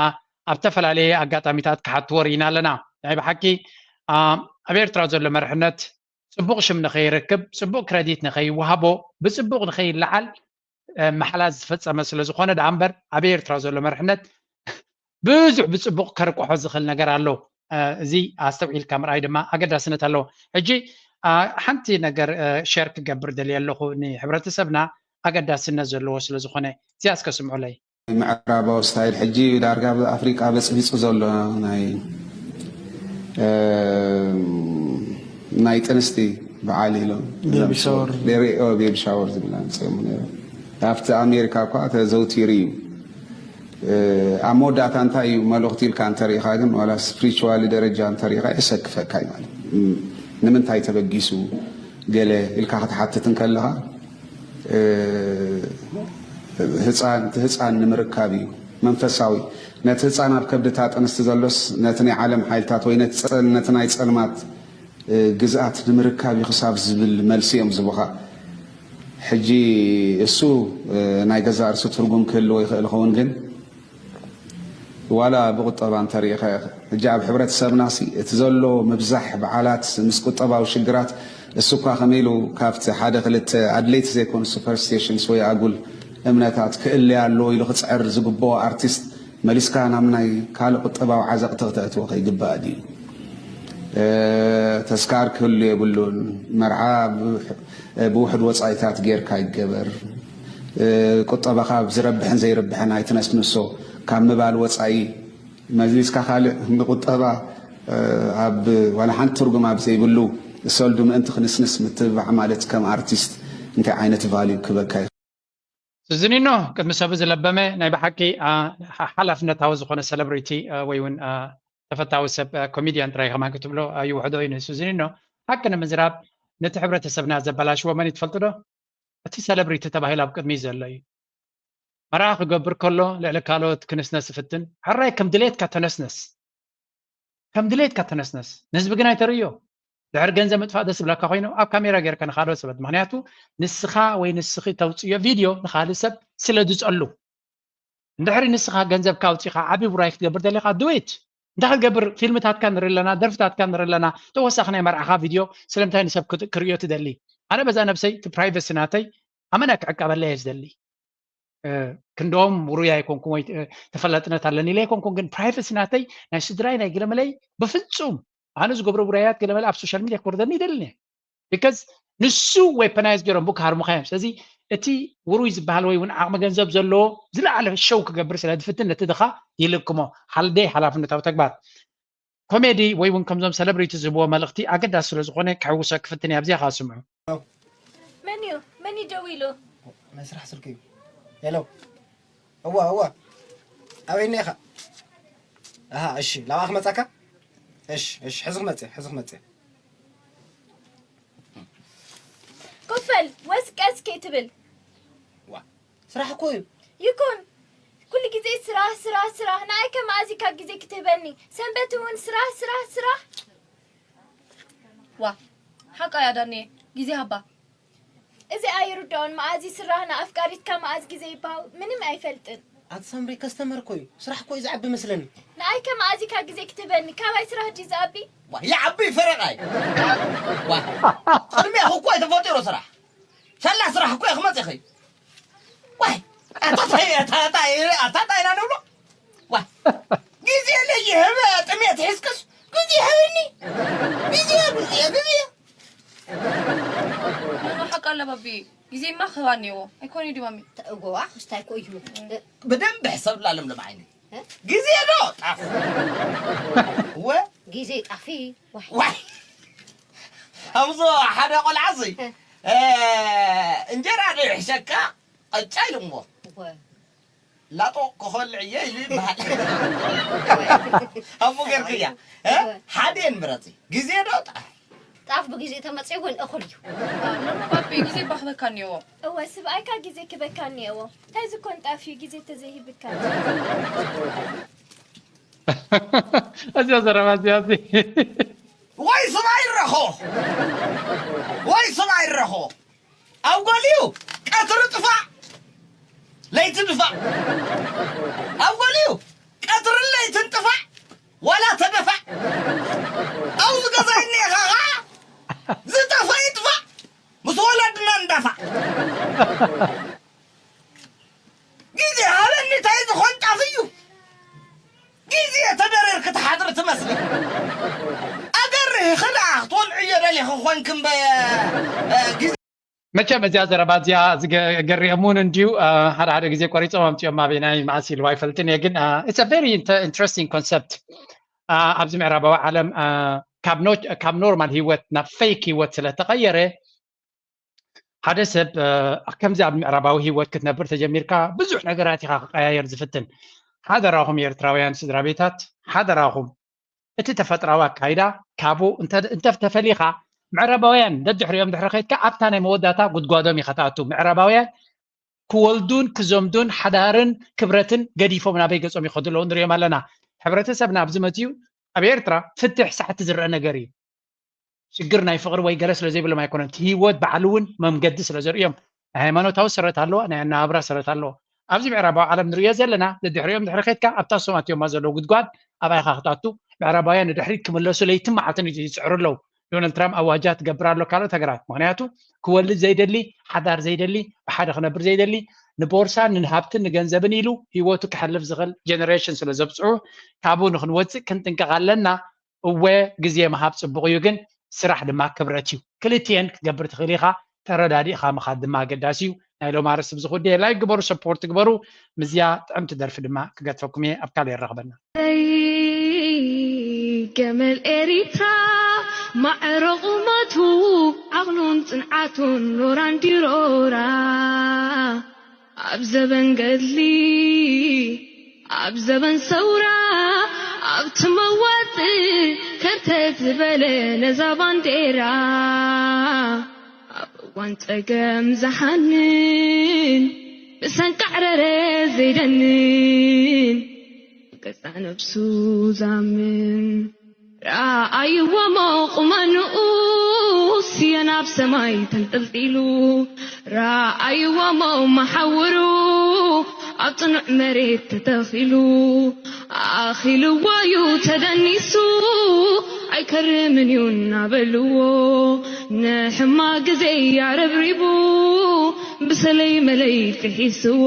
ኣብ ዝተፈላለየ ኣጋጣሚታት ክሓትዎ ርኢና ኣለና። ናይ ብሓቂ፣ ኣ፣ ኣብ ኤርትራ ዘሎ መርሕነት ጽቡቕ ሽም ንኸይረክብ፣ ጽቡቕ ክረዲት ንኸይወሃቦ፣ ብጽቡቕ ንኸይለዓል፣ እ፣ ማሕላ ዝፈጸመ ስለ ዝኾነ ደኣ እምበር፣ ኣብ ኤርትራ ዘሎ መርሕነት ብዙሕ ብጽቡቕ ከርቅሖ ዝኽእል ነገር ኣሎ። እ፣ እዚ ኣስተውዒልካ ምርኣይ ድማ ኣገዳስነት ኣለዎ። ሕጂ፣ እ፣ ሓንቲ ነገር፣ እ፣ ሸር ክገብር ደልየ ኣለኹ ንሕብረተሰብና ኣገዳስነት ዘለዎ ስለ ዝኾነ፣ እዚኣ እስከ ስምዑለይ። ምዕራባዊ ስታይል ሕጂ ዳርጋ ኣብ ኣፍሪቃ በጽቢጹ ዘሎ ናይ፣ እ፣ ናይ ጥንስቲ በዓል ኢሎም ቤቢ ሻወር። ቤቢ፣ ኦ፣ ቤቢ ሻወር ዝብል ኣምጺኦምዎ ነይሮም። ኣብቲ ኣሜሪካ እኳ ተዘውቲሩ እዩ። እ፣ ኣብ መወዳእታ እንታይ እዩ መልእኽቱ ኢልካ እንተሪኢኻ ግን፣ ዋላ ስፕሪቹዋሊ ደረጃ እንተሪኢኻ የሰክፈካ እዩ ማለት እዩ። እም፣ ንምንታይ ተበጊሱ ገለ ኢልካ ክትሓትት እንከለኻ፣ እ፣ ህፃን፣ እቲ ህፃን ንምርካብ እዩ። መንፈሳዊ፣ ነቲ ህፃን ኣብ ከብዲ እታ ጥንስቲ ዘሎስ ነቲ ናይ ዓለም ሓይልታት ወይ ነቲ ጸ-፣ ነቲ ናይ ጸልማት፣ እ፣ ግዝኣት ንምርካብ እዩ ክሳብ ዝብል መልሲ እዮም ዝቡኻ። ሕጂ እሱ፣ እ፣ ናይ ገዛእ ርእሱ ትርጉም ክህልዎ ይኽእል ይኸውን፣ ግን ዋላ ብቁጠባ እንተሪኢኻ፣ ሕጂ ኣብ ሕብረተሰብናሲ እቲ ዘሎ ምብዛሕ በዓላት ምስ ቁጠባዊ ሽግራት፣ እሱ እኳ ከመይ ኢሉ ካብቲ ሓደ ክልተ ኣድለይቲ ዘይኮኑ ሱፐርስቲሽንስ ወይ ኣጉል እምነታት ክእለያ ኣለዎ ኢሉ ክጽዕር ዝግብኦ ኣርቲስት መሊስካ ናብ ናይ ካልእ ቁጠባዊ ዓዘቕቲ ክተእትዎ ከይግባእ ድዩ? እ፣ ተስካር ክህሉ የብሉን። መርዓ ብ-፣ ብውሑድ ወጻኢታት ጌርካ ይገበር። እ፣ ቁጠባኻ ኣብ ዝረብሕን ዘይርብሕን ኣይትነስንሶ። ካብ ምባል ወጻኢ መሊስካ ካልእ ንቁጠባ፣ እ፣ ኣብ ዋላ ሓንቲ ትርጉም ኣብ ዘይብሉ ሰልዱ ምእንቲ ክንስንስ ምትብባዕ ማለት ከም ኣርቲስት እንታይ ዓይነት ቫልዩ ክበካ ይኽእል? ስዚኒኖ፣ ቅድሚ ሰብ ዝለበመ ናይ ብሓቂ፣ ኣ፣ ሓ-፣ ሓላፍነታዊ ዝኾነ ሰለብሪቲ፣ ኣ፣ ወይ እውን፣ ኣ፣ ተፈታዊ ሰብ፣ ኣ፣ ኮሚድያን ጥራይ ከማን ክትብሎ ኣይውሕዶ እዩ። ስዚኒኖ፣ ሓቂ ንምዝራብ ነቲ ሕብረተሰብና ዘበላሽዎ መን እዩ ትፈልጡ ዶ? እቲ ሰለብሪቲ ተባሂሉ ኣብ ቅድሚት ዘሎ እዩ። መርዓ ክገብር ከሎ ልዕሊ ካልኦት ክንስነስ ዝፍትን፣ ሕራይ ከም ድሌትካ ተነስነስ። ከም ድሌትካ ተነስነስ። ንህዝቢ ግን ኣይተርእዮ። ድሕሪ ገንዘብ ምጥፋእ ደስ ዝብለካ ኮይኑ ኣብ ካሜራ ጌርካ ንኻልኦት ሰባት። ምኽንያቱ ንስኻ ወይ ንስኺ ተውጽዮ ቪድዮ ንኻልእ ሰብ ስለ ዝጸሉ። እንድሕሪ ንስኻ ገንዘብካ ኣውጺኻ ዓቢ ውራይ ክትገብር ደሊኻ፣ do it። እንታይ ክትገብር፣ ፊልምታትካ ንርኢ ኣለና፣ ደርፍታትካ ንርኢ ኣለና፣ ተወሳኺ ናይ መርዓኻ ቪድዮ ስለምንታይ ንሰብ ክት-፣ ክርእዮ ትደሊ? ኣነ በዛ ነብሰይ፣ እቲ ፕራይቨሲ ናተይ ኣመና ክዕቀበለይ እየ ዝደሊ። እ፣ ክንድኦም ውሩይ ኣይኮንኩን ወይ፣ እ፣ ተፈላጥነት ኣለኒ ኢለ ኣይኮንኩን፣ ግን ፕራይቨሲ ናተይ፣ ናይ ስድራይ፣ ናይ ገለመለይ፣ በፍጹም ኣነ ዝገብሮ ውራያት ገለመለ ኣብ ሶሻል ሚድያ ክወርደኒ ይደልን እየ። ቢካዝ ንሱ ዌፐናይዝ ገይሮም ብኡ ክሃርሙኻ እዮም። ስለዚ እቲ ውሩይ ዝበሃል ወይ እውን ዓቕሚ ገንዘብ ዘለዎ ዝለዓለ ሸው ክገብር ስለ ዝፍትን ነቲ ድኻ ይልክሞ። ሓልደይ ሓላፍነታዊ ተግባር። ኮሜዲ ወይ እውን ከምዞም ሰለብሪቲ ዝህብዎ መልእኽቲ ኣገዳሲ ስለ ዝኾነ ክሕውሶ ክፍትን እየ። ኣብዚኣ ኸኣ ስምዑ። መን እዩ? መን እዩ ደዊሉ? ናይ ስራሕ ስልኪ እዩ። ሄሎ። እዋ፣ እዋ። ኣበይ እኒኤኻ? ኣሃ፣ እሺ። ላብኣ ክመጻካ? እሺ፣ እሺ። ሕዚ ክመጽእ፣ ሕዚ ክመጽእ። ኮፈል፣ ወስ ቀስ ከይትብል። ዋ፣ ስራሕ እኮ እዩ። ይኩን። ኩሉ ግዜ ስራሕ፣ ስራሕ፣ ስራሕ። ንኣይ ከ መኣዚካ ግዜ ክትህበኒ? ሰንበት እውን ስራሕ፣ ስራሕ፣ ስራሕ። ዋ፣ ሓቃ እያ ዳኒ፣ ግዜ ሃባ። እዚ ኣይርድኦን። መኣዚ ስራህና ኣፍቃሪትካ መኣዝ ግዜ ይባው ምንም ኣይፈልጥን። ኣቲ ሳምሪ ከስተመር እኮ እዩ። ስራሕ እኮ እዩ ዝዓቢ መስለኒ። ንኣይ ከ መኣዚካ ግዜ ክትህበኒ ካባይ ስራሕ ድዩ ዝኣቢ? ዋ፣ ይዓቢ ፈረቓይ። ዋ፣ ቅድሚያኹ እኮ እዩ ተፈጢሩ ስራሕ። ሰላ ስራሕ እኮ እዩ ክመጽእ ይኽእል። ዋይ፣ ኣታ ታይ፣ ኣታ ታይ፣ ኣታ ታይ ኢና ንብሎ? ዋይ፣ ግዜ ለይህብ ጥሜት ሒዝክስ ግዜ ይህብኒ። ግዜ፣ ግዜ፣ ግዜ። ኖኖ፣ ሓቂ ኣለ ባቢ። ግዜማ ክህባ እኒአዎ። ኣይኮነ ድዩ ማሚ? ተእጎዋ፣ ክስታይ እኮ እዩ። ብደንብ ሕሰብላ ለምለም ዓይነይ። እ? ግዜ ዶ ጣፍ? እወ። ግዜ ጣፊ። ዋይ። ዋይ። ከምዞ ሓደ ቆልዓ እዚ፣ እ። እ፣ እንጀራ ዶ ይሕሸካ? ቅጫ ኢሎምዎ። እወ። ላጦ ክኾልዕ እየ ኢሉ ይበሃል። ከምኡ ጌርክያ። እ? እወ። ሓደን ምረጺ። ግዜ ዶ ጣፍ? ጣፍ ብግዜ ተመፅኡ እውን እኹል እዩ። ኖኖ ባቢ፣ ግዜ ባኽነካ እኒኦ። እወ፣ ስብኣይካ ግዜ ክበካ እኒአዎ። እንታይ ዝኾን ጣፍ እዩ ግዜ ተዘይሂብካ? እዚኣ ዘረባ እዚኣ እዚ ወይ ስብኣይ ረኾ ወይ ስብኣይ ረኾ ኣብ ገሊኡ ቀትሪ ጥፋእ ለይቲ ድፋእ ኣብ ገሊኡ ቀትርን ለይትን ጥፋእ ዋላ ተደፋእ ኣብዚ ገዛ እኒኤኻ ኸዓ ዝጠፋ ይጥፋእ ምስ ወለድና እንዳፋእ ግዜ ሃበኒ እንታይ ዝኾን ጣፍ እዩ ግዜ ተደሪር ክትሓድር ትመስሊ ኣገርህ ኽልኣ ክትወልዕዮ ደሊኺ ኾንክ እምበየ ግዜ መቸም እዚኣ ዘረባ እዚኣ ገሪኦሙን እንድዩ ሓደ ሓደ ግዜ ቆሪፆም ኣምፅኦም ኣበይ ናይ መዓስ ኢልዋ ኣይፈልጥን እየ ግን it's a very interesting concept ኣብዚ ምዕራባዊ ዓለም ካብ ኖ- ካብ ኖርማል ህይወት ናብ ፌክ ህይወት ስለተቐየረ ሓደ ሰብ ከምዚ ኣብ ምዕራባዊ ህይወት ክትነብር ተጀሚርካ ብዙሕ ነገራት ኢኻ ክቀያየር ዝፍትን ሓደራኹም ኤርትራውያን ስድራ ቤታት ሓደራኹም እቲ ተፈጥራዊ ኣካይዳ ካብኡ እንተ እንተ ተፈሊኻ ምዕራባውያን ደድሕሪኦም ድሕሪ ከድካ ኣብታ ናይ መወዳእታ ጉድጓዶም ኢኻ ትኣቱ ምዕራባውያን ክወልዱን ክዘምዱን ሓዳርን ክብረትን ገዲፎም ናበይ ገጾም ይኸዱ ኣለዉ ንሪኦም ኣለና ሕብረተሰብና ኣብዚ መፅኡ ኣብ ኤርትራ ፍትሕ ሳሕቲ ዝረአ ነገር እዩ ሽግር ናይ ፍቕሪ ወይ ገለ ስለ ዘይብሎም ኣይኮነን እቲ ህይወት ባዕሉ እውን መምገዲ ስለ ዘርእዮም ናይ ሃይማኖታዊ ሰረት ኣለዎ ናይ ኣነባብራ ሰረት ኣለዎ ኣብዚ ምዕራባዊ ዓለም ንሪኦ ዘለና ደድሕሪኦም ድሕሪ ከድካ ኣብታ እሶም ኣትዮማ ዘለዉ ጉድጓድ ኣብኣ ኢኻ ክትኣቱ ምዕራባውያን ንድሕሪት ክምለሱ ለይትን መዓልትን ይፅዕሩ ኣለዉ ዶናልድ ትራምፕ ኣዋጃ ትገብር ኣሎ ካልኦት ሃገራት ምክንያቱ ክወልድ ዘይደሊ ሓዳር ዘይደሊ ብሓደ ክነብር ዘይደሊ ንቦርሳን ንሃብትን ንገንዘብን ኢሉ ህይወቱ ከሕልፍ ዝኽእል ጀነሬሽን ስለ ዘብፅሑ ካብኡ ንክንወፅእ ክንጥንቀቕ ኣለና እወ ግዜ ምሃብ ፅቡቕ እዩ ግን ስራሕ ድማ ክብረት እዩ ክልቲኤን ክትገብር ትኽእል ኢኻ ተረዳዲእኻ ምኻድ ድማ ኣገዳሲ እዩ ናይ ሎም ኣርስቲ ብዝኹ ዴ ላይክ ግበሩ ሰፖርት ግበሩ ምዝያ ጥዕምቲ ደርፊ ድማ ክገድፈኩም እየ ኣብ ካልእ የራኽበና ገመል ኤሪትራ ማዕረ ቁመቱ ዓቕሉን ጽንዓቱን ኖራን ዲሮራ ኣብ ዘበን ገድሊ ኣብ ዘበን ሰውራ ኣብቲ መዋጽእ ከርተት ዝበለ ነዛ ባንዴራ ኣብ እዋን ጸገም ዝሓንን ብሰንቃዕረረ ዘይደንን ገዛ ነብሱ ዛምን ረኣይዎሞ ቁመንኡ ስየ ናብ ሰማይ ተንጠልጢሉ ረኣይዎሞ መሓውሩ ኣብ ጽኑዕ መሬት ተተኺሉ ኣኺልዎ እዩ ተደኒሱ ኣይከርምን እዩ እናበልዎ ንሕማ ግዜ ያረብሪቡ ብሰለይ መለይ ክሒስዎ